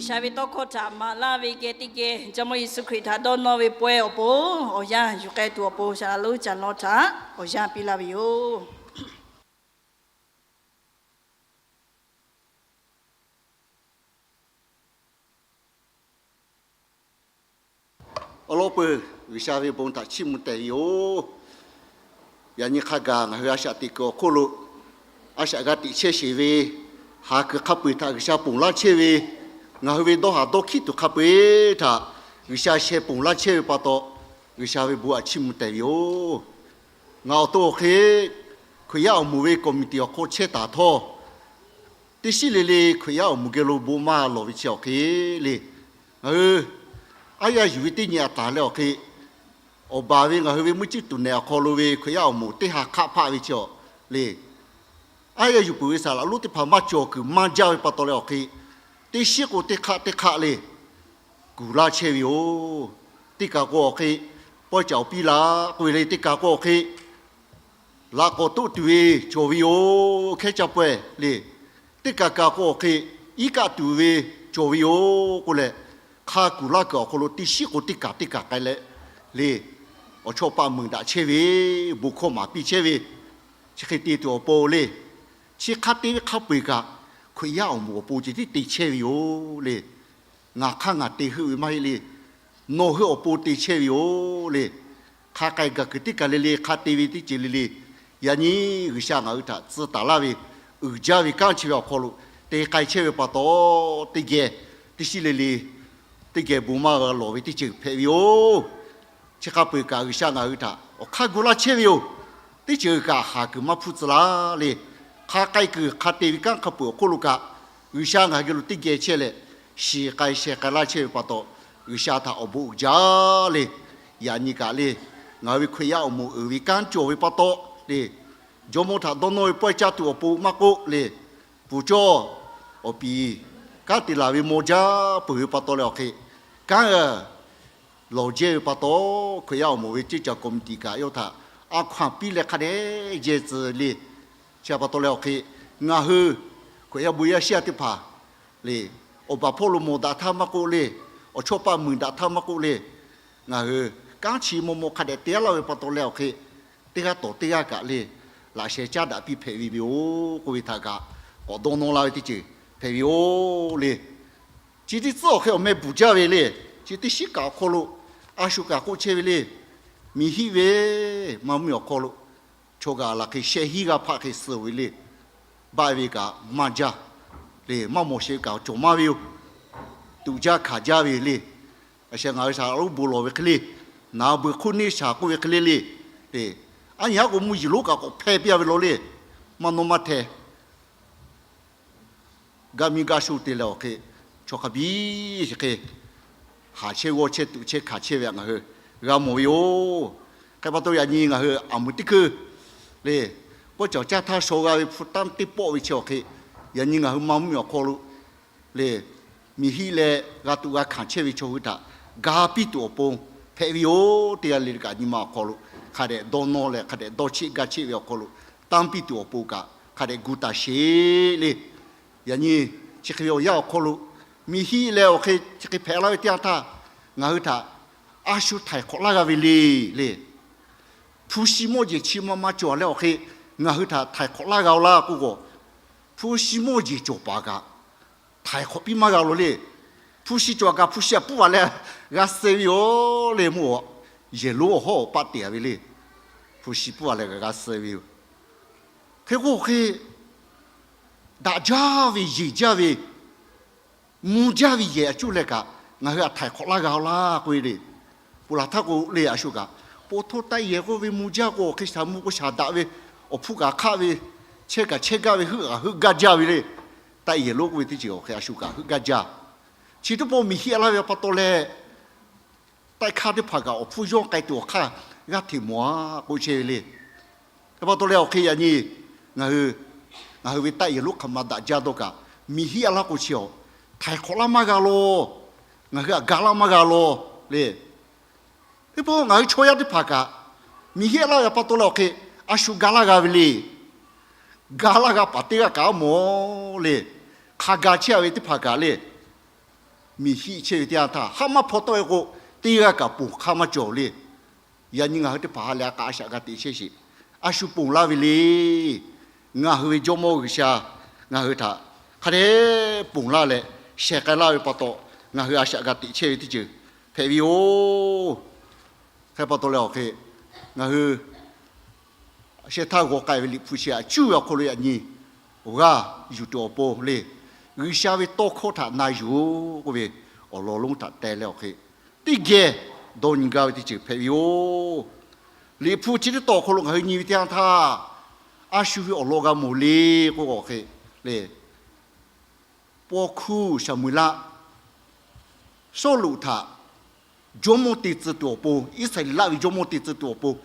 G'uiˬsha ve tawˇ hkawˇ htaꞈ maˍ laˇ ve geh teˇ geh Jawˇmawˇ Yeˍsuˆ Hkriꞈ htaꞈ dawˇ nawˇ ve pawehˇ awˬ pon awˬ yanˇ yuˬ k'ai tuˬ awˬ pon, shaˍ laꞈ lonˉ caˬ law htaꞈ awˬ yanˇ piˇ laˇ ve yoˬ. Awˬ lawn peuˬ, G'uiˬsha ve bon htaꞈ chiˇ mvuh tehˬ ve yoˬ. Yaꞈ nyi hk'a gaˬ ngaˬ hui a shaꞈ teꞈ kuiˬ awˬ hk'oˆ lo a shaꞈ g'a teꞈ chehˇ sheˍ ve, haˍ kuiˬ hk'a peu-eˬ htaꞈ G'uiˬsha ponˬ laˇ chehˇ ve, ngaˬ hui ve dawˇ haˍ dawˇ hkiˉ tuˬ hk'a peu-eˬ htaꞈ G'uiˬsha sheh ponˬ laˇ chehˇ ve pa taw, G'uiˬsha ve bon htaꞈ chiˇ mvuh tehˬ ve yoˬ. Ngaˬ awˬ to awˬ hk'e Hkriꞈ yaˇ awˬ moˍ ve committee awˬ hk'aw chehˇ taˍ htawˇ, teˇ shiˉ le le Hkriꞈ yaˇ awˬ moˍ geh lo bon maˇ lawˬ ve chi awˬ hk'e le, ngaˬ hui aˉ yaˇ yuˬ ve teˇ nyi a taˍ leh awˬ hk'e, awˬ baˬ ve ngaˬ hui ve muˇ ciˉ tuˬ nehˬ awˬ hk'aw lo ve Hkriꞈ yaˇ awˬ moˍ teˇ ha hk'aˆ hpaˆ ve chi awˬ le, aˉ yaˇ yuˬ peuˬ ve saˍ laꞈ lonˉ teˇ hpaˍ maˇ cawˬ kuiˬ maˇ jaˇ ve pa taw leh awˬ hk'e, teˇ shiˉ k'o teˇ hk'aˆ teˇ hk'aˆ le, kuˬ laˇ chehˇ ve yoˬ. Teˇ kaˬ k'o awˬ hk'e pawehˇ caꞈ awˬ piˇ laˇ k'oˆ ve le, teˇ kaˬ k'o awˬ hk'e laꞈ k'awꞈ toˆ tuˬ ve cawˬ ve yoˬ. Hkehˉ caˇ pawehˇ le, teˇ kaˬ kaˬ k'o awˬ hk'e iˉ kaˆ tuˬ ve cawˬ ve yoˬ k'oˆ leh, hk'a kuˬ laˇ kuiˬ awˬ hk'aw lo teˇ shiˉ k'o teˇ kaˬ teˇ kaˬ k'ai leh le, awˬ chawˇ paˆ meuˬ daꞈ chehˇ ve, bon hkawˇ maˍ piˇ chehˇ ve, chi hk'e te tuˬ awˬ pon le, chi hk'a te ve hk'a peu-eˬ kaꞈ Hkriꞈ yaˇ awˬ moˍ awˬ pon ceh tiˉ te chehˇ ve yoˬ le. Ngaˬ hk'aˇ ngaˬ te heuˆ ve maˇ heˆ le. Nawˬ hui awˬ pon te chehˇ ve yoˬ le. Hk'a k'ai gaˬ kuiˬ teˇ kaˬ le le, hk'a te ve teˇ ceuˬ le le, yaꞈ nyi G'uiˬsha ngaˬ hui htaꞈ tcuh taˍ laˇ ve, uiˍ jaˇ ve kanˉ chi ve awˬ hk'aw lo te k'ai chehˇ ve pa taw, teˇ geh teˇ shiˉ le le teˇ geh bon maˇ g'a lawˬ ve teˇ ceuˬ hpehꞈ ve yoˬ. Chi hk'a peu-eˬ kaꞈ G'uiˬsha ngaˬ hui htaꞈ awˬ hk'aˇ gu laˇ chehˇ ve yoˬ. Teˇ ceuˬ kaꞈ haˍ kuiˬ maˇ hpuˇ tcuh laˇ le. Hk'a k'ai kuiˬ hk'a te ve kanˉ hk'a peu-eˬ awˬ hk'oˆ lo kaꞈ, G'uiˬsha ngaˬ hui geh lo teˇ geh chehˇ leh, shiˍ k'ai sheh k'ai laˇ chehˇ ve pa taw, G'uiˬsha htaꞈ awˬ bon uiˍ jaˇ le. Yaꞈ nyi kaꞈ le, ngaˬ hui ve Hkriꞈ yaˇ awˬ moˍ uiˍ ve kanˉ cawˬ ve pa taw le, jawˇmawˇ htaꞈ dawˇ nawˇ ve pawehˇ caˇ tuˬ awˬ pon maˇ k'oˆ le, puˍ cawˇ awˬ piˍ kanˉ te laˬ ve maw jaˇ peuˬ ve pa taw leh awˬ hk'e, kanˉ lawˬ jehˇ ve pa taw, Hkriꞈ yaˇ awˬ moˍ ve ceˇ caˬ committee kaꞈ yawˇ htaꞈ a hkaw-anˬ piˇ leh hk'a dehꞈ jehˇ tcuh le. Chi pa taw leh awˬ hk'e, ngaˬ hui Hkriꞈ yaˇ bon yaˇ shiˉ yaˇ teˇ hpaˍ le, awˬ baˬ hpawˇ lo mawˬ daꞈ htaˇ maˇ k'oˆ le, awˬ chawˇ paˆ meuˬ daꞈ htaˇ maˇ k'oˆ le, ngaˬ hui kanˉ chi maw maw hk'a dehꞈ te-a laˇ ve pa taw leh awˬ hk'e, teˇ g'aˇ tawˍ teˇ g'aˇ kaꞈ le, laꞈ sheh caˉ daꞈ piˇ hpehꞈ ve yoˬ k'oˆ ve htaꞈ kaꞈ k'awꞈ dawˇ nawˇ laˇ ve teˇ ceuˬ hpehꞈ ve yoˬ le. Chi teˇ tcuhˉ awˬ hk'e awˬ meh bvuhˬ jaˇ ve le. Chi teˇ shiˉ kaꞈ awˬ hk'aw lo a shu kaꞈ k'oˆ chehˇ ve le. Miˬ hiˆ ve maˇ mvuhˇmiˬ awˬ hk'aw lo chaw kaꞈ laˬ hk'e sheh hiˉ g'aˇ hpaˆ hk'e suh-oˬ ve le. Baˆ ve kaꞈ maˇ jaˇ le, maˇ mawˬ sheh ve kaꞈ cawˬ maˇ ve yoˬ. Tuꞈ jaˇ hkanˍ jaˇ ve le. A sheh ngaˬ hui shaˍ laꞈ lonˉ bon lawˬ ve hk'e le, naˍ beuˬ hk'oˆ neˇ shaˍ k'oˆ ve hk'e le le, aˉ nyi haˉ k'o mvuhˇ yeˬ lonˉ kaꞈ k'awꞈ hpehˇ piˇ-a ve law le. Maˇ nawˇ maˇ hteh gaˇ miˇ gaˇ sho te leh awˬ hk'e, chaw hk'a biˇ hk'e haˍ chehˇ g'awˇ chehˇ tuꞈ chehˇ hkanˍ chehˇ ve htaꞈ ngaˬ hui g'a mawˬ ve yoˬ. Hk'e pa taw yaꞈ nyi ngaˬ hui aˬ muˍ teˇ hkui le, pawehˇ caˬ caˇ htaˇ shaw g'a ve hpu tanˇ teˇ pawˆ ve chi awˬ hk'e, yaꞈ nyi ngaˬ hui maˇ mvuhˇmiˬ awˬ hk'aw lo le, miˬ hiˆ leh g'a tuꞈ g'a hkanˍ chehˇ ve chaw hui htaꞈ ga piˇ tuˬ awˬ pon hpehꞈ ve yoˬ. Teˇ g'aˇ le le kaꞈ nyi ma awˬ hk'aw lo hk'a dehꞈ dawˇ nawˇ leh hk'a dehꞈ dawˇ cheˆ ga cheˆ ve awˬ hk'aw lo tanˇ piˇ tuˬ awˬ pon kaꞈ hk'a dehꞈ gu taˍ sheˍ le. Yaꞈ nyi chi hk'e ve awˬ yanˇ awˬ hk'aw lo miˬ hiˆ leh awˬ hk'e chi hk'e hpehꞈ laˇ ve teˇ yanˇ htaˇ, ngaˬ hui htaꞈ a shu htaiˍ hk'awꞈ laˇ g'a ve le le. Hpu shi mawˇ jeˬ chi ma ma cawˬ leh awˬ hk'e ngaˬ hui htaꞈ htaiˍ hk'awꞈ laˇ g'a-o laˇ k'oˆ k'o, hpu shi mawˇ jeˬ cawˬ paˍ kaꞈ htaiˍ hk'awꞈ piˇ maˇ g'a lo le. Hpu shi cawˬ kaꞈ hpu shi aꞈ puˇ a leh g'a suh ve yoˬ le. Mvuhˇ awˬ yehˬ lonˉ awˬ hawˉ awˬ paˆ te-a ve le. Hpu shi puˇ a leh g'a suh ve yoˬ. Hk'e k'o hk'e daꞈ jaˇ ve yeˬ jaˇ ve mvuh jaˇ ve yehˬ aꞈ cuˇ leh kaꞈ ngaˬ hui htaꞈ htaiˍ hk'awꞈ laˇ g'a-o laˇ k'oˆ ve le. Ponˬ laˬ htaˇ k'o le a shu kaꞈ, po htoˇ taˆ yehˬ k'oˆ ve mvuh jaˇ k'o awˬ hk'e shaˍ mvuh k'o shaˍ daꞈ ve, awˬ hpuˇ kaꞈ hk'aˆ ve, chehˇ kaꞈ chehˇ gaˇ ve, heuˆ kaꞈ heuˆ gaˇ jaˇ ve le. Taˆ yehˬ lonˉ k'oˆ ve teˇ ceuˬ awˬ hk'e a shu kaꞈ heuˆ gaˇ jaˇ. Chi teˇ pawˆ miˬ hiˆ a laˇ ve pa taw leh, taˆ hkaˇ teˇ hpaˍ kaꞈ awˬ hpfuhˇ yawˇ k'ai tuˬ awˬ hk'aˇ g'aˇ hteꞈ mawˬ-a k'oˆ chehˇ ve le. Hk'e pa taw leh awˬ hk'e yaꞈ nyi ngaˬ hui, ngaˬ hui ve taˆ yehˬ lonˉ hk'aˬ ma daꞈ jaˇ dawˇ kaꞈ, miˬ hiˆ a laˇ k'o chi awˬ htaiˍ hk'awꞈ laˇ maˇ g'a law. Ngaˬ hui htaꞈ ga laˇ maˇ g'a law le. Teˇ pawˆ ngaˬ hui chaw yaˇ teˇ hpaˍ kaꞈ miˬ hiˆ a laˇ ve pa taw leh awˬ hk'e a shu ga laˇ g'a ve le. Ga laˇ g'a paˍ teˇ g'aˇ kaꞈ a mawˬ le. Hk'a ga chehˇ-a ve teˇ hpaˍ kaꞈ le, miˬ hiˆ chehˇ ve teˇ yanˇ htaˇ, haˉ maˇ hpaw tawˆ ve k'o, teˇ g'aˇ kaꞈ ponˬ hk'aˇ maˇ cawˬ le. Yaꞈ nyi ngaˬ hui teˇ hpaˍ ha lehˬ a k'a a shaꞈ g'a teꞈ chehˇ sheˍ. A shu ponˬ laˇ ve le. Ngaˬ hui ve Jawˇmawˇ G'uiˬsha ngaˬ hui htaꞈ hk'a dehꞈ ponˬ laˇ leh sheh k'ai laˇ ve pa taw, ngaˬ hui a shaꞈ g'a teꞈ chehˇ ve teˇ ceuˬ hpehꞈ ve yoˬ. Hk'e pa taw leh awˬ hk'e, ngaˬ hui sheh htaˇ g'aw k'ai ve Liꞈ hpu chi aꞈ cuˉ ve awˬ hk'aw lo yaꞈ nyi awˬ g'aˇ yuˬ tuˬ awˬ pon le, G'uiˬsha ve tawˇ hkawˇ htaꞈ na yuˬ-oˬ k'oˆ ve awˬ lawn lonˉ htaꞈ teh leh awˬ hk'e, teˇ geh dawˇ nyi gaˇ ve teˇ ceuˬ hpehꞈ ve yoˬ. Liꞈ hpu chi teˇ tawn awˬ hk'aw lo ngaˬ hui nyi ve teˇ yanˇ htaˇ, a shu ve awˬ lawn g'a mawˬ le k'oˆ ve awˬ hk'e le, paw hkuˇ Saˍmo-eˍlaˆ Sawˉluꞈ htaꞈ jawˇmawˇ te tcuh tuˬ awˬ pon, Iˉsaˍreˍlaˆ ve jawˇmawˇ te tcuh tuˬ awˬ pon,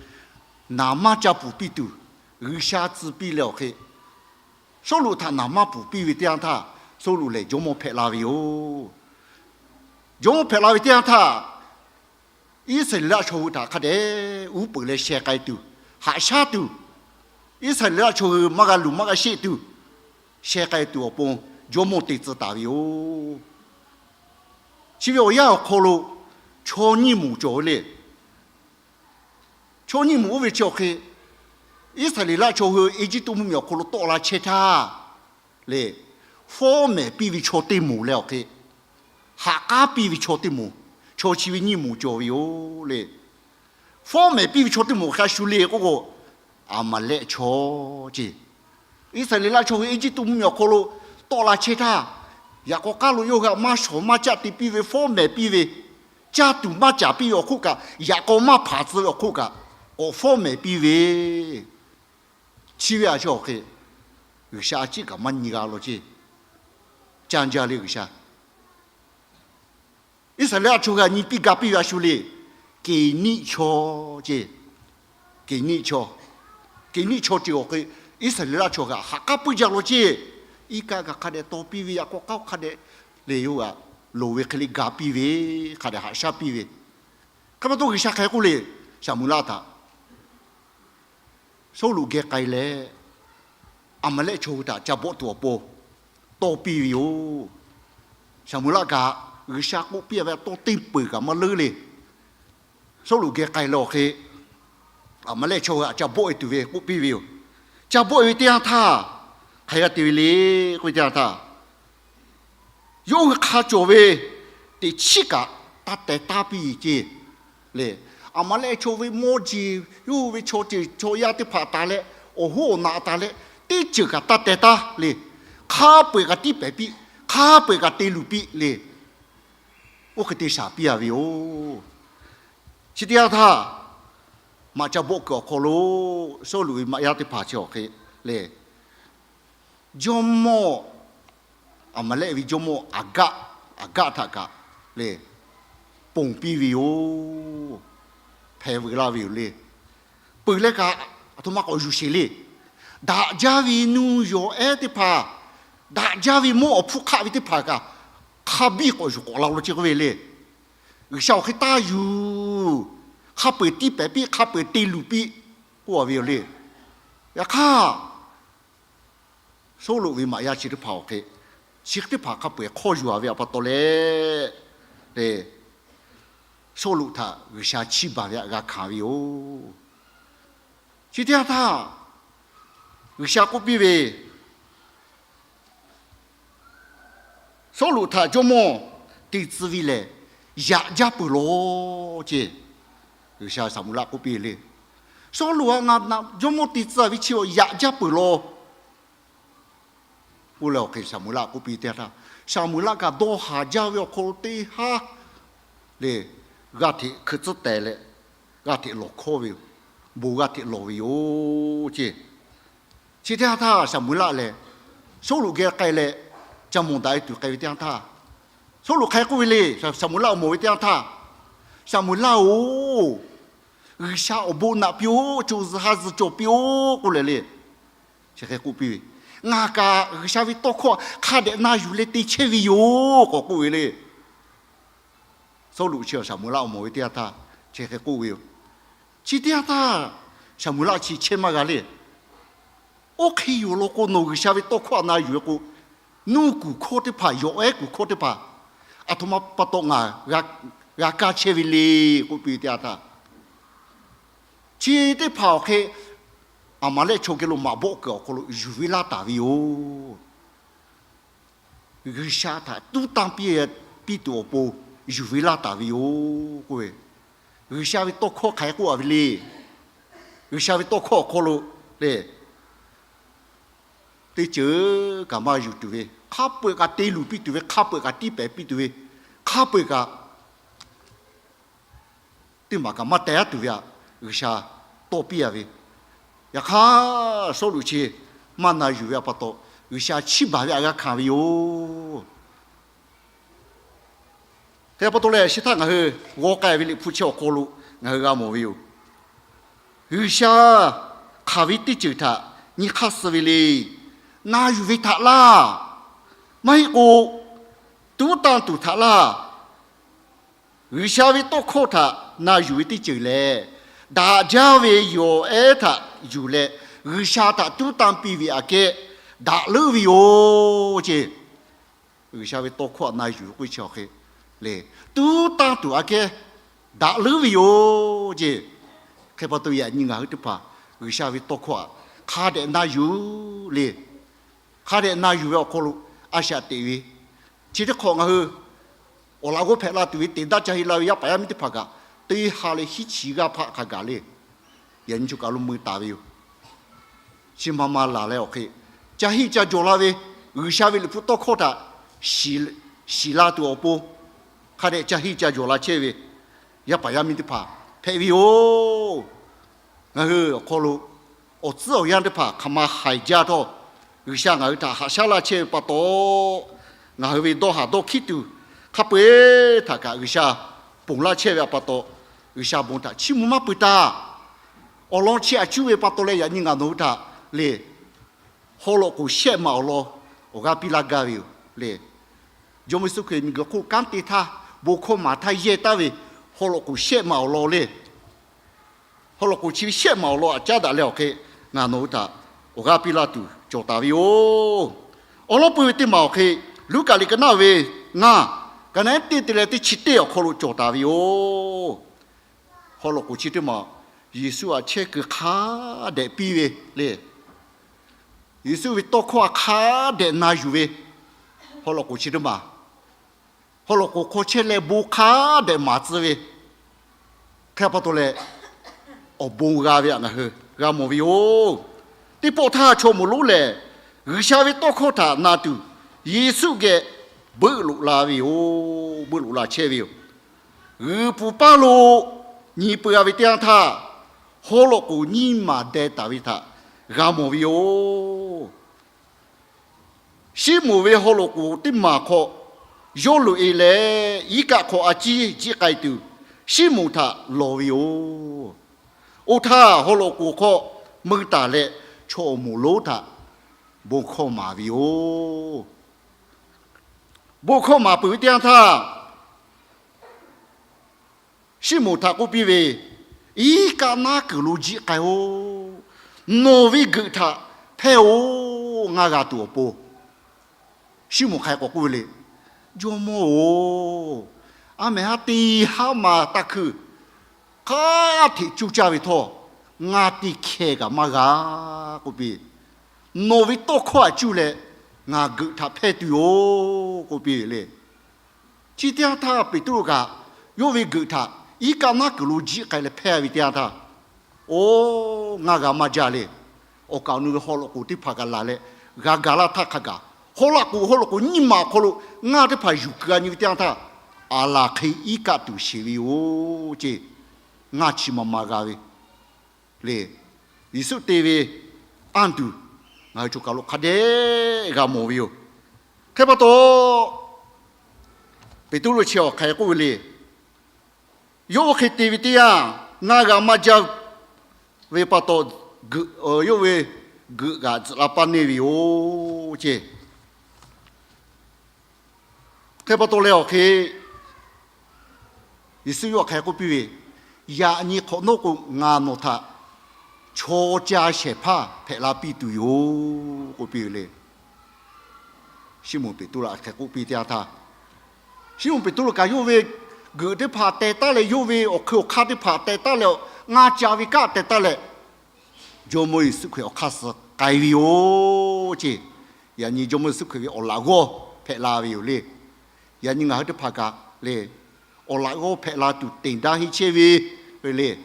naˍ manˇ ca puˍ piˇ tuˬ G'uiˬsha tcuh piˇ leh awˬ hk'e, Sawˉluꞈ htaꞈ naˍ manˇ puˍ piˇ ve teˇ yanˇ htaˇ, Sawˉluꞈ lehˬ jawˇmawˇ hpehꞈ la ve yoˬ. Jawˇmawˇ hpehꞈ la ve teˇ yanˇ htaˇ, Iˉsaˍreˍlaˆ chaw hui htaꞈ hk'a dehꞈ uˉ peunˍ leh sheh k'ai tuˬ, haꞈ shaˉ tuˬ, Iˉsaˍreˍlaˆ chaw hui maˇ g'a luˬ maˇ g'a sheˆ tuˬ, sheh k'ai tuˬ awˬ pon jawˇmawˇ te tcuh taˍ ve yoˬ. Chi ve awˬ yanˇ awˬ hk'aw lo chaw nyiˇ moˍ cawˬ ve le. Chaw nyiˇ moˍ oˇ ve chi awˬ hk'e, Iˉsaˍreˍlaˆ chaw hui Eˇjiˇtuꞈ mvuhˇmiˬ awˬ hk'aw lo tawˆ la chehˇ htaˇ le, fawˉ mehˍ piˇ ve chaw teˇ moˍ leh awˬ hk'e, haꞈ k'aˉ piˇ ve chaw teˇ moˍ, chaw chi ve nyiˇ moˍ cawˬ ve yoˬ le. Fawˉ mehˍ piˇ ve chaw teˇ moˍ hk'a shu le k'oˆ k'o, Aˍmaˍlehˆ chaw ce. Iˉsaˍreˍlaˆ chaw hui Eˇjiˇtuꞈ mvuhˇmiˬ awˬ hk'aw lo tawˆ la chehˇ htaˇ, yaꞈ k'aw k'aˉ lo yawˇ hui htaꞈ maˇ shawˍ maˇ caˆ te piˇ ve, fawˉ mehˍ piˇ ve, caˇ tuˬ maˇ caˍ piˇ ve awˬ hk'oˆ kaꞈ, yaꞈ k'aw maˇ hpanˍ tcuh ve awˬ hk'oˆ kaꞈ, k'awꞈ fawˉ mehˍ piˇ ve, chi ve a chi awˬ hk'e, G'uiˬsha a ciˉ kaꞈ maˇ nyi g'a law ce. Ca jaˇ le G'uiˬsha. Iˉsaˍreˍlaˆ chaw g'a nyi piˇ ga piˇ ve a shu le. Keˍniˆ chaw ce. Keˍniˆ chaw, Keˍniˆ chaw ceuˬ awˬ hk'e, Iˉsaˍreˍlaˆ chaw g'aꞈ haꞈ k'aˉ puiˉ jaˇ law ce. Iˉ kaˆ kaꞈ hk'a dehꞈ taw piˇ ve, yaꞈ k'aw k'aˉ hk'a dehꞈ le, yawˇ g'aꞈ loˍ ve hk'e le ga piˇ ve, hk'a dehꞈ haꞈ shaˉ piˇ ve. Hk'e pa taw G'uiˬsha hk'aˬ hk'e k'oˆ le, Saˍmo-eˍlaˆ htaꞈ Sawˉluꞈ geh k'ai leh, Aˍmaˍlehˆ chaw hui htaꞈ ca bawˆ tuˬ awˬ pon tawˇ piˇ ve yoˬ. Saˍmo-eˍlaˆ kaꞈ G'uiˬsha k'oˆ piˇ ve tawˇ teˇ peuˬ kaꞈ maˇ leuˉ le. Sawˉluꞈ geh k'ai leh awˬ hk'e, Aˍmaˍlehˆ chaw hui htaꞈ ca bawˆ e tuˬ ve k'oˆ piˇ ve yoˬ. Ca bawˆ e ve teˇ yanˇ htaˇ, hk'aˬ hk'e g'a te ve le k'oˆ ve teˇ yanˇ htaˇ, yawˇ hui hk'a cawˬ ve teꞈ chiˉ kaꞈ taˇ teh taˉ piˇ ce le. Aˍmaˍlehˆ chaw ve mawˇ jeˬ, yawˇ hui ve chaw ceuˬ chaw yaˇ teˇ hpaˍ taˍ leh, awˬ hoˉ awˬ naꞈ taˍ leh, teˇ ceuˬ kaꞈ taˇ teh taˉ le. Hk'a peu-eˬ kaꞈ tiˇ pehˍ piˇ, hk'a peu-eˬ kaꞈ te luˬ piˇ le. Oˇ hk'e te shaˍ piˇ a ve yoˬ. Chi teˇ yanˇ htaˇ, maꞈ ca bawˆ kuiˬ awˬ hk'aw lo Sawˉluꞈ ve maꞈ yaˇ teˇ hpaˍ chi awˬ hk'e le, jawˇmawˇ, Aˍmaˍlehˆ ve jawˇmawˇ Aˍgaˆ, Aˍgaˆ htaꞈ kaꞈ le, ponˬ piˇ ve yoˬ. Hpeh veu laˇ ve yoˬ le. Peuˬ leh kaꞈ, aˬ htoꞈ ma k'awꞈ yuˬ sheˍ le. Daꞈ jaˇ ve nuˇ yawˬ ehˉ teˇ hpaˍ, daꞈ jaˇ ve mawˇ awˬ hpfuhˇ hk'aˆ ve teˇ hpaˍ kaꞈ, hk'a biˇ k'awꞈ yuˬ k'awꞈ la lo ce k'oˆ ve le. G'uiˬsha awˬ hk'e taˇ yuˬ. Hk'a peu-eˬ tiˇ pehˍ piˇ, hk'a peu-eˬ te luˬ piˇ k'oˆ a ve yoˬ le. Yaꞈ hk'aˇ, Sawˉluꞈ ve maꞈ yaˇ chi teˇ hpaˍ awˬ hk'e, chi teˇ hpaˍ hk'a peu-eˬ hk'awˇ yuˬ a ve pa taw leh, le, Sawˉluꞈ htaꞈ G'uiˬsha chiˇ baˬ ve htaꞈ g'a hkanˍ ve yoˬ. Chi teˇ yanˇ htaˇ, G'uiˬsha k'oˆ piˇ ve, Sawˉluꞈ htaꞈ jawˇmawˇ te tcuh ve lehˬ, yaꞈ jaˇ peuˬ law ce. G'uiˬsha Saˍmo-eˍlaˆ k'oˆ piˇ le. Sawˉluꞈ htaꞈ ngaˬ jawˇmawˇ te tcuh ve chi awˬ yaꞈ jaˇ peuˬ law. Oˇ leh awˬ hk'e Saˍmo-eˍlaˆ k'oˆ piˇ teˇ yanˇ htaˇ, Saˍmo-eˍlaˆ kaꞈ dawˇ haˍ jaˇ ve awˬ hk'aw lo teˇ haˉ le, g'aˇ hteꞈ hkui tcuhˉ teh leh, g'aˇ hteꞈ lawˬ hkawˇ ve yoˬ. Bon g'aˇ hteꞈ lawˬ ve yoˬ ce. Chi teˇ yanˇ htaˇ Saˍmo-eˍlaˆ lehˬ, Sawˉluꞈ geh k'ai leh, ca mawˬ daꞈ e tuˬ k'ai ve teˇ yanˇ htaˇ, Sawˉluꞈ hk'aˬ hk'e k'oˆ ve le. Saˍmo-eˍlaˆ mawˬ ve teˇ yanˇ htaˇ, Saˍmo-eˍlaˆ-oˬ, G'uiˬsha awˬ bon naꞈ piˇ-oˆ, co zuhˬ ha zuhˬ cawˬ piˇ-oˆ k'oˆ leh le, chi hk'e k'oˆ piˇ ve, Ngaˬ kaꞈ G'uiˬsha ve tawˇ hkawˇ hk'a dehꞈ na yuˬ leh te chehˇ ve yoˬ k'awꞈ k'oˆ ve le. Sawˉluꞈ chi Saˍmo-eˍlaˆ awˬ mawˬ ve teˇ yanˇ htaˇ chi hk'e k'oˆ ve yoˬ. Chi teˇ yanˇ htaˇ Saˍmo-eˍlaˆ chi chehˇ maˇ g'a le. Oˇ hk'e yoˬ law k'o, nawˬ G'uiˬsha ve tawˇ hkawˇ htaꞈ na yuˬ ve k'o, nuˇ kuˬ hkawˇ teˇ hpaˍ, yawˬ ehˉ kuˬ hkawˇ teˇ hpaˍ, aˬ htoꞈ ma pa taw ngaˬ g'a kaˇ chehˇ ve le k'oˆ piˇ ve teˇ yanˇ htaˇ, chi teˇ hpaˍ awˬ hk'e Aˍmaˍlehˆ chaw geh lo maꞈ bawˆ kuiˬ awˬ hk'aw lo yuˬ ve laˇ taˍ ve yoˬ. G'uiˬsha htaꞈ tuˉ tanˇ piˇ, piˇ tuˬ awˬ pon yuˬ ve laˇ taˍ ve yoˬ k'oˆ ve, G'uiˬsha ve tawˇ hkawˇ hk'aˬ hk'e k'oˆ a ve le. G'uiˬsha ve tawˇ hkawˇ awˬ hk'aw lo lehˬ, teˇ ceuˬ kaꞈ maˇ yuˬ tuˬ ve, hk'a peu-eˬ kaꞈ te luˬ piˇ tuˬ ve, hk'a peu-eˬ kaꞈ tiˇ pehˍ piˇ tuˬ ve, hk'a peu-eˬ kaꞈ teˇ maˬ kaꞈ maˇ teh aˉ tuˬ ve htaꞈ G'uiˬsha tawˇ piˇ a ve. Yaꞈ hk'aˇ, Sawˉluꞈ chi maˇ na yuˬ ve pa taw, G'uiˬsha chiˇ baˬ ve htaꞈ g'a hkanˍ ve yoˬ. Hk'e pa taw leh, chi htaˇ ngaˬ hui g'aw k'ai ve Liꞈ hpu chi awˬ hk'aw lo ngaˬ hui g'a mawˬ ve yoˬ. G'uiˬsha hk'aˬ ve teˇ ceuˬ htaꞈ nyi hk'aˇ suh ve le. Na yuˬ ve htaꞈ laˇ, maˇ heˆ k'o tuˉ tanˇ tuˬ htaꞈ laˇ. G'uiˬsha ve tawˇ hkawˇ htaꞈ na yuˬ ve teˇ ceuˬ lehˬ, daꞈ jaˇ ve yawˬ ehˉ htaꞈ yuˬ leh G'uiˬsha htaꞈ tuˉ tanˇ piˇ ve aꞈ kehˉ daꞈ leuˉ ve yoˬ ce. G'uiˬsha ve tawˇ hkawˇ htaꞈ na yuˬ ve k'oˆ ve chi awˬ hk'e lehˬ, tuˉ tanˇ tuˬ aꞈ kehˉ daꞈ leuˉ ve yoˬ ce. Hk'e pa taw, yaꞈ nyi ngaˬ hui teˇ hpaˍ G'uiˬsha ve tawˇ hkawˇ htaꞈ hk'a dehꞈ na yuˬ le. Hk'a dehꞈ na yuˬ ve awˬ hk'aw lo a shaꞈ teꞈ ve, chi teˇ hk'awꞈ ngaˬ hui awˬ laꞈ g'awˇ hpehꞈ la tuˬ ve te daˇ ca he la ve yaˇ paˍ yaˇ miˇ teˇ hpaˍ kaꞈ, teˇ ha leh hiˉ chi g'aˇ hpaˆ hk'a gaˬ le, yaꞈ nyi choˬ kaˬ lo mui taˍ ve yoˬ. Chi ma ma laˬ leh awˬ hk'e ca henˇ ca jawˬ la ve, G'uiˬsha ve Liꞈ hpu tawˇ hkawˇ htaꞈ shiˍ la tuˬ awˬ pon hk'a dehꞈ ca henˇ ca jawˬ la chehˇ ve yaˇ paˍ yaˇ miˇ teˇ hpaˍ hpehꞈ ve yoˬ. Ngaˬ hui awˬ hk'aw lo awˬ tcuhˉ awˬ yanˇ teˇ hpaˍ hk'aˬ ma haiˬ jaˇ htawˇ, G'uiˬsha ngaˬ hui htaꞈ haꞈ shaˉ laˇ chehˇ ve pa taw, ngaˬ hui ve dawˇ haˍ dawˇ hkiˉ tuˬ hk'a peu-eˬ htaꞈ kaꞈ G'uiˬsha ponˬ laˇ chehˇ ve pa taw, G'uiˬsha bon htaꞈ chiˇ mvuh maˇ pui taˇ. Awˬ lawn chi aꞈ cuˇ ve pa taw leh, yaꞈ nyi ngaˬ nawˬ hui htaꞈ le haw lawꞈ k'oˍ shehˆ maˬ awˬ lawn awˬ g'aˇ piˇ laˇ gaˇ ve yoˬ le. Jawˇmawˇ Yeˍsuˆ Hkriꞈ miˬguiˬ hk'oˆ kanˉ te htaˇ, bon hkawˇ maˍ htaˇ yehˇ taˍ ve haw lawꞈ k'oˍ shehˆ maˬ awˬ lawn le. Haw lawꞈ k'oˍ chi ve shehˆ maˬ awˬ lawn aꞈ caˉ daꞈ leh awˬ hk'e, ngaˬ nawˬ hui htaꞈ awˬ g'aˇ piˇ laˇ tuˬ cawˬ taˍ ve yoˬ. Awˬ lawn peuˬ ve teˇ maˬ awˬ hk'e, Luˉkaꞈ liꞈ ka naˆ ve ngaˇ, ka naˆ teˇ te leh teˇ chi teˇ awˬ hk'aw lo cawˬ taˍ ve yoˬ. Haw lawꞈ k'oˍ chi teˇ maˬ Yeˍsuˆ aꞈ chehˇ kuiˬ hk'a dehꞈ piˇ ve le. Yeˍsuˆ ve tawˇ hkawˇ htaꞈ hk'a dehꞈ na yuˬ ve haw lawꞈ k'oˍ chi teˇ maˬ, haw lawꞈ k'oˍ hk'aw chehˇ leh bon hk'a dehꞈ maˍ tcuh ve hk'e pa taw leh, awˬ bon g'a ve htaꞈ ngaˬ hui g'a mawˬ ve yoˬ. Teˇ pawˆ htaˇ chaw moˍ lonˉ lehˬ, G'uiˬsha ve tawˇ hkawˇ htaꞈ na tuˬ Yeˍsuˆ geh beuˆ loꞈ la ve yoˬ. Beuˆ loꞈ la chehˇ ve yoˬ. G'uiˬ pfuhˍ paˇ lo nyi peu g'a ve teˇ yanˇ htaˇ, haw lawꞈ k'oˍ nyiˇ maˬ deh taˍ ve htaꞈ g'a mawˬ ve yoˬ. Siˉmonˍ ve haw lawꞈ k'oˍ teˇ maˬ hk'aw, yawˇ loꞈ-e leh iˉ kaˆ hk'aw a ciˉ jiˆ k'ai tuˬ, Siˉmonˍ htaꞈ lawˬ ve yoˬ. Oˇ htaˇ, haw lawꞈ k'oˍ hk'aw mui taˍ leh, chaw awˬ moˍ lonˉ htaꞈ bon hkawˇ maˍ ve yoˬ. Bon hkawˇ maˍ peuˬ ve teˇ yanˇ htaˇ, Siˉmonˍ htaꞈ k'oˆ piˇ ve, Iˉ kaˆ naˉ kuiˬ lo jiˆ k'ai-oˬ. Nawˬ ve geuꞈ htaꞈ hpehˇ-oˬ, ngaˇ g'a tuˬ awˬ pon. Siˉmonˍ hk'aˬ hk'e k'awꞈ k'oˆ ve le, Jawˇmawˇ-oˬ, a mehˍ haˉ teˇ haˉ ma taˇ hkuiˇ, hk'aˉ hteꞈ coˇ caˇ ve htawˇ, ngaˇ teˇ hkeh kaꞈ maˇ g'a k'oˆ piˇ. Nawˬ ve tawˇ hkawˇ aꞈ cuˇ leh ngaˬ geuꞈ htaꞈ hpehˇ tuˬ yoˬ k'oˆ piˇ ve le. Chi teˇ yanˇ htaˇ Peˍtruˆ kaꞈ yawˇ ve geuꞈ htaꞈ iˉ kaˆ naˉ kuiˬ lo jiˆ k'ai leh hpehˇ ve teˇ yanˇ htaˇ, oˬ, ngaˇ g'a maˇ jaˇ le. Awˬ kaˍ awˬ nu ve haw lawꞈ k'oˍ teˇ hpaˍ kaꞈ laˬ leh, g'a gaˬ laˇ htaˇ hk'a gaˬ, haw lawꞈ k'oˍ, haw lawꞈ k'oˍ nyiˇ maˬ awˬ hk'aw lo ngaˇ teˇ hpaˍ yuˬ kuiˬ a nyi ve teˇ yanˇ htaˇ, aˬ laˬ hk'e iˉ kaˆ tuˬ sheˍ ve yoˬ ce. Ngaˇ chi ma ma g'a ve le. Yeˍsuˆ te ve anˇ tuˬ, ngaˬ hui choˬ kaˬ lo hk'a dehꞈ g'a mawˬ ve yoˬ. Hk'e pa taw, Peˍtruˆ chi awˬ hk'aˬ hk'e k'oˆ ve le. Yawˇ oˇ hk'e te ve teˇ yanˇ, ngaˇ g'a maˇ jaˇ ve pa taw, yawˇ ve geuꞈ kaꞈ tzuhꞈ la paˇ neˇ ve yoˬ ce. Hk'e pa taw leh awˬ hk'e, Yeˍsuˆ yawˇ hk'aˬ hk'e k'oˆ piˇ ve, Yaꞈ nyi hk'awꞈ nawˉ k'o, ngaˬ nawˬ htaꞈ chaw ca shehˍ hpaˇ hpehꞈ la piˇ tuˬ yoˬ k'oˆ piˇ ve le. Siˉmonˍ Peˍtruˆ htaꞈ hk'aˬ hk'e k'oˆ piˇ teˇ yanˇ htaˇ, Siˉmonˍ Peˍtruˆ kaꞈ yawˇ ve geuꞈ teˇ hpaˍ teh taˉ leh, yawˇ ve awˬ hkui awˬ hk'aˇ teˇ hpaˍ teh taˉ leh, ngaˇ ca ve kanˉ teh taˉ leh, Jawˇmawˇ Yeˍsuˆ Hkriꞈ awˬ hk'aˇ suh k'ai ve yoˬ ceˇ. Yaꞈ nyi Jawˇmawˇ Yeˍsuˆ Hkriꞈ ve awˬ laꞈ g'awˇ hpehꞈ la ve yoˬ le. Yaꞈ nyi ngaˬ hui teˇ hpaˍ kaꞈ le, awˬ laꞈ g'awˇ hpehꞈ la tuˬ teꞈ daˇ heˆ chehˇ ve le,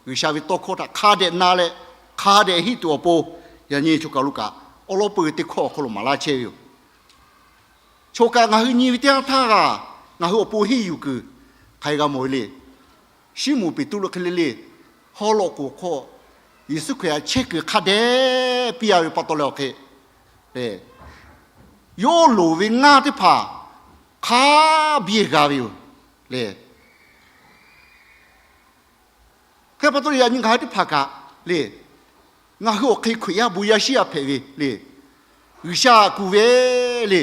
G'uiˬsha ve tawˇ hkawˇ htaꞈ hk'a dehꞈ na leh, hk'a dehꞈ heˆ tuˬ awˬ pon, yaꞈ nyi choˬ kaˬ lo kaꞈ awˉ lawˉ peu teˇ hkawˇ awˬ hk'aw lo maˍ laˇ chehˇ ve yoˬ. Choˬ kaꞈ ngaˬ hui nyi ve teˇ yanˇ htaˇ g'aˇ, ngaˬ hui awˬ pon henˇ yuˬ kuiˬ hk'aˬ hk'e g'a mawˬ ve le. Siˉmonˍ Peˍtruˆ hk'e le le, haw loꞈ k'oˍ hk'aw Yeˍsuˆ Hkriꞈ htaꞈ chehˇ kuiˬ hk'a dehꞈ piˇ a ve pa taw leh awˬ hk'e, yawˇ loˍ ve ngaˇ teˇ hpaˍ hk'a biˇ g'a ve yoˬ le. Hk'e pa taw leh yaꞈ nyi ngaˬ hui teˇ hpaˍ kaꞈ le, ngaˬ hui awˬ hk'e Hkriꞈ yaˇ bon yaˇ shiˉ yaˇ hpehꞈ ve le, G'uiˬsha kuˬ ve le,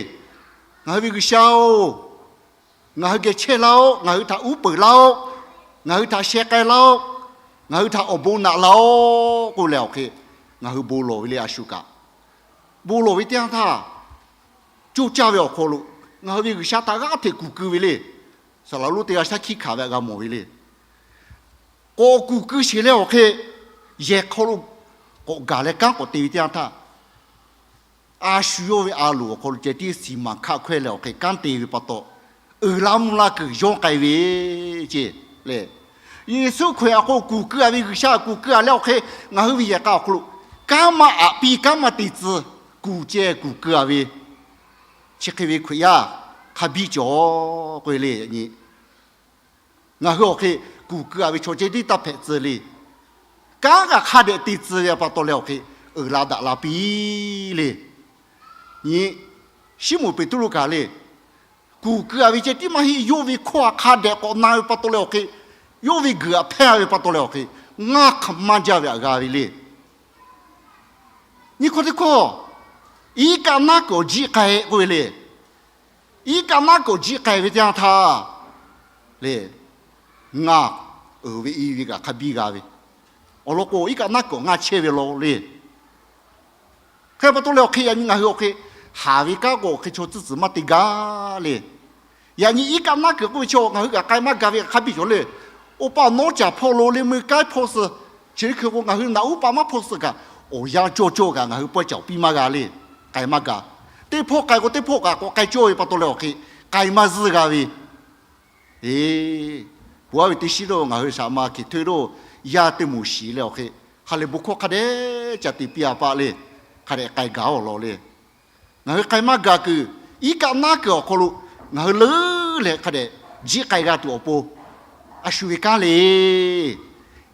ngaˬ hui ve G'uiˬsha-oˬ, ngaˬ hui geh chehˇ laˇ-oˆ, ngaˬ hui htaꞈ uˉ peunˍ laˇ-oˆ, ngaˬ hui htaꞈ sheh k'ai laˇ-oˆ, ngaˬ hui htaꞈ awˬ bon naꞈ laˇ-oˆ k'oˆ leh awˬ hk'e, ngaˬ hui bon lawˬ ve le. A shu kaꞈ bon lawˬ ve teˇ yanˇ htaˇ, coˇ caˇ ve awˬ hk'aw lo ngaˬ hui ve G'uiˬsha htaꞈ g'aˇ hteꞈ kuˬ keu ve le. Saˍlaˍ lonˉ teˇ g'aˇ shaˉ hkiˆ hkanˍ ve htaꞈ g'a mawˬ ve le. K'awꞈ kuˬ keu sheˍ leh awˬ hk'e, yehˬ hk'aw lo k'awꞈ gaˬ leh kanˉ k'awꞈ te ve teˇ yanˇ htaˇ, a shu yawˇ ve a loˍ awˬ hk'aw lo ceh tiˉ siˍ maˍ hkaˆ hkawehˇ leh awˬ hk'e kanˉ te ve pa taw, uiˍ la mvuh la kuiˬ yawˇ k'ai ve ceˇ le. Yeˍsuˆ Hkriꞈ awˬ hk'aw kuˬ keu a ve, G'uiˬsha kuˬ keu a leh awˬ hk'e, ngaˬ hui ve yehˬ k'a awˬ hk'aw lo kanˉ maˇ aꞈ piˇ, kanˉ maˇ te tcuh, kuˬ ceh kuˬ keu a ve, chi hk'e ve Hkriꞈ yaˇ hk'a biˇ cawˬ k'oˆ ve le. Yaꞈ nyi ngaˬ hui awˬ hk'e kuˬ keu a ve chaw ceh tiˉ taˇ hpehꞈ tcuh le. Kanˉ kaꞈ hk'a dehꞈ te tcuh ve pa taw leh awˬ hk'e, uiˍ la daꞈ la piˇ le. Nyi, Siˉmonˍ Peˍtruˆ kaꞈ le, kuˬ keu a ve ceh tiˉ maˇ heˆ, yawˇ ve hkawˇ htaꞈ hk'a dehꞈ k'awꞈ na ve pa taw leh awˬ hk'e, yawˇ ve geuꞈ htaꞈ hpehˇ ve pa taw leh awˬ hk'e, ngaˇ hk'aˬ maˇ jaˇ ve htaꞈ g'a ve le. Nyi hkawˇ teˇ hkawˇ, iˉ kaˆ naˉ kuiˬ awˬ jiˆ k'ai k'oˆ ve le. Iˉ kaˆ naˉ kuiˬ awˬ jiˆ k'ai ve teˇ yanˇ htaˇ le, ngaˬ uiˍ ve i ve kaꞈ hk'a biˇ g'a ve. Awˬ lawn k'o, iˉ kaˆ naˉ kuiˬ ngaˇ chehˇ ve law le. Hk'e pa taw leh awˬ hk'e, yaꞈ nyi ngaˬ hui awˬ hk'e haˍ ve kanˉ k'o, awˬ hk'e chaw tcuhˇ tcuhˬ maˇ te gaˇ le. Yaꞈ nyi iˉ kaˆ naˉ kuiˬ k'oˆ ve chaw ngaˬ hui kaꞈ k'ai maˇ ga ve hk'a biˇ cawˬ le. Oˇ paˆ nawˉ caˬ hpawˇ lo le, meuˇ kaiˉ hpawˇ suh, chi hk'e k'o ngaˬ hui naꞈ uˉ paˆ maˇ hpawˇ suh kaꞈ, awˬ yanˇ cawˇ cawˇ kaꞈ ngaˬ hui pawehˇ caˍ piˇ maˇ g'a le. K'ai maˇ ga. Teˇ hpawˇ k'ai k'o teˇ hpawˇ kaꞈ k'awꞈ k'ai cawˇ ve pa taw leh awˬ hk'e, k'ai maˇ zuhˇ g'a ve. Eˬ, peuˬ aˉ ve teˇ shiˉ lo ngaˬ hui shaˍ ma hkiˬ hteuˇ lo yaˇ teˇ moˍ shiˍ leh awˬ hk'e, ha lehˬ bon hkawˇ hk'a dehꞈ ca te piˇ a paˆ le. Hk'a dehꞈ k'ai gaˬ-oˬ law le. Ngaˬ hui k'ai maˇ gaˬ kuiˬ, iˉ kaˆ naˉ kuiˬ awˬ hk'aw lo ngaˬ hui leuˉ leh hk'a dehꞈ jiˆ k'ai g'a tuˬ awˬ pon, a shu ve kanˉ le.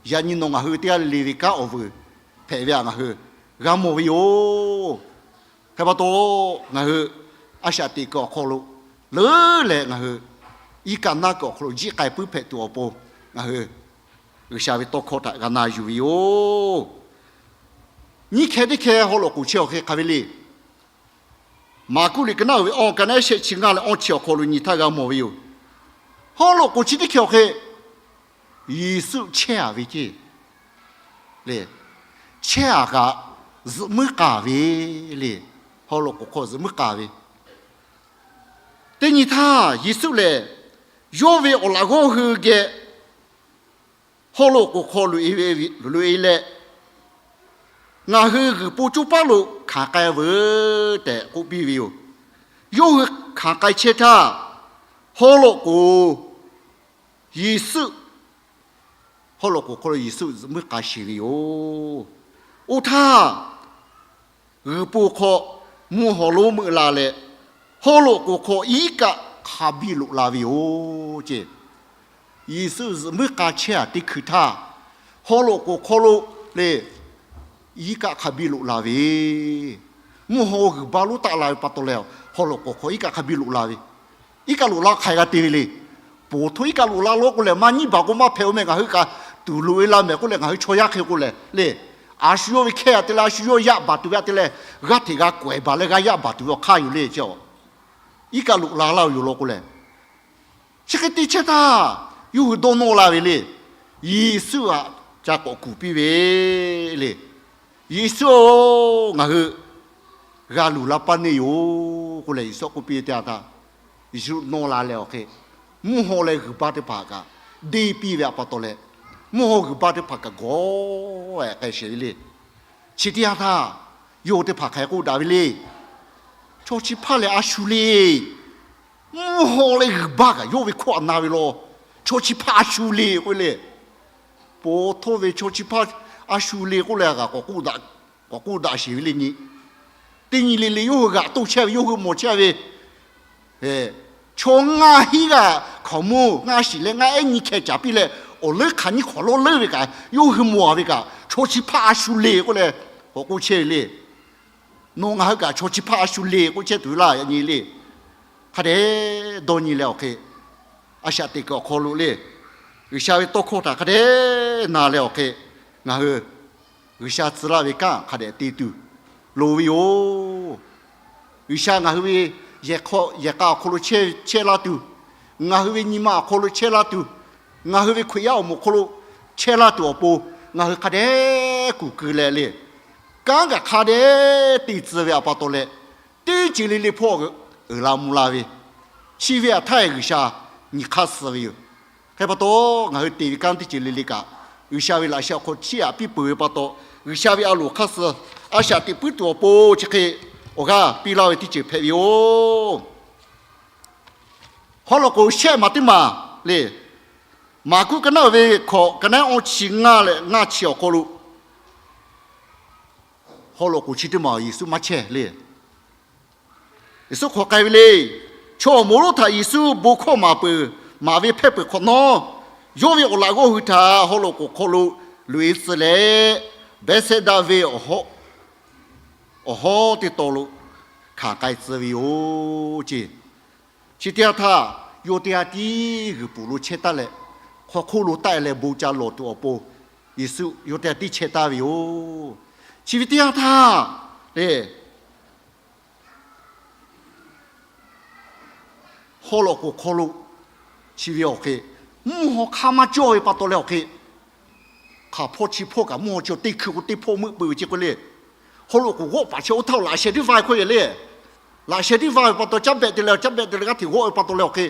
Yaꞈ nyi nawˬ ngaˬ hui teˇ g'aˇ le le ve kanˉ awˬ vuiˬ hpehꞈ ve htaꞈ ngaˬ hui g'a mawˬ ve yoˬ. Hk'e pa taw, ngaˬ hui a shaꞈ teꞈ kuiˬ awˬ hk'aw lo leuˉ leh ngaˬ hui iˉ kaˆ naˉ kuiˬ awˬ hk'aw lo jiˆ k'ai puiˉ hpehꞈ tuˬ awˬ pon, ngaˬ hui G'uiˬsha ve tawˇ hkawˇ htaꞈ g'a na yuˬ ve yoˬ. Nyiˇ hkeh teˇ hkeh haw loꞈ k'oˍ chehˇ awˬ hk'e hk'a ve le. Maˍkuˆ liꞈ ka naˉ uiˍ ve awˇ, ka naˉ shehˆ chi ngaˇ leh awˇ chi awˬ hk'aw lo nyi htaˇ g'a mawˬ ve yoˬ. Haw loꞈ k'oˍ chi teˇ hkeh awˬ hk'e Yeˍsuˆ chehˇ a ve ceˇ le. Chehˇ a kaꞈ zuhꞈ muiˉ k'a ve le. Haw loꞈ k'oˍ hk'aw zuhꞈ muiˉ k'a ve. Teˇ nyi htaˇ Yeˍsuˆ lehˬ, yawˇ ve awˬ laꞈ g'awˇ hui geh haw loꞈ k'oˍ hk'aw loꞈ e leh, ngaˬ hui g'uiˬ po coˇ paˉ lo hkanˍ k'ai veuˬ tehꞈ k'oˆ piˇ ve yoˬ. Yawˇ hui hkanˍ k'ai chehˇ htaˇ, haw loꞈ k'oˍ Yeˍsuˆ, haw loꞈ k'oˍ hk'aw lo Yeˍsuˆ zuhꞈ muiˉ k'a sheˍ ve yoˬ. Oˇ htaˇ, g'uiˬ po hk'aw mvuhˇ haw lonˉ meuˆ la leh, haw loꞈ k'oˍ hk'aw iˉ kaˆ hk'a biˇ loꞈ la ve yoˬ ceˇ. Yeˍsuˆ zuhꞈ muiˉ k'a chehˇ a teˇ hkui htaˇ, haw loꞈ k'oˍ hk'aw lo le, iˉ kaˆ hk'a biˇ loꞈ la ve. Mvuhˇ haw g'uiˬ ba lonˉ taˆ la ve pa taw leh, haw loꞈ k'oˍ hk'aw iˉ kaˆ hk'a biˇ loꞈ la ve. Iˉ kaˆ loꞈ la hk'aˬ hk'e g'a te ve le. Poˬ htoˇ iˉ kaˆ loꞈ la law k'o lehˬ, maˇ nyiˉ baˬ k'o maˇ hpehꞈ-o meh, ngaˬ hui kaꞈ tuˬ loꞈ e la mehˍ k'oˆ leh, ngaˬ hui chaw yaˇ hk'e k'o lehˬ le, a shu yawˇ ve hkehˇ a te leh a shu yawˇ yaˇ baˬ tuˬ ve a te leh, g'aˇ hteꞈ g'a kawehˬ baˬ leh g'a yaˇ baˬ tuˬ ve awˬ hk'aˇ yoˬ le ceˇ. Iˉ kaˆ loꞈ la laˇ-oˬ yoˬ law k'o lehˬ, chi hk'e te chehˇ htaˇ, yawˇ hui dawˇ nawˇ la ve le. Yeˍsuˆ htaꞈ ca k'awꞈ kuˬ piˇ ve le. Yeˍsuˆ-oˬ, ngaˬ hui g'a luˬ la paˇ neˇ yoˬ k'oˆ leh Yeˍsuˆ k'oˆ piˇ ve teˇ yanˇ htaˇ, Yeˍsuˆ nawˇ la leh awˬ hk'e, mvuhˇ haw leh g'uiˬ baˇ teˇ hpaˍ kaꞈ deˇ piˇ ve awˬ pa taw leh, mvuhˇ haw g'uiˬ baˇ teˇ hpaˍ kaꞈ gawˬ-e k'ai sheˍ ve le. Chi teˇ yanˇ htaˇ, yawˇ hui teˇ hpaˍ hk'aˬ hk'e k'oˆ daꞈ ve le. Chaw chi hpaˇ lehˬ a shu le. Mvuhˇ haw leh g'uiˬ baˇ kaꞈ yawˇ ve hkawˇ htaꞈ na ve law. Chaw chi hpaˇ a shu le k'oˆ ve le. Paw htawˇ ve chaw chi hpaˇ a shu le k'oˆ leh g'aꞈ k'awꞈ k'oˆ daꞈ sheˍ ve le nyi. Teˇ nyi le le yawˇ hui g'aꞈ toˇ chehˇ ve, yawˇ hui mawˬ chehˇ ve, chaw ngaˇ hinˉ g'aˇ hkaoˍmonˇ ngaˇ shiˍ leh ngaˇ ehˉ nyi hkeh caˍ piˇ leh, awˬ leuˉ hk'aˬ nyiˇ hk'awꞈ lawˉ leuˉ ve kaꞈ yawˇ hui mawˬ-a ve kaꞈ, chaw chi hpaˇ a shu le k'oˆ leh k'awꞈ k'oˆ chehˇ ve le. Nawˬ ngaˬ hui kaꞈ chaw chi hpaˇ a shu le k'oˆ chehˇ tuˬ ve laˇ yaꞈ nyi le. Hk'a dehꞈ dawˇ nyi leh awˬ hk'e, a shaꞈ teꞈ kuiˬ awˬ hk'aw lo le, G'uiˬsha ve tawˇ hkawˇ htaꞈ hk'a dehꞈ na leh awˬ hk'e, ngaˬ hui G'uiˬsha tcuh laˇ ve kanˉ hk'a dehꞈ te tuˬ loˍ ve yoˬ. G'uiˬsha ngaˬ hui ve yehˬ k'a awˬ hk'aw lo chehˇ laˇ tuˬ, ngaˬ hui ve nyi ma awˬ hk'aw lo chehˇ laˇ tuˬ, ngaˬ hui ve Hkriꞈ yaˇ awˬ moˍ awˬ hk'aw lo chehˇ laˇ tuˬ awˬ pon, ngaˬ hui hk'a dehꞈ kuˬ keu leh le, kanˉ kaꞈ hk'a dehꞈ te tcuh ve awˬ pa taw leh, teˇ ceuˬ le le hpawˇ uiˍ la mvuh la ve, chi ve htaꞈ htaˇ G'uiˬsha nyi hk'aˇ suh ve yoˬ. Hk'e pa taw, ngaˬ hui te ve kanˉ teˇ ceuˬ le le kaꞈ, G'uiˬsha ve laꞈ sheh awˬ hk'aw chiˇ aꞈ piˇ peuˬ ve pa taw, G'uiˬsha ve a loˍ hk'aˇ suh a shaꞈ teꞈ puiˉ tuˬ awˬ pon chi hk'e awˬ g'aˇ piˇ laˇ ve teˇ ceuˬ hpehꞈ ve yoˬ. Haw loꞈ k'oˍ shehˆ maˬ teˇ maˬ le, Maˍkuˆ ka naˉ ve hkawꞈ ka naˉ awˇ chi ngaˇ leh ngaˇ chi awˬ hk'aw lo, haw loꞈ k'oˍ chi teˇ maˬ Yeˍsuˆ maˇ chehˇ le. Yeˍsuˆ hk'awꞈ k'ai ve le. Chaw awˬ moˍ lonˉ htaꞈ Yeˍsuˆ bon hkawˇ maˍ peuˬ, maˍ ve hpehˇ peuˬ hk'awꞈ nawˉ, yawˇ ve awˬ laꞈ g'awˇ hui htaꞈ haw loꞈ k'oˍ hk'aw lo loꞈ-e tcuh leh, Behˇsehˇdaˆ venˇ awˬ hawˉ teˇ taw lo hkanˍ k'ai tcuh ve yoˬ ceˇ. Chi teˇ yanˇ htaˇ, yawˇ teˇ g'aˇ tiˉ g'uiˬ pfuhˍ lo chehˇ taˉ leh, hk'aw hk'oˆ lo taˆ-e leh bon ca lawˬ tuˬ awˬ pon, Yeˍsuˆ yawˇ teˇ g'aˇ tiˉ chehˇ taˍ ve yoˬ. Chi ve teˇ yanˇ htaˇ le, haw loꞈ k'oˍ hk'aw lo chi ve awˬ hk'e, mvuhˇ haw hk'aˇ maˇ cawˇ ve pa taw leh awˬ hk'e, hk'aˬ hpawˇ chi hpawˇ kaꞈ mvuhˇ haw chi teˇ hkui k'o teˇ hpawˇ meuˆ peuˬ ve ceˇ k'oˆ le. Haw loꞈ k'oˍ g'awˆ paˍ chi oˇ htaˇ laꞈ sheh teˇ va ve hk'oˆ ve le. Laꞈ sheh teˇ va ve pa taw caˉ behꞈ te leh caˉ behꞈ te leh g'aˇ hteꞈ g'awˆ ve pa taw leh awˬ hk'e,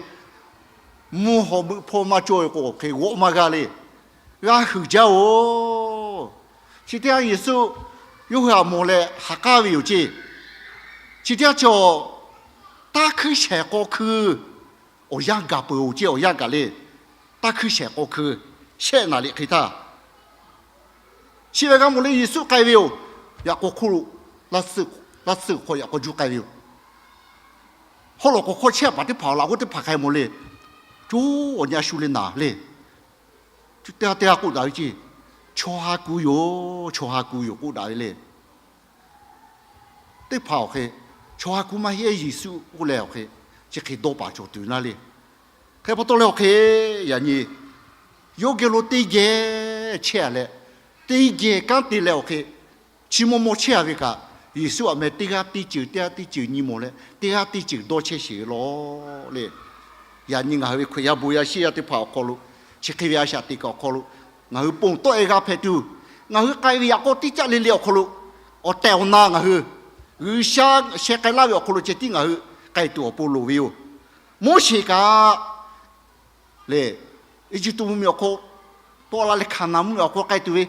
mvuhˇ haw meuˆ hpawˇ maˇ cawˇ ve k'o awˬ hk'e g'awˆ maˇ g'a le. G'a huiˍ jaˇ-oˬ. Chi teˇ yanˇ Yeˍsuˆ yawˇ hui htaꞈ mawˬ leh ha k'aˉ ve yoˬ ceˇ. Chi teˇ yanˇ chi, taˇ hkuiˇ shehˍ k'aw hkui awˬ yanˇ gaˬ peuˬ-oˬ ceˇ, awˬ yanˇ gaˬ le. Taˇ hkuiˇ shehˍ k'aw hkui shehˆ naˍ riˍ hk'e htaˇ, chi ve g'a mawˬ le Yeˍsuˆ k'ai ve yoˬ. Yaꞈ k'aw hk'oˆ lo, laˇ tsuhˇ hk'aw yaꞈ k'aw juˇ k'ai ve yoˬ. Haw loꞈ k'oˍ hk'aw chehˇ paˍ teˇ hpaˍ awˬ laꞈ g'awˇ teˇ hpaˍ hk'a mawˬ le. Coˇ awˬ nyi a shu le naˍ le. Teˇ g'aˇ teˇ g'aˇ k'oˆ daꞈ ve ceˇ, Chaw ha ku yoˬ, chaw ha ku yoˬ k'oˆ daꞈ ve le. Teˇ hpaˍ awˬ hk'e, chaw ha ku maˇ heˆ Yeˍsuˆ k'oˆ leh awˬ hk'e, chi hk'e dawˇ paˍ cawˬ tuˬ naˇ le. Hk'e pa taw leh awˬ hk'e, yaꞈ nyi yawˇ geh lo teˇ geh chehˇ-a leh, teˇ geh kanˉ te leh awˬ hk'e, chi maw maw chehˇ-a ve kaꞈ, Yeˍsuˆ aꞈ meh teˇ g'aˇ teˇ ceuˬ teˇ g'aˇ teˇ ceuˬ nyi mawˬ leh teˇ g'aˇ teˇ ceuˬ dawˇ chehˇ sheˍ ve lawˬ le. Yaꞈ nyi ngaˬ hui ve Hkriꞈ yaˇ bon yaˇ shiˉ yaˇ teˇ hpaˍ awˬ hk'aw lo, chi hk'e ve a shaꞈ teꞈ kaꞈ awˬ hk'aw lo, ngaˬ hui ponˬ tawˆ-e g'a hpehꞈ tuˬ, ngaˬ hui k'ai ve yaꞈ k'aw teˇ caˆ le le awˬ hk'aw lo, awˬ tehˬ awˬ na ngaˬ hui G'uiˬsha sheh k'ai laˇ ve awˬ hk'aw lo ceh tiˉ ngaˬ hui k'ai tuˬ awˬ pon loˍ ve yoˬ. Moˉseˍ kaꞈ le, Eˇjiˇtuꞈ mvuhˇmiˬ awˬ hk'aw tawˆ la leh Hkaˍnanˍ mvuhˇmiˬ awˬ hk'aw k'ai tuˬ ve,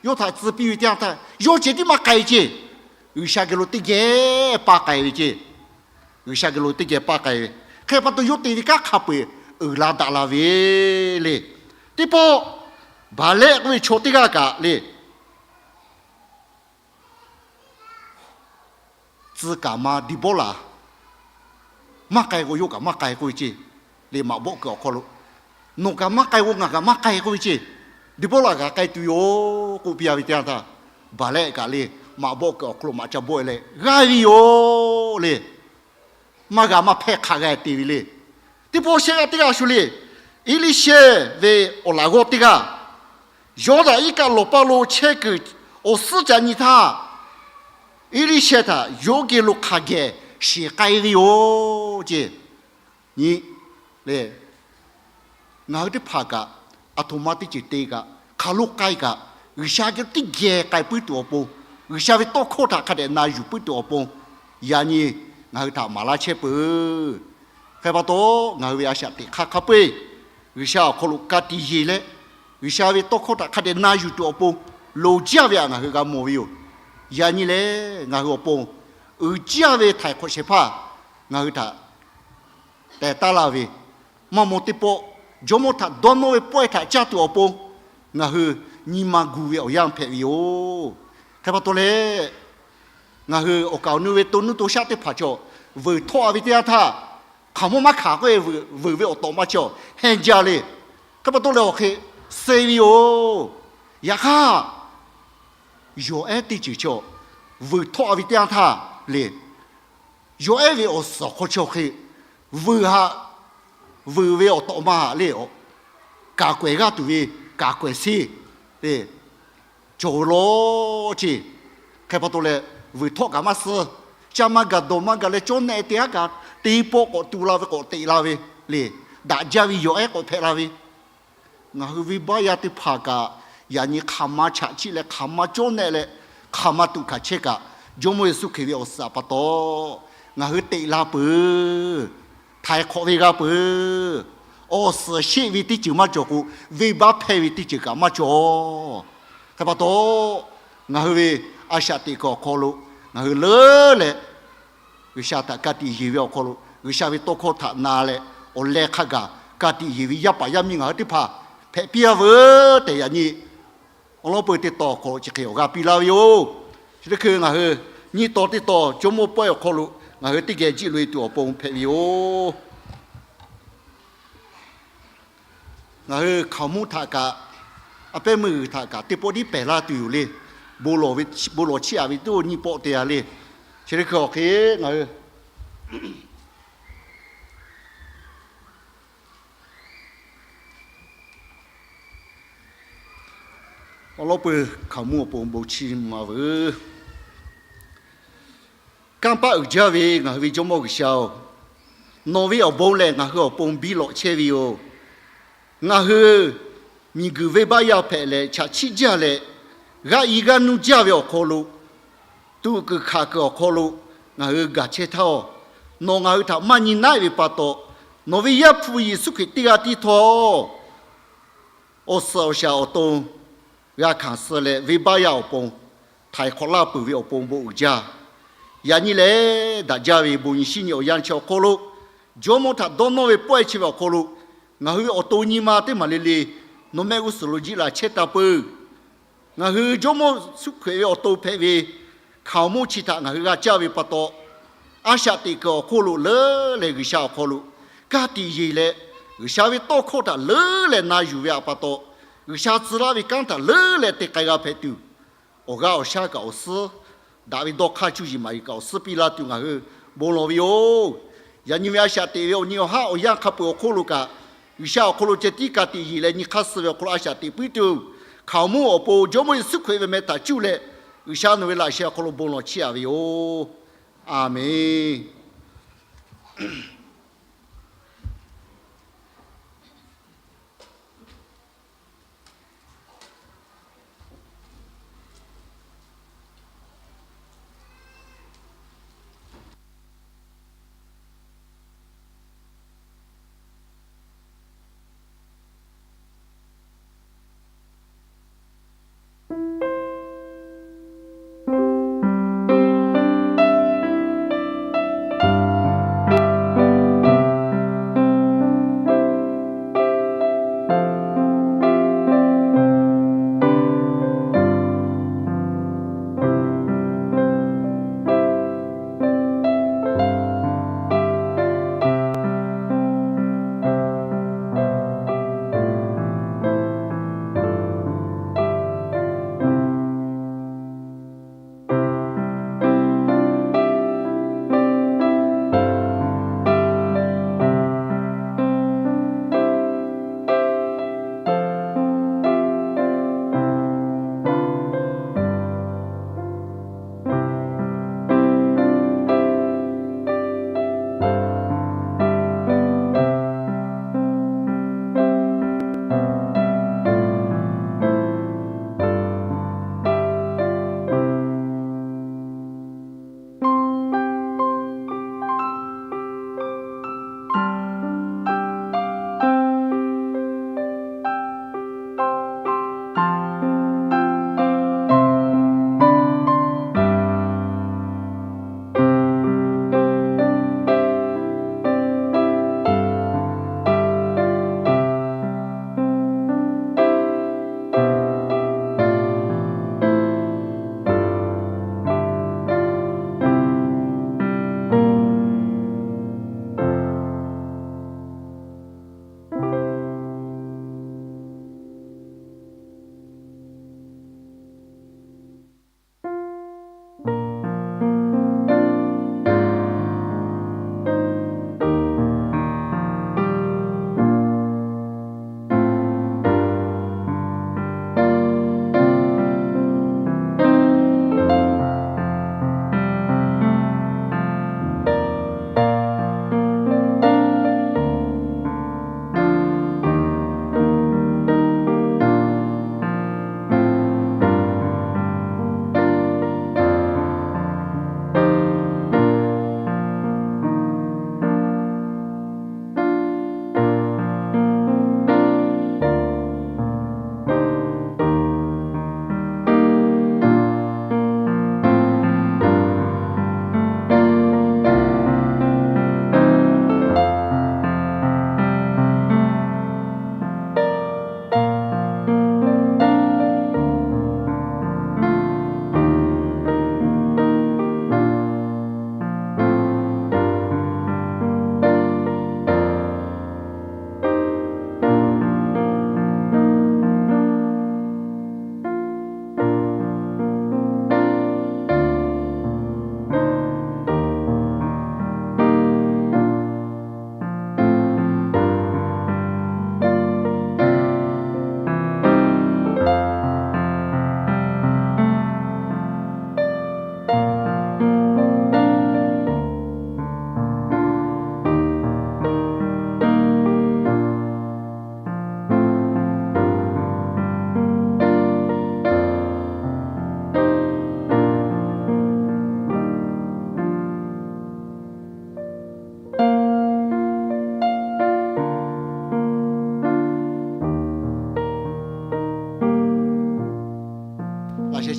yawˇ htaꞈ tcuh piˇ ve teˇ yanˇ htaˇ yawˇ ceh tiˉ maˇ k'ai ceˇ. G'uiˬsha geh lo teˇ geh paˇ k'ai ve ceˇ. G'uiˬsha geh lo teˇ geh paˇ k'ai ve. Hk'e pa taw yawˇ te ve kanˉ hk'a peu-eˬ uiˍ la daꞈ la ve le. Teˇ pawˆ Baˍlehˆ k'oˆ ve chaw teˇ g'aˇ kaꞈ le, tcuh kaˍ ma Deˍbawˇraˍ maˇ k'ai k'o yawˇ kaꞈ maˇ k'ai k'oˆ ve ceˇ. Le maꞈ bawˆ kuiˬ awˬ hk'aw lo, nawˬ kaꞈ maˇ k'ai k'o ngaˬ kaꞈ maˇ k'ai k'oˆ ve ceˇ. Deˍbawˇraˍ kaꞈ k'ai tuˬ yoˬ k'oˆ piˇ-a ve teˇ yanˇ htaˇ, Baˍlehˆ kaꞈ le maꞈ bawˆ kuiˬ awˬ hk'aw lo maꞈ ca bawˆ-e leh g'aˇ ve yoˬ le. Maˇ g'a maˇ hpehˇ hk'aˬ g'a te ve le. Teˇ pawˆ shehˆ g'aˇ teˇ g'aˇ shu le, Eˇliˇshehˇ ve awˬ laꞈ g'awˇ teˇ g'aˇ, Yawˇdanˍ iˉ kaˆ lawˬ paˇ lo chehˇ kuiˬ awˬ suhˉ ca nyi htaˇ, Eˇliˇshehˇ htaꞈ yawˇ geh lo hk'a geh shiˍ k'ai ve yoˬ ceˇ. Nyi le, ngaˬ hui teˇ hpaˍ kaꞈ, aˬ htoꞈ ma teˇ ceuˬ te kaꞈ, hk'aˬ lo k'ai kaꞈ, G'uiˬsha geh teˇ geh k'ai puiˉ tuˬ awˬ pon, G'uiˬsha ve tawˇ hkawˇ htaꞈ hk'a dehꞈ na yuˬ puiˉ tuˬ awˬ pon, yaꞈ nyi ngaˬ hui htaꞈ maˍ laˇ chehˇ peuˬ. Hk'e pa taw, ngaˬ hui ve a shaꞈ teꞈ hk'aˇ hk'a peu-eˬ G'uiˬsha awˬ hk'aw lo ka tiꞈ yeˬ leh, G'uiˬsha ve tawˇ hkawˇ htaꞈ hk'a dehꞈ na yuˬ tuˬ awˬ pon loˍ jaˇ ve htaꞈ ngaˬ hui g'a mawˬ ve yoˬ. Yaꞈ nyi lehˬ, ngaˬ hui awˬ pon uiˍ jaˇ ve htaiˍ hk'awꞈ shehˍ hpaˇ ngaˬ hui htaꞈ tehˬ taˉ laˇ ve, maˇ maw teˇ pawˆ Jawˇmawˇ htaꞈ dawˇ nawˇ ve pawehˇ htaꞈ caˇ tuˬ awˬ pon ngaˬ hui nyi ma gu ve awˬ yanˇ hpehꞈ ve yoˬ. Hk'e pa taw leh, ngaˬ hui awˬ kaˍ awˬ nu ve to nuˇ to shaˆ teˇ hpaˍ chaw, vuiˬ htawˆ-a ve teˇ yanˇ htaˇ, hk'aˬ mawˇ maˇ hkanˍ k'oˆ ve vuiˬ ve awˬ tawꞈ ma chaw hehnˇ jaˇ le. Hk'e pa taw leh awˬ hk'e suh ve yoˬ. Yaꞈ hk'aˇ, yawˬ ehˉ teˇ ceuˬ chaw vuiˬ htawˆ-a ve teˇ yanˇ htaˇ le, yawˬ ehˉ ve awˬ suhˍ awˬ hk'aw chaw hk'e vuiˬ htaꞈ, vuiˬ ve awˬ tawꞈ ma htaꞈ le, kaˍ k'awehˍ g'aˇ tuˬ ve kaˍ k'awehˍ sheˍ le, cawˬ ve law ceˇ. Hk'e pa taw leh, vuiˬ htawˆ kaꞈ maˇ suh, ca maˇ gaˬ dawˬ maˇ gaˬ leh cawˇ nehˆ teˇ g'aˇ kaꞈ teˇ pawˆ k'awꞈ tu la ve k'awꞈ teꞈ la ve le, daꞈ jaˇ ve yawˬ ehˉ k'awꞈ hpehꞈ la ve, ngaˬ hui venˇbaˆ yaˇ teˇ hpaˍ kaꞈ, yaꞈ nyi hk'aˬ ma chaꞈ chiˆ leh hk'aˬ ma cawˇ nehˆ leh hk'aˬ ma tuꞈ hkanˍ chehˇ kaꞈ, Jawˇmawˇ Yeˍsuˆ Hkriꞈ ve awˬ suhˍ pa taw ngaˬ hui teꞈ la peuˬ. Htaiˍ hk'awꞈ ve g'a peuˬ. Awˬ suhˍ sheˆ ve teˇ ceuˬ maˇ cawˬ k'o, venˇbaˆ hpehˇ ve teˇ ceuˬ kaꞈ maˇ cawˬ. Hk'e pa taw, ngaˬ hui ve a shaꞈ teꞈ kuiˬ awˬ hk'aw lo ngaˬ hui leuˉ leh G'uiˬsha htaꞈ ka tiꞈ yeˬ ve awˬ hk'aw lo, G'uiˬsha ve tawˇ hkawˇ htaꞈ na leh, awˬ leh hk'a gaˬ ka tiꞈ yeˬ ve yaˇ paˍ yaˇ miˇ ngaˬ hui teˇ hpaˍ hpehꞈ piˇ-a veuˬ tehꞈ, yaꞈ nyi awˬ lawn peuˬ teˇ taw awˬ hk'aw lo chi hk'e awˬ g'a piˇ laˇ ve yoˬ. Chi teˇ hkui ngaˬ hui nyiˇ taw teˇ taw Jawˇmawˇ pawehˇ awˬ hk'aw lo ngaˬ hui teˇ geh jiˆ loꞈ-e tuˬ awˬ pon hpehꞈ ve yoˬ. Ngaˬ hui hkaoˍmonˇ htaꞈ kaꞈ, a pehˉ meuˇ g'uiˬ htaꞈ kaꞈ teˇ pawˆ tiˉ pehˬ laˇ tuˬ yoˬ le. Bon lawˬ ve, bon lawˬ chiˇ-a ve teˇ nyiˇ pawˆ te-a le. Chi teˇ hkui awˬ hk'e ngaˬ hui awˬ lawn peuˬ hkaoˍmonˇ awˬ pon bon chiˇ mvuh-a veuˬ. Kanˇ paˆ uiˍ jaˇ ve ngaˬ hui ve Jawˇmawˇ G'uiˬsha-oˬ, nawˬ ve awˬ bon lehˬ ngaˬ hui awˬ pon biˇ lawꞈ chehˇ ve yoˬ. Ngaˬ hui miˬguiˬ venˇbaˆ yaˇ hpehꞈ leh chaꞈ chiˆ jaˇ leh, g'aˇ i g'aˇ nuˇ jaˇ ve awˬ hk'aw lo, tuꞈ kuiˬ hkanˍ kuiˬ awˬ hk'aw lo ngaˬ hui gaˬ chehˇ htaˇ-oˬ, nawˬ ngaˬ hui htaꞈ maˇ nyi naˉ-e ve pa taw, nawˬ ve Yaˇ hpu Yeˍsuˆ Hkriꞈ teˇ g'aˇ tiˉ htawˇ, awˬ suhˍ awˬ shaˍ awˬ to g'a hkanˍ suh leh, venˇbaˆ yaˇ awˬ pon htaiˍ hk'awꞈ laˇ peuˬ ve awˬ pon bon uiˍ jaˇ. Yaꞈ nyi lehˬ, daꞈ jaˇ ve bon nyi shinˉ nyi awˬ yanˇ chi awˬ hk'aw lo, Jawˇmawˇ htaꞈ dawˇ nawˇ ve pawehˇ chi ve awˬ hk'aw lo, ngaˬ hui ve awˬ to nyi ma teˇ maˬ le le nawˬ mehˆ g'uˇ suhˍ lo jiˆ la chehˇ taˍ peuˬ. Ngaˬ hui Jawˇmawˇ Yeˍsuˆ Hkriꞈ ve awˬ to hpehꞈ ve hkaoˍmonˇ chi htaꞈ ngaˬ hui g'a caˇ ve pa taw, a shaꞈ teꞈ kuiˬ awˬ hk'oˆ lo leuˉ leh G'uiˬsha awˬ hk'aw lo ka tiꞈ yeˬ leh, G'uiˬsha ve tawˇ hkawˇ htaꞈ leuˉ leh na yuˬ ve htaꞈ pa taw, G'uiˬsha tcuh laˇ ve kanˉ htaꞈ leuˉ leh te k'ai g'a hpehꞈ tuˬ, awˬ g'aˇ awˬ shaˉ kaꞈ awˬ suhˉ daꞈ ve dawˇ hk'aˇ cuˇ yiˍ maˍ yiˍ kaꞈ awˬ suhˉ piˇ laˇ tuˬ ngaˬ hui bon lawˬ ve yoˬ. Yaꞈ nyi ve a shaꞈ teꞈ ve awˬ nyi awˬ haˉ awˬ yanˇ hk'a peuˬ awˬ hk'oˆ lo kaꞈ, G'uiˬsha awˬ hk'aw lo ceh tiˉ ka tiꞈ yeˬ leh nyi hk'aˇ suh ve awˬ hk'aw lo a shaꞈ teꞈ puiˉ tuˬ, hkaoˍmonˇ awˬ pon Jawˇmawˇ Yeˍsuˆ Hkriꞈ ve meh htaꞈ cuˇ leh, G'uiˬsha nawˬ ve laꞈ sheh awˬ hk'aw lo bon lawˬ chiˇ-a ve yoˬ. A menˬ.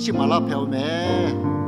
chiˇ maˍ laˇ hpehꞈ-oˬ mehˍ.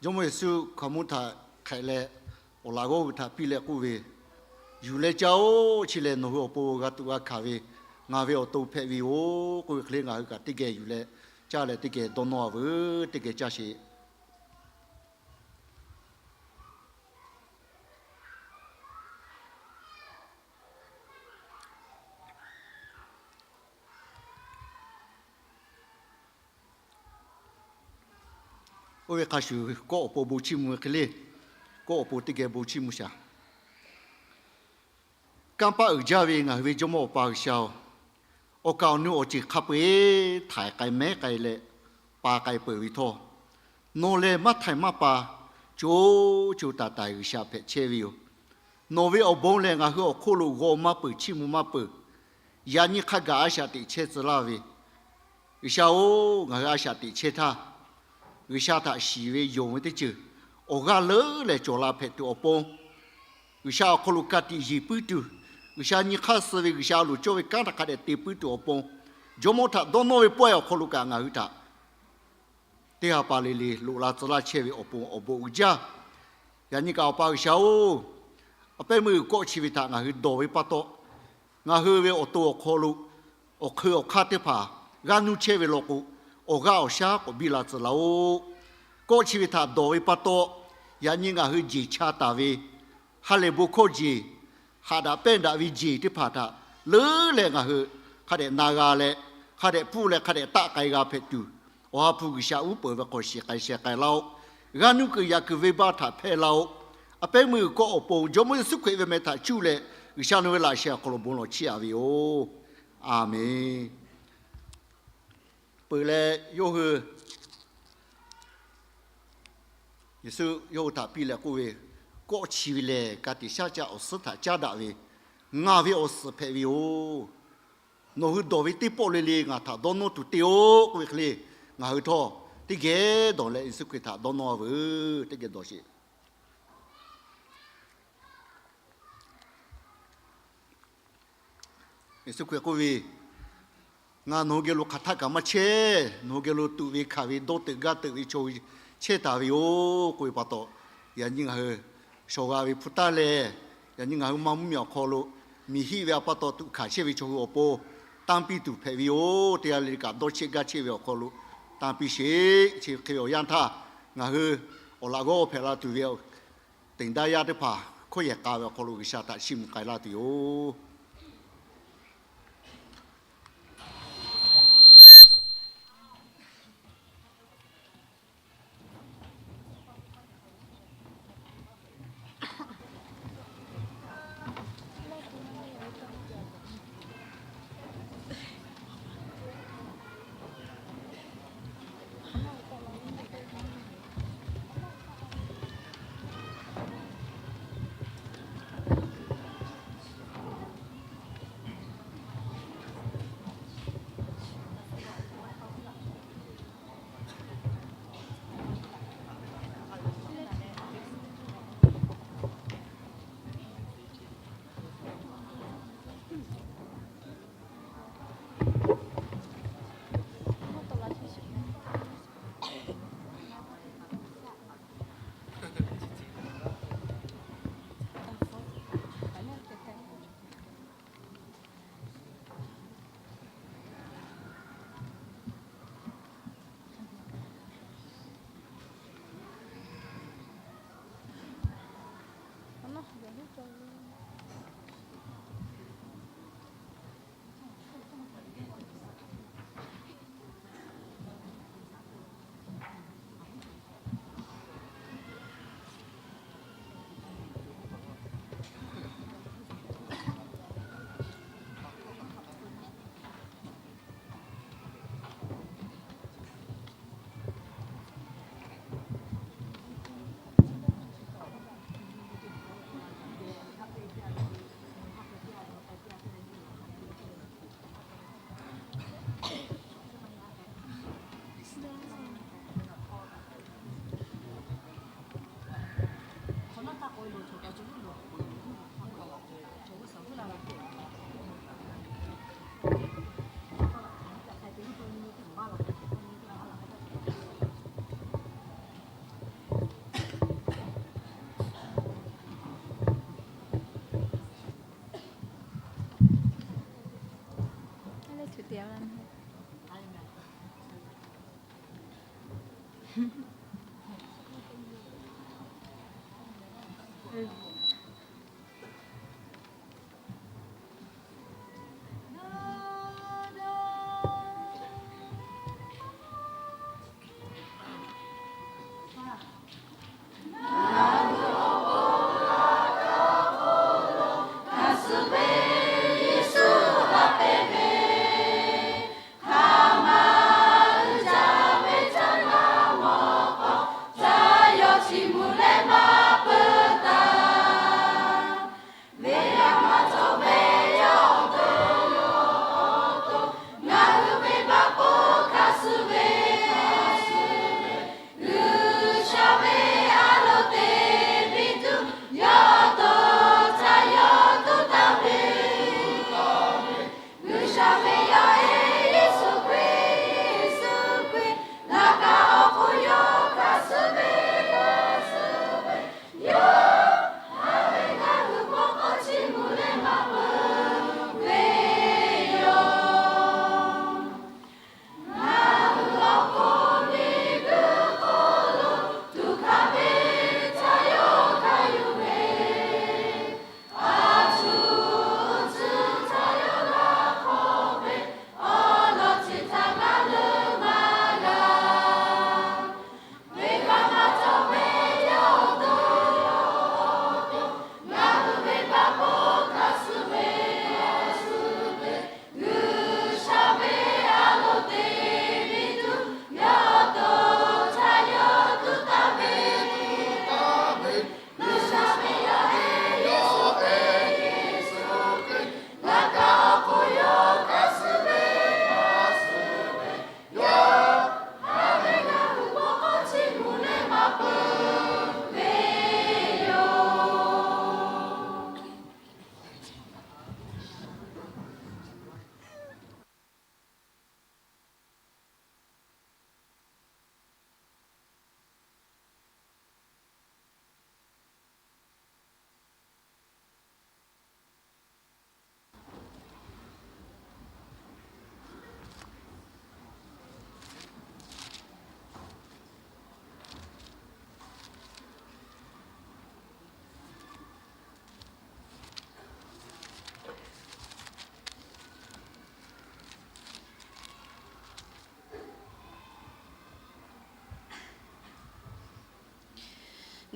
Jawˇmawˇ Yeˍsuˆ hkaoˍmonˇ htaꞈ hk'ehꞈ leh, awˬ laꞈ g'awˇ hui htaꞈ piˇ leh k'oˆ ve, Yuˬ leh caˇ-oˆ. Chi lehˬ nawˬ hui awˬ pon g'a tuꞈ g'a hkanˍ ve ngaˬ ve awˬ to hpehꞈ ve yoˬ k'oˆ ve hk'e le, ngaˬ hui kaꞈ teˇ geh yuˬ leh caˇ leh teˇ geh dawˇ nawˇ-a veuˬ. Teˇ geh caˇ sheˍ. Oˇ ve hk'a shuˍ kawˆ awˬ pon bon chiˇ mvuh ve hk'e le, kawˆ awˬ pon teˇ geh bon chiˇ mvuh shaˍ. Kanˇ paˆ uiˍ jaˇ ve ngaˬ hui ve Jawˇmawˇ Awˬ pa G'uiˬsha-oˬ, awˬ kaˍ awˬ nu awˬ ceuˬ hk'a peu-eˬ htaiˍ k'ai mehˉ k'ai leh pa k'ai peuˬ ve htawˇ, nawˬ lehˬ maˇ htaiˍ maˇ pa, co co taiˍ taiˍ G'uiˬsha hpehꞈ chehˇ ve yoˬ. Nawˬ ve awˬ bon lehˬ ngaˬ hui awˬ hk'oˆ lo g'aw maˇ peuˬ, chiˇ mvuh maˇ peuˬ. Yaꞈ nyi hk'a gaˬ a shaꞈ teꞈ chehˇ tcuh laˇ ve G'uiˬsha-oˬ, ngaˬ hui a shaꞈ teꞈ chehˇ htaˇ, G'uiˬsha htaꞈ shiˍ ve yonˍ ve teˇ ceuˬ awˬ g'aˇ leuˉ lehˬ cawˬ la hpehꞈ tuˬ awˬ pon, G'uiˬsha awˬ hk'aw lo ka tiꞈ yeˬ puiˉ tuˬ, G'uiˬsha nyi hk'aˇ suh ve G'uiˬsha loˍ cawˇ ve kanˉ htaꞈ hk'a dehꞈ te puiˉ tuˬ awˬ pon, Jawˇmawˇ htaꞈ dawˇ nawˇ ve pawehˇ awˬ hk'aw lo kaꞈ ngaˬ hui htaꞈ teˇ ha pa le le loꞈ la tcuh laˇ chehˇ ve awˬ pon awˬ bon uiˍ jaˇ. Yaꞈ nyi kaꞈ Awˬ pa G'uiˬsha-oˬ, a pehˉ meuˇ g'uiˬ kawˆ chi ve htaꞈ ngaˬ hui dawˬ ve pa taw, ngaˬ hui ve awˬ to awˬ hk'aw lo awˬ hk'eun awˬ hk'aˇ teˇ hpaˍ g'aˇ nuˇ chehˇ ve law k'o, awˬ g'aˇ awˬ shaˉ k'awꞈ biˇ la tcuh laˇ-oˆ. Kawˆ chi ve htaꞈ dawˬ ve pa taw, yaꞈ nyi ngaˬ hui jeˬ cha taˍ ve ha lehˬ bon hkawˇ jeˬ, haꞈ daꞈ pehnˇ daꞈ ve jeˬ teˇ hpaˍ htaꞈ leuˉ leh ngaˬ hui hk'a dehꞈ na g'a leh, hk'a dehꞈ pfuhˇ leh hk'a dehꞈ taˆ k'ai g'a hpehꞈ tuˬ, Awˬ ha hpu G'uiˬsha uˉ peunˍ ve hk'aw shiˍ k'ai sheh k'ai laˇ-oˆ. G'aˇ nuˇ kuiˬ yaꞈ kuiˬ venˇbaˆ htaꞈ hpehˇ laˇ-oˆ. A pehˉ meuˇ g'uiˬ kawˆ awˬ pon Jawˇmawˇ Yeˍsuˆ Hkriꞈ ve meh htaꞈ cuˇ leh G'uiˬsha nawˬ ve laꞈ sheh awˬ hk'aw lo bon lawˬ chiˇ aꞈ ve yoˬ. A menˬ. Peuˬ leh yawˇ hui Yeˍsuˆ yawˇ hui htaꞈ piˇ leh k'oˆ ve, Kawˆ chi ve lehˬ ka tiꞈ shaˉ caˆ awˬ suhˉ htaꞈ caˉ daꞈ ve ngaˬ ve awˬ suhˍ hpehꞈ ve yoˬ. Nawˬ hui dawˬ ve teˇ pawˆ le le ngaˬ htaꞈ dawˇ nawˇ tuˬ te-oˆ k'oˆ ve hk'e le, ngaˬ hui htawˇ teˇ geh dawˬ leh Yeˍsuˆ Hkriꞈ htaꞈ dawˇ nawˇ-a veuˬ. Teˇ geh dawˬ sheˍ. Yeˍsuˆ Hkriꞈ k'oˆ ve, Ngaˬ nawˬ hui geh lo hk'aˬ htaˆ kaꞈ maˇ chehˇ. Nawˬ hui geh lo tuꞈ ve hkanˍ ve dawˇ teuꞈ gaˇ teuꞈ ve chaw hui chehˇ taˍ ve yoˬ k'oˆ ve pa taw, yaꞈ nyi ngaˬ hui shawˍ g'a ve hpu taˇ lehˬ, yaꞈ nyi ngaˬ hui maˇ mvuhˇmiˬ awˬ hk'aw lo miˬ hiˆ ve a pa taw tuꞈ hkanˍ chehˇ ve chaw hui awˬ pon tanˇ piˇ tuˬ hpehꞈ ve yoˬ. Teˇ g'aˇ le le kaꞈ dawˇ cheˆ gaˇ cheˆ ve awˬ hk'aw lo tanˇ piˇ sheˍ. Chi hk'e ve awˬ yanˇ htaˇ, ngaˬ hui awˬ laꞈ g'awˇ hpehꞈ la tuˬ ve teˍ daˇ yaˇ teˇ hpaˍ hkawˇ yehˬ k'a ve awˬ hk'aw lo G'uiˬsha htaꞈ chiˇ mvuh k'ai laˇ tuˬ yoˬ.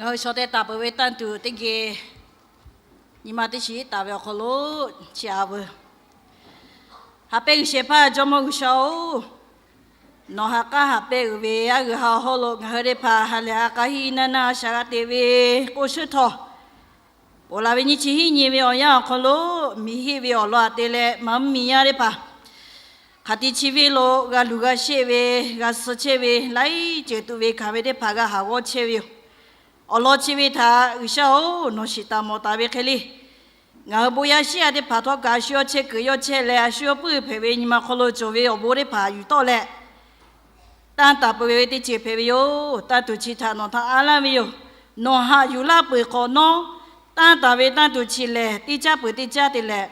Ngaˬ hui shaw tehˇ taˍ peuˬ ve tanˇ tuˬ teˇ geh nyi ma teˇ shiˍ taˍ ve awˬ hk'aw lo chi a veuˬ. Haꞈ pehˇ G'uiˬsha hpaˇ Jawˇmawˇ G'uiˬsha-oˬ, nawˬ ha k'aˉ haꞈ pehˇ uiˍ ve aˉ g'uiˬ ha awˬ hawˉ lo ngaˬ hui teˇ hpaˍ ha lehˬ ha k'a hiˆ naˇ naˇ a shaꞈ g'a te ve k'o, shu htawˇ ponˬ laˬ ve nyiˇ chi hiˆ nyi ve awˬ yanˇ awˬ hk'aw lo, miˬ heˆ ve awˬ lawn aꞈ te leh maˇ mvuhˇmiˬ yaˇ teˇ hpaˍ hk'aˬ ti chi ve lo g'a luˬ g'a sheˆ ve, g'a suh chehˇ ve, laiˉ ceuˬ tuꞈ ve hkanˍ ve teˇ hpaˍ g'a haˍ g'awˇ chehˇ ve yoˬ. Awˬ lawn chi ve htaꞈ G'uiˬsha-oˬ, nawˬ shiˍ taˍ mawˬ taˍ ve hk'e le, ngaˬ hui bon yaˇ shiˉ yaˇ teˇ hpaˍ htawˇ kaꞈ a shu yawˇ chehˇ kuiˬ yawˇ chehˇ leh a shu yawˇ puiˉ hpehꞈ ve nyi ma hk'aw lo cawˬ ve awˬ bon teˇ hpaˍ yuˬ tawˆ leh, tanˇ taˍ peuˬ ve teˇ ceuˬ hpehꞈ ve yoˬ. Tanˇ tuˬ chi htaꞈ nawˬ htaꞈ a laˇ ve yoˬ. Nawˬ haꞈ yuˬ laˇ peuˬ hk'awꞈ nawˉ, tanˇ taˍ ve tanˇ tuˬ chi lehˬ teˇ caˉ peuˬ teˇ caˉ te leh,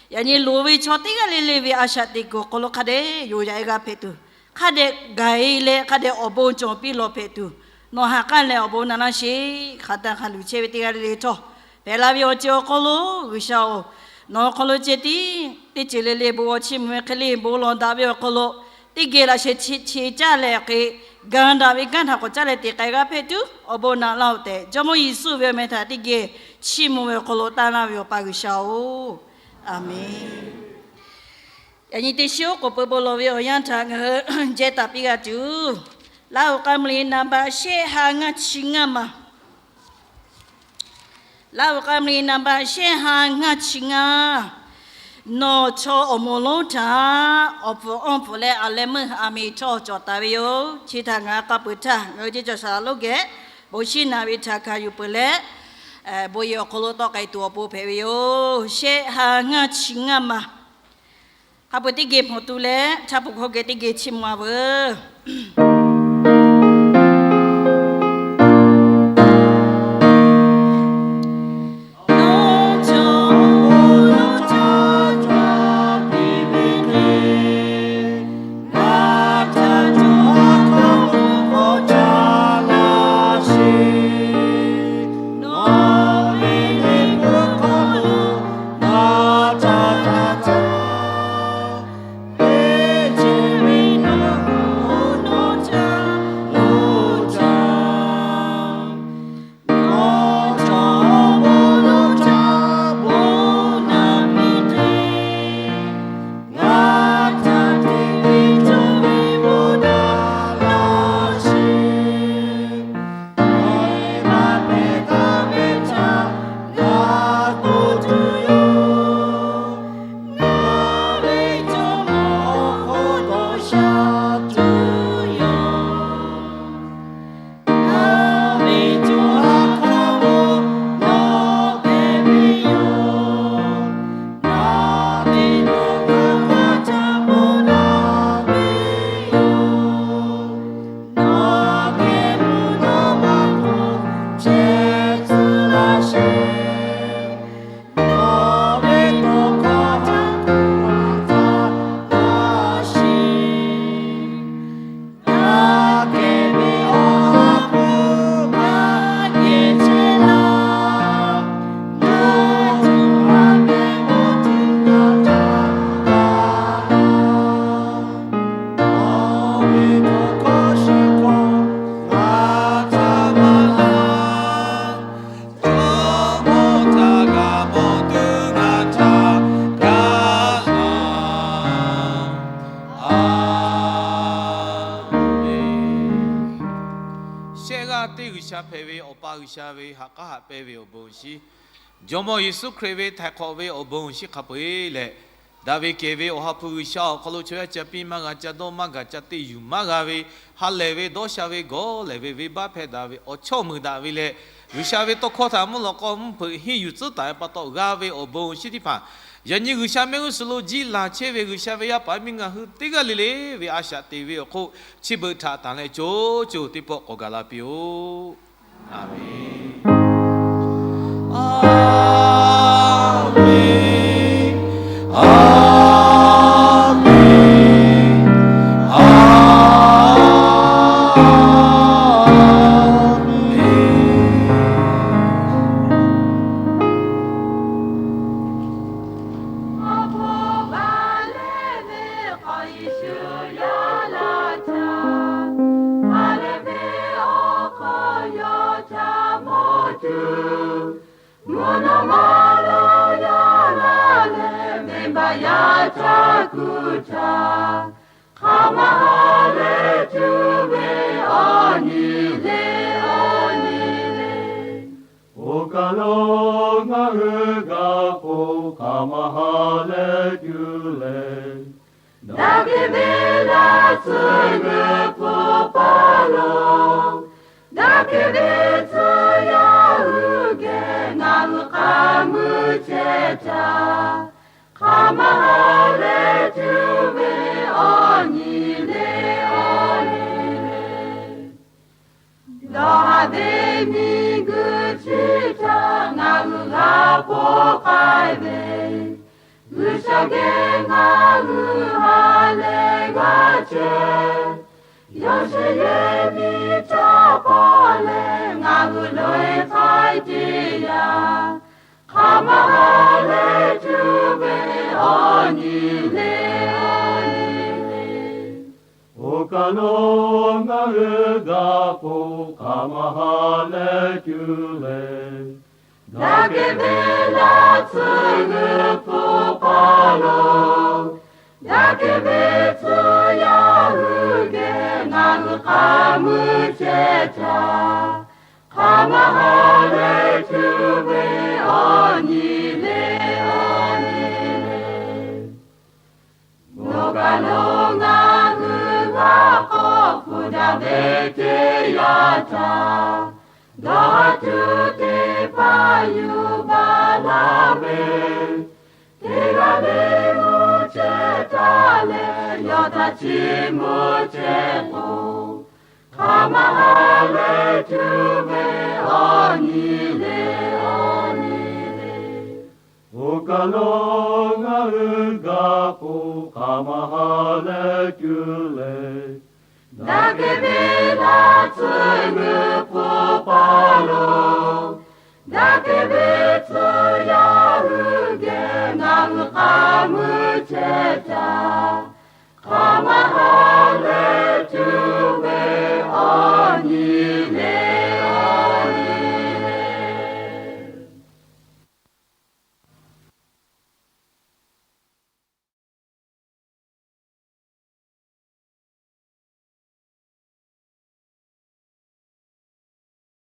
yaꞈ nyi loˍ ve chaw teˇ g'aˇ le le ve a shaꞈ teꞈ kuiˬ awˬ hk'aw lo hk'a dehꞈ yoˬ yaꞈ e g'a hpehꞈ tuˬ, hk'a dehꞈ gaˬ e leh hk'a dehꞈ awˬ bon cawˬ piˇ lawˬ hpehꞈ tuˬ, nawˬ ha k'aˉ leh awˬ bon na laˇ sheˍ. Hk'a tanˇ hk'a luˬ chehˇ ve teˇ g'aˇ le le htawˇ, hpehꞈ la ve awˬ ceuˬ awˬ hk'aw lo G'uiˬsha-oˬ, nawˬ awˬ hk'aw lo ceh tiˉ teˇ ceuˬ le le bon g'aw chiˇ mvuh ve hk'e le, bon lawˬ daꞈ ve awˬ hk'aw lo teˇ geh laꞈ sheh chi caˇ leh hk'e, ga daꞈ ve kanˉ htaꞈ k'awꞈ caˇ leh teꞈ k'ai g'a hpehꞈ tuˬ awˬ bon na laˇ-oˬ tehꞈ, Jawˇmawˇ Yeˍsuˆ ve awˬ meh htaꞈ teˇ geh chiˇ mvuh ve awˬ hk'aw lo tanˇ laˇ ve Awˬ pa G'uiˬsha-oˬ, Aˍmenˍ. Yaꞈ nyi teˇ shiˉ oˉ k'oˍ pui bon lawˬ ve awˬ yanˇ htaꞈ ngaˬ hui jehˇ taˍ piˇ g'a tuˬ, Laˇhuˍ k'a mvuh liꞈ naˍ baꞈ shehˆ ha ngaˇ chi ngaˇ ma. Laˇhuˍ k'a mvuh liꞈ naˍ baꞈ shehˆ ha ngaˇ chi ngaˇ. Nawˬ chaw awˬ moˍ lonˉ htaꞈ awˬ pfuhˍ awˇ pfuhˍ leh aˬ leh meuˇ aˬ miˍ htawˇ cawˬ taˍ ve yoˬ. Chi htaꞈ ngaˬ k'a peuˬ htaˇ ngaˬ hui ceˇ cawˬ shaˍ lonˉ geh bon shiˉ naˍ ve htaꞈ hkanˍ yuˬ peuˬ leh, bon yehˬ awˬ hk'aw lo tawˆ k'ai tuˬ awˬ pon hpehꞈ ve yoˬ. Shehˆ ha ngaˇ chi ngaˇ ma. Hk'a peu-eˬ teˇ geh hpawꞈ tu leh, htaˇ peuˬ hkawˇ geh teˇ geh chiˇ mvuh a veuˬ. Shehˆ g'aˇ teˇ G'uiˬsha hpehꞈ ve Awˬ pa G'uiˬsha ve ha k'aˉ haꞈ pehnˇ ve awˬ bon awˬ shinˉ, Jawˇmawˇ Yeˍsuˆ Hkriꞈ ve htaiˍ hk'awꞈ ve awˬ bon awˬ shinˉ hk'a peu-eˬ leh, daꞈ ve kehˬ ve Awˬ ha hpu G'uiˬsha awˬ hk'aw lo chaw yaˇ ca piˇ maˇ g'a, ca dawˇ maˇ gaˬ, ca te yuˬ maˇ g'a ve, ha lehˬ ve, dawˇ sha ve, gawˬ lehˬ ve, venˇbaˆ hpehˇ daꞈ ve awˬ chawˇ meuˍ daꞈ ve leh, G'uiˬsha ve tawˇ hkawˇ htaꞈ mvuhˇ lawꞈ k'aw mvuhˇ hpeuꞈ henˇ yuˬ tcuhˉ taˍ ve pa taw g'a ve awˬ bon awˬ shinˉ teˇ hpaˍ, yaꞈ nyi G'uiˬsha mehˆ g'uˇ suhˍ lo jiˇ laˬ chehˇ ve G'uiˬsha ve yaˇ paˍ miˇ ngaˬ hui teˇ g'aˇ le le ve a shaꞈ te ve awˬ hk'oˆ, chi beuꞈ htaꞈ tanˬ leh co co teˇ pawˆ k'awꞈ gaˬ la piˇ-oˆ. Aˍmenˍ. Mvuhˇ naw ma lo yaˇ laˇ leh, venˇbaˆ yaˇ ca kuˬ htaˇ, hk'aˬ ma ha leh cuˇ ve awˬ nyi le, awˬ nyi le. Oˇ kaˬ lo ngaˬ hui g'a k'oˆ, hk'aˬ ma ha leh cuˇ le. Daꞈ kehˬ ve laˇ tcuhˉ g'uiˬ hpu paˍ lo, daꞈ kehˬ ve tcuh yaˇ hui geh ngaˬ hui hk'a mui chehˇ htaˇ, hk'aˬ ma ha leh cuˇ ve awˬ nyi le, awˬ nyi le. Dawˇ haˍ ve miˬguiˬ chi htaꞈ ngaˬ hui g'a k'oˆ k'ai ve, G'uiˬsha geh ngaˬ hui ha leh g'a chehˇ. Yawˇ shehˍ yehˬ miˬ chaˇ paˍ leh ngaˬ hui loꞈ-e k'ai teˇ yanˇ, hk'aˬ ma ha leh cuˇ ve awˬ nyi le, awˬ nyi le. Oˇ kaˬ lo ngaˬ hui g'a k'oˆ, hk'aˬ ma ha leh cuˇ le. Daꞈ kehˬ ve laˇ tcuhˉ g'uiˬ hpu paˍ lo, daꞈ kehˬ ve tcuh yaˇ hui geh ngaˬ hui hk'a mui chehˇ htaˇ, hk'aˬ ma ha leh cuˇ ve awˬ nyi le, awˬ nyi le. Oˇ kaˬ lo ngaˬ hui g'a k'awꞈ hpu daꞈ ve teˇ yanˇ htaˇ, dawˇ haˍ tuˬ teˇ hpaˍ yuˬ baˬ laˇ ve, teˇ g'aˇ le mvuhˇ chehˇ taˍ leh, yawˇ htaꞈ chiˇ mvuh chehˇ k'o, hk'aˬ ma ha leh cuˇ ve awˬ nyi le, awˬ nyi le. Oˇ kaˬ lo ngaˬ hui g'a k'oˆ, hk'aˬ ma ha leh cuˇ le. Daꞈ kehˬ ve laˇ tcuhˉ g'uiˬ hpu paˍ lo, daꞈ kehˬ ve tcuh yaˇ hui geh ngaˬ hui hk'a mui